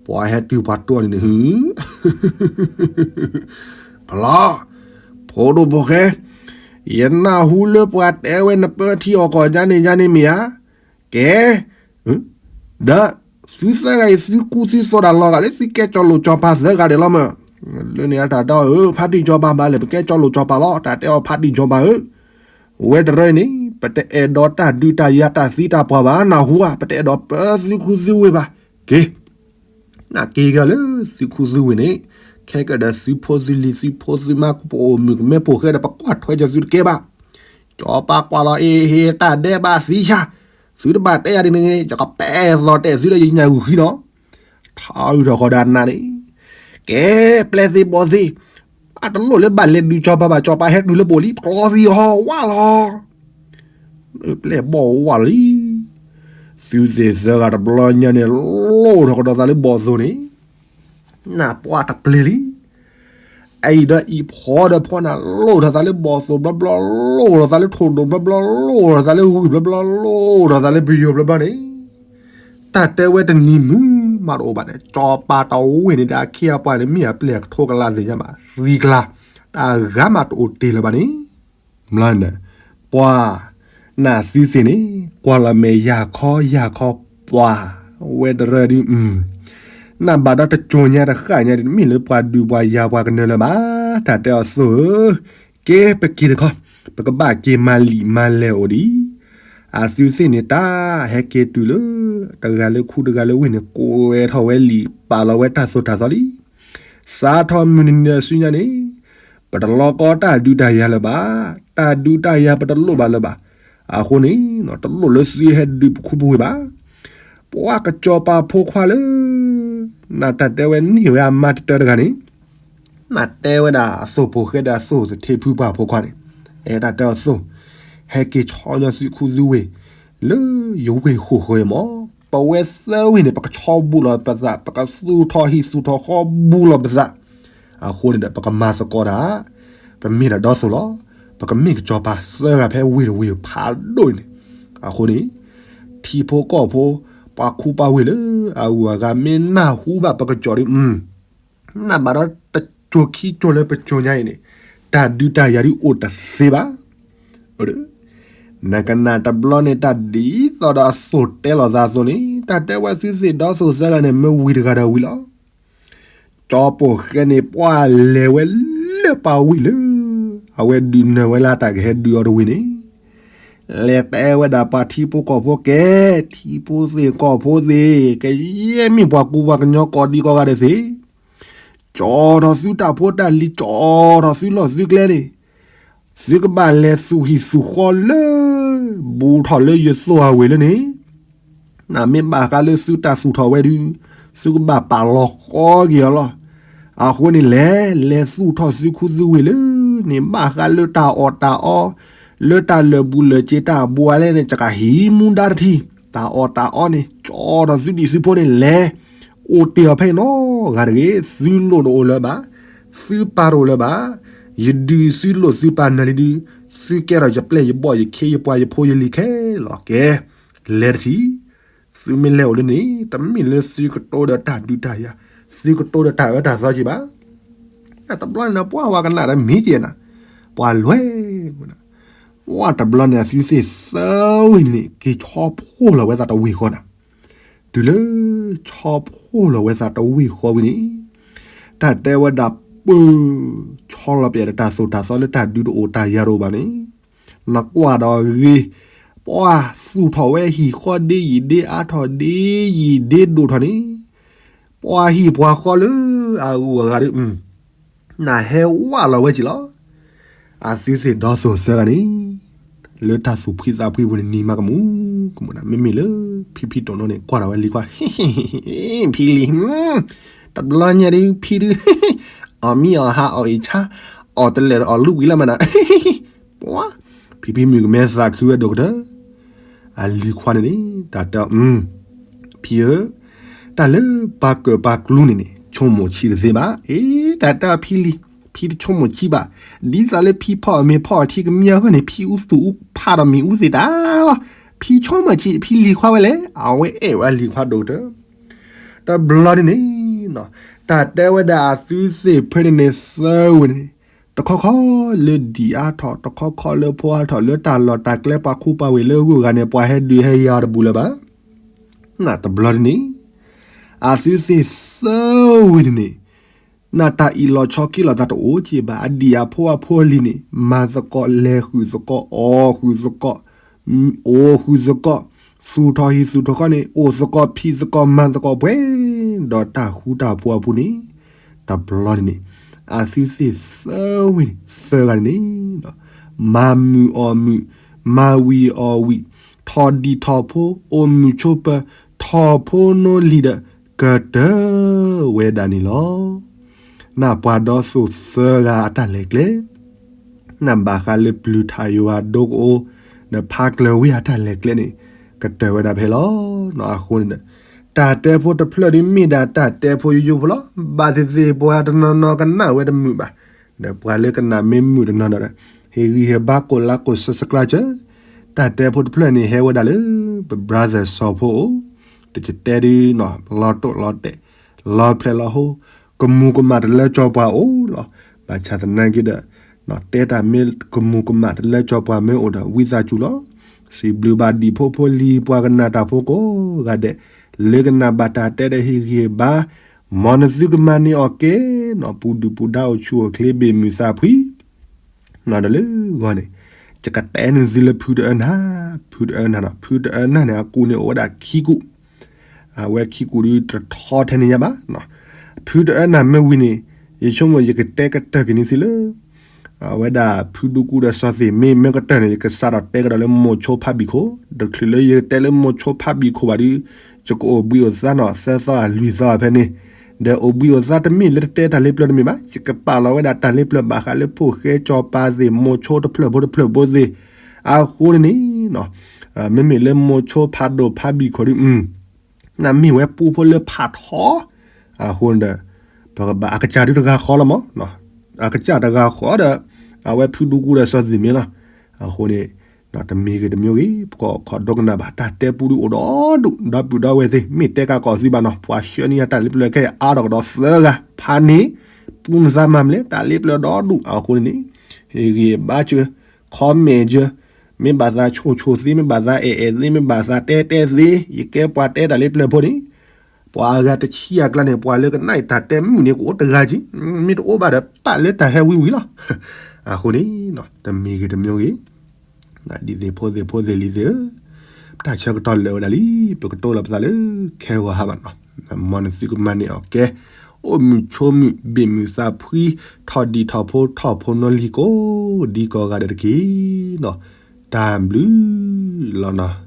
ပှၤဟဲတုၤပှၤတိၢ်န့ၣ်န့ၣ် ဖျီ, ဖိဒိၣ်ဖိၣ်ဃဲ, ယနၢ်ဟူလၢပှၤတဲဝဲနပၢထံအီၣ်ကီၢ်ယါန့ၣ်ယါန့ၣ်မ့ၢ်ဧါ, ကဲ, ဒီးသုသၢဂၤအံၤ သုကူသုသိးတၢ်လီၤဂာ်လၢသုကဲစီၤလိာ်စီၤပၤသၢဂၤဒဲးလီၤမး, လၢန့ၣ်အတၢ်တဲအီၤဧၢ ဖါတံၢ်စီၤပၤဘၣ်လဲၣ် ပကဲစီၤလိာ်စီၤပၤလီၤ တၢ်တဲအီၤဖါတံၢ်စီၤပၤဧၢ ဝဲတရၢအံၤန့ၣ် ပတအဲၣ်ဒိးတၢ်ဒုးတၢ်ယၤတၢ်သံတၢ်ပှၢ်ဘၣ် နၢ်ဟူဧါ ပတအဲၣ်ဒိးပၢသုခူသုဝ့ၢ်ဘၣ်, က့ၤ နက့ၤက့ၤလၢသုခူသုဝ့ၢ်န့ၣ် ခဲကဒီးသုဖိသုလံၤသုဖိသုမါ ပအိၣ်မုၣ်ကမဲဖိၣ်ဃဲဒီး ပကွၢ်ထွဲက့ၤသုတကဲဘၣ်. စီၤပၤကွၢ်လီၤအ့ဟ့ တၢ်ဒဲးဘးသံယၤ, သုတဘၣ်တဲယၤဒ်န့ၣ် ယကပဲာ်သီၣ်တဲာ်သုဒီးယညၣ်ဂုာ်ဃံလီၤ. ထါအုးထီၣ်ဃီဒီးအနးန့ၣ်, ကဲ ပျဲၢ်သ့ၣ်ဘီၣ်သ့ၣ်, အတလိၣ်လၢဘၣ်လဲၤဒုးစီၤပၤဘၣ် စီၤပၤဟဲတုၤလၢပအိၣ်လံ ပကျီသံအီၤဝၣ်လီၤ. ပျဲၢ်ဘီၣ်ဝၣ်လံ. သုသ့ၣ်သၢဂၤတဘျီညါန့ၣ် လိၣ်ထီၣ်ကဒီးသးလၢဘီၣ်သိၣ်န့ၣ်, နၢ်ပှၢ်တပျ့ၤလံ. အအံၤဒီးအံၤဖီဒီးဖီနၤ လိၣ်ထီၣ်သးလၢဘီၣ်သိၣ်ဘျီဘျီ လိၣ်ထီၣ်သးလၢထိၣ်ဒိၣ်ဘျီဘျီ လိၣ်ထီၣ်သးလၢဂုၢ်ဘျီဘျီ လိၣ်ထီၣ်သးလၢပယိၤဘျီဘျီန့ၣ်, တၢ်တဲဝဲတနံၤမုၢ်မးတအိၣ်ဘၣ်န့ၣ် စီၤပၤတဝ့ၢ်န့ၣ်ဒီးအခ့အပှၤန့ၣ် မ့ၢ်အပျဲၢ်ကထိကလးသ့ၣ်ညါဘၣ် သံကျါ, တၢ်ဂၤမးတအိၣ်တ့ၢ်လၢၤဘၣ်န့ၣ် မ့ၢ်, ပှၤ, နသုသ့ၣ်န့ၣ် ကွၢ်လီၤမဲာ်ယၤခီယၤခီပှၤ, ဝဲတရၢဒုး, နဘၣ်ဒီးတကၠိညါတဃၣ်ညါဒုး တမ့ၢ်လၢပှၤဒုးပှၤယၤပှၤကနၢလၢၤဘၣ်, တၢ်တဲအီၤသိၣ်ဧၢ, ကဲပက့ၤတခီ, ပကဘၣ်က့ၤမၤလံာ်မၤလဲၢ်အိၣ်ဒံး, အသုသ့ၣ်န့ၣ်တၢ်ဟဲက့ၤတုၤလၢ တဂၤလၢခူတဂၤလၢဝ့ၢ်န့ၣ် ကွဲးထီၣ်ဝဲလံာ်ပာ်လီၤဝဲတၢ်သိၣ်တၢ်သီလံ. စးထီၣ်မုၢ်တနံၤဒီးဆူညါန့ၣ် ပတလီၤကီတၢ်ဒုးတၢ်ယၤလၢၤဘၣ်, တၢ်ဒုးတၢ်ယၤပတလိၣ်ဘၣ်လၢၤဘၣ်. အဃိန့ၣ် တလိၣ်လၢသုဟဲဒုးပခူပဝ့ၢ်ဘၣ်. ပှၤကစီၤပၤဖိခွါလၢ နတၢ်တဲဝဲန့ၢ်ဝဲအမါတတၢတဂၤန့ၣ် နတဲဝဲဒၣ်အသိၣ်ပိၢ်ဃဲဒီးအသိၣ်သထ့ဖုပှၢ်ဖိခွါန့ၣ်, အဲတၢ်တဲအသိၣ်, ဟဲက့ၤဆီညီသုခူသုဝ့ၢ် လၢယဝ့ၢ်ဃိၣ်ဃၢၤမး, ပဝဲသၢဝ့ၢ်န့ၣ် ပကဆီဘူးလီၤပသး, ပကသူၣ်ထီၣ်ဟံၣ်သူၣ်ထီၣ်ဃီဘူးလီၤပသး. အဃိန့ၣ်ဒီး ပကမၤသကိးတၢ်, ပမ့ၢ်ဒီးဒီသိၣ်လီၤ, ပကမ့ၢ်ကစီၤပၤသၢဂၤဖဲဝ့ၢ်တဝ့ၢ်ဖးဒိၣ်အံၤန့ၣ်. အဃိန့ၣ် ထံဖိကီၢ်ဖိ ပှၤခူပှၤဝ့ၢ်လၢအဂုၤအဂၤ မ့ၢ်နၢ်ဟူဘၣ်ပကစီၤဒီး နဘၣ်ဒီးတကၠိၤခံကၠိၤလၢပကၠိၤညါအံၤန့ၣ်, တၢ်ဒုးတၢ်ယၤဒုးအိၣ်တသ့ဘၣ်. နကနၣ်တဘျီန့ၣ် တၢ်ဒ်သိးဒီးအသိၣ်တဲလိာ်သးအသိးန့ၣ်, တၢ်တဲဝဲသုသ့ၣ်ဒီသိၣ်သၢဂၤန့ၣ် မ့ၢ်ဝံၤတဂၤဒီးဝံၤလီၤ. ကၠီပိၢ်ဃဲန့ၣ် ပှၤလဲၤဝဲလၢပှၤဝ့ၢ်လၢ အဝဲဒုးနၢၤဝဲလၢတၢ်ကဟဲဒုးအီၤတဝ့ၢ်န့ၣ် လဲၤတဲဝဲဒၣ်ပှၤထံဖိကီၢ်ဖိကဲ, ထံဖိသ့ၣ်ကီၢ်ဖိသ့ၣ်, ကယဲၢ်မ့ၢ်ပှၤကူပှၤကညီကိးဒံကိးဂၤဒဲးသ့ၣ်, ကၠီထီၣ်သုတၢ်ဖိတၢ်လံၤ, ကၠီထီၣ်သုလီၢ်သုကျဲန့ၣ်, သုကဘၣ်လဲၤသူၣ်ဟံၣ်သူၣ်ဃီလၢ ဘူးထီၣ်လၢယသိၣ်အဝ့ၢ်လၢန့ၣ်, နမ့ၢ်ဘၣ်ဃးလၢသုတၢ်သူၣ်ထီၣ်ဝဲဒုး, သုကဘၣ်ပာ်လီၤဃီက့ၤအီၤလီၤ. အဃိန့ၣ်လဲၤ, လဲၤသူၣ်ထီၣ်သုခူသုဝ့ၢ်လၢန့ၣ်, ဘၣ်ဃးလၢတၢ်အီၣ်တၢ်အီ, လၢတၢ်လၢာ်ဘူၣ်လၢာ်စ့ၤတၢ်အဘူးအလဲန့ၣ်, ကဟံးမူဒါတထံၣ်, တၢ်အီၣ်တၢ်အီန့ၣ် ကၠီထီၣ်သုဒံၣ်သုဖိန့ၣ်လဲၤ, အိၣ်တ့ၢ်အီၤဖဲအံၤနီတဂၤတဂ့ၤ, သုလိၣ်တအိၣ်လၢၤဘၣ်, သုပၢ်တအိၣ်လၢၤဘၣ်, ယဒုးသုလိၣ်သုပၢ်နၤလံဒုး, သုကဲထီၣ်ယပျဲၢ်ယဘီၣ်ယခ့ယပှၤယဖိယလံၤခဲလၢာ်ကဲ, လဲၤတထံၣ်, သုမ့ၢ်လဲၤအိၣ်လၢန့ၣ် တမ့ၢ်လၢသုကတိၤဒီးတၢ်ဒုးတၢ်ယၤ, သုကတိၤဒီးတၢ်အၢတၢ်သီက့ၤဘၣ်. တဘျီန့ၣ် ပှၤဝဲကနၣ်ဒီးမ့ၢ်က့ၤနၤ, ပှၤလွဲၢ်ဝဲနၤ, ဝဲတဘျီန့ၣ် အသုသ့ၣ်သၢဝ့ၢ်န့ၣ် က့ၤဆီဖှိၣ်လီၤဝဲသးတဝ့ၢ်ဃီနၤ, တုၤလၢဆီဖှိၣ်လီၤဝဲသးတဝ့ၢ်ဃီဝံၤန့ၣ်, တၢ်တဲဝဲဒၣ်ပၢၢ် ဆီလီၤပယးဒီးတၢ်သိၣ်တၢ်သီလၢတၢ်ဒုးတအိၣ်တၢ်ယၤတအိၣ်ဘၣ်န့ၣ်, နကွၢ်ဒီးအဂ့ၤ, ပှၤသူၣ်ထီၣ်ဝဲဟံၣ်ဃီဒ့ယံာ်ဒ့အါထီၣ်ဒ့ယံာ်ဒ့ဒိၣ်ထီၣ်န့ၣ်, ပှၤဟံၣ်ပှၤဃီလၢအဂုၤအဂၤဒီး နဟဲဝးလီၤဝဲက့ၤလီၤ. အသုသ့ၣ်ဒီသိၣ်သၢဂၤန့ၣ် လၢတၢ်သူၣ်ဖှံသးဖှံပူၤန့ၣ် နံၤမးကမူၤကမူၤနၤ, မ့မ့ၢ်လၢဖံဖံတိၣ်နီန့ၣ် ကွၢ်ဒီးဝဲလံၤခွါ, ဖံလံၤ, တဘျီညါဒုး ဖံဒုး အီၣ်မံအီၣ်ဟါအီၣ်အ့ၣ်ဆါ, အီၣ်တလဲာ်ဒီးအီၣ်လူဝံၤလီၤမးနၤ, ပှၤ ဖံဖံမုၣ်ကမဲသးခုဝဲဒိၣ်ကတၢၢ်, အလံၤခွါန့ၣ်န့ၣ် တၢ်တဲအီၤ ဖံဧၢ, တၢ်လၢပှၤကၢၣ်ပှၤကျူန့ၣ်န့ၣ် ဆိကမိၣ်ဆံးတသ့ဘၣ်. အ့ တၢ်တဲအီၤဖံလံၤ, ဖံတဆိကမိၣ်ဆံးဘၣ်. ဒ်သိးလၢဖံဖီၣ်အမ့ၤဖီၣ်အထံကမံအဂီၢ်န့ၣ် ဖံအူသူၣ်အူဖးဒီးမ့ၣ်အူသ့ၣ်တၢ်လီၤ. ဖံဆိကမိၣ်ဆံး ဖံလံၤခွါဝဲလဲၣ်, အဝဲအဲၣ်ဝဲအလံၤခွါဒိၣ်ကတၢၢ်. တဘျီန့ၣ်န့ၣ် တၢ်တဲဝဲဒၣ်အသုသ့ၣ်ဖဲန့ၣ်န့ၣ်သၢဝ့ၢ်န့ၣ် တခီခီလၢဒံၣ်အါထီၣ်, တခီခီလၢဖိအါထီၣ်, လၢတၢ်လီၢ်တၢ်ကျဲပှၤခူပှၤဝ့ၢ်လၢဂုၤဂၤန့ၣ် ပှၤဟဲဒုးဟဲယၤအီၤတဘူးလၢၤဘၣ်. နတဘျီန့ၣ်န့ၣ် အသုသ့ၣ်သၢဝ့ၢ်န့ၣ်န့ၣ် နတၢ်အံၣ်လီၤဆီခံလီၤသးတအိၣ်က့ဘၣ်. အဒံၣ်အဖိအဖိအလံၤန့ၣ် မၤသကိးလဲၤဃုာ်သကိး အီၣ်ဃုာ်သကိး အိၣ်ဃုာ်သကိး, သူၣ်ထီၣ်ဟံၣ်သူၣ်ထီၣ်ဃီန့ၣ် အိၣ်သကိးဖံးသကိးမၤသကိးပှဲၤဒီးတၢ်ဃူတၢ်ဖိးအပူၤန့ၣ်, တဘျီန့ၣ်န့ၣ် အသုသ့ၣ်သၢဝ့ၢ်န့ၣ် သၢဂၤန့ၣ်န့ၣ် မၤမုာ်အီၣ်မုာ်, မၤဝံၤအီၣ်ဝံၤ, ထီၣ်ဒံၣ်ထီၣ်ဖိ, အိၣ်မုာ်ဆိးပၢၤ, ထီၣ်ဖိနီလံၤဒီး ကတၢၢ်ဝဲဒၣ်န့ၣ်လီၤ. နပှၤဒီသိၣ်သၢဂၤအတၢ်လဲၤကျဲ နဘၣ်ဃးလၢပျုၤထးယွၤဒိကအိ ဒီးဖးကျၢၤဝံအတၢ်လဲၤကျဲန့ၣ် ကတၢၢ်ဝဲဒၣ်ဖဲလီၤ. အဃိန့ၣ်ဒီး တၢ်တဲဖိတဖျၢၣ်ဒ်မ့ၢ်ဒၣ်တၢ်တဲဖိယိယိဖိလီၤ. ဘၣ်သ့ၣ်သ့ၣ်ပှၤတနီၤနီၤကနၣ်ဝဲတမုာ်ဘၣ်. ဒီးပှၤလၢကနၣ်မ့ၢ်မုာ်တနီၤဒီး ဟ့ၣ်ဂံၢ်ဟ့ၣ်ဘါကိးလါကိး subscribe တၢ်တဲဖိတဖျၢၣ်န့ၣ် ဟဲဝဲဒၣ်လၢ ပ brother စီၤဖိအိၣ် တကတဲဒုး လီၤတိၢ်လီၤတဲာ် လီၤဖျဲးလီၤဟိ ကမူၤကမၣ်တလၢစီၤပှၤအိၣ်လီၤ. ဘၣ်ဆၣ်သနာ်က့ဒီး တဲတၢ်မ့ၢ်ကမူၤကမၣ်တလၢစီၤပှၤမ့ၢ်အိၣ်ဒီး ဝံသးစူၤလီၤ. စံးဘျုးဘၣ်ဒံၣ်ဖိဖိလံၤပှၤကနၣ်တၢ်ဖိကိးဂၤဒဲး လၢကနၣ်ဘၣ်တၢ်တဲဒီးဟ့ၣ်ဂံၢ်ဟ့ၣ်ဘါ မ်နသုကမၤန့ၢ်အီၣ်က့ၤနီၤ ပူၤဒုၣ်ပူၤဒါအိၣ်ဆူၣ်အိၣ်ချ့ဘၣ်မုာ်သးဖှံ နီၤဒီးလၢဂီၢ်န့ၣ် ယကတဲနသုလၢဖုတအၢနၢ်, ဖုတအၢနၢ်နီၤ, ဖုတအၢနၢ်န့ၣ် အကူးန့ၣ်အိၣ်ဝဲဒၣ်ခံကူး, အဝဲခံကူးဒုးတထီထဲန့ၣ်ညါဘၣ်. ဖုတအၢနၢ်မ့ၢ်ဝံၤန့ၣ် ယဆိကမိၣ်ယကတဲကတၢၢ်က့ၤန့ၢ်သုလၢ အဝဲဒၣ်ဖုဒူကူဒီးစီၤသ့ၣ်မ့ၢ်မ့ၢ်ကတၢၢ်န့ၣ် ယကစးထီၣ်တဲကဒီးလၢမိၤဆိဖးဘံၣ်ခိၣ်, တချုးလၢယကတဲလၢမိၤဆိဖးဘံၣ်ခိၣ်ဘၣ်ဒီး ယကအိၣ်ဘှံးအိၣ်သါနီၤ သၢသီလွံၢ်သီဖဲန့ၣ်, ဒီးအိၣ်ဘှံးအိၣ်သါတမ့ၢ်လၢတတဲတၢ်လ့ပျၢၤတမ့ၢ်ဘၣ်, ယကပာ်လီၤဝဲဒၣ်တၢ်လ့ပျၢၤဘၣ်ဃးလၢဖိၣ်ဃဲစီၤပၤသ့ၣ် မိၤဆိတဖျၢၣ်ဖိတဖျၢၣ်ဖိသ့ၣ်, အဃိန့ၣ်န့ၣ် မ့မ့ၢ်လၢမိၤဆိဖးဒိၣ်ဖးဘံၣ်ခိၣ်ဒီး နမ့ၢ်ဝဲပူဖိလၢဖးထီ, အဃိန့ၣ်ဒီး ပကဘၣ်အကစၢ်ဒုတဂၤဃီလီၤမး, အကစၢ်တဂၤဃီဒီး အဝဲဖုဒူကူဒီးစီၤသ့ၣ်မ့ၢ်လီၤ. အဃိန့ၣ် တမံၤဂ့ၤတမံၤဂ့ၤ ပကခိးဒိကနၣ်ဘၣ် တၢ်တဲပူဒုအိၣ်ဒီဒူၣ် ဒီပုၢ်ဒီဝဲၢ်သ့ၣ် မ့ၢ်တဲကးကီးသုဘၣ်နီၤ ပှၤဆှၢန့ၢ်ယၤတၢ်လ့ပျၢၤခဲအံၤအါထီၣ်ကဒီးသၢဂၤ ဖးန့ၣ် ပူနသးမၤမလဲၣ် တၢ်လ့ပျၢၤဒီဒူၣ် အဃိန့ၣ်န့ၣ် ဟ့ၣ်ဂံၢ်ဘါစၢၤ comment စၢၤ မ့ၢ်ဘၣ်သးဆိၣ်ဆိၣ်သ့ မ့ၢ်ဘၣ်သးအဲၣ်အဲၣ်သ့ မ့ၢ်ဘၣ်သးတဲတဲသ့ ယကဲပှၤတဲတၢ်လ့ပျၢၤဖိန့ၣ် ပှၤအဂၤတဆံအကျါန့ၣ် ပှၤလၢကနၣ်အံၤတၢ်တဲမုာ်န့ၣ် ကအိၣ်တဂၤက့ၤ, မ့ၢ်တအိၣ်ဘၣ်ဒီး ပာ်လၢတၢ်ဟဲဝံၤဝံၤလီၤ. အဃိန့ၣ် တမံၤဂ့ၤတမံၤဂ့ၤ ဒ်သ့ၣ်ဖိသ့ၣ်ဖိသ့ၣ်လံၤသ့ၣ်ဧၢ, တၢ်ဆၢကတီၢ်လၢာ်ဝဲဒၣ်လံ, ပကတိၤလီၤပသးလၢ ခဲဂီၤဟါဘၣ်နီၤ, မ်နသုကမၤန့ၢ်အီၤကဲ, အိၣ်မုာ်ဆိးမုာ် ဘ့ၣ်မုာ်သးဖှံ, ထီၣ်ဒံးထီၣ်ဖိထီၣ်ဖိနီၢ်လံၤကိး ဒ်ကိးဂၤဒဲးတက့ၢ်နီၤ, တၢ်ဘျုးလီၤနီၤ.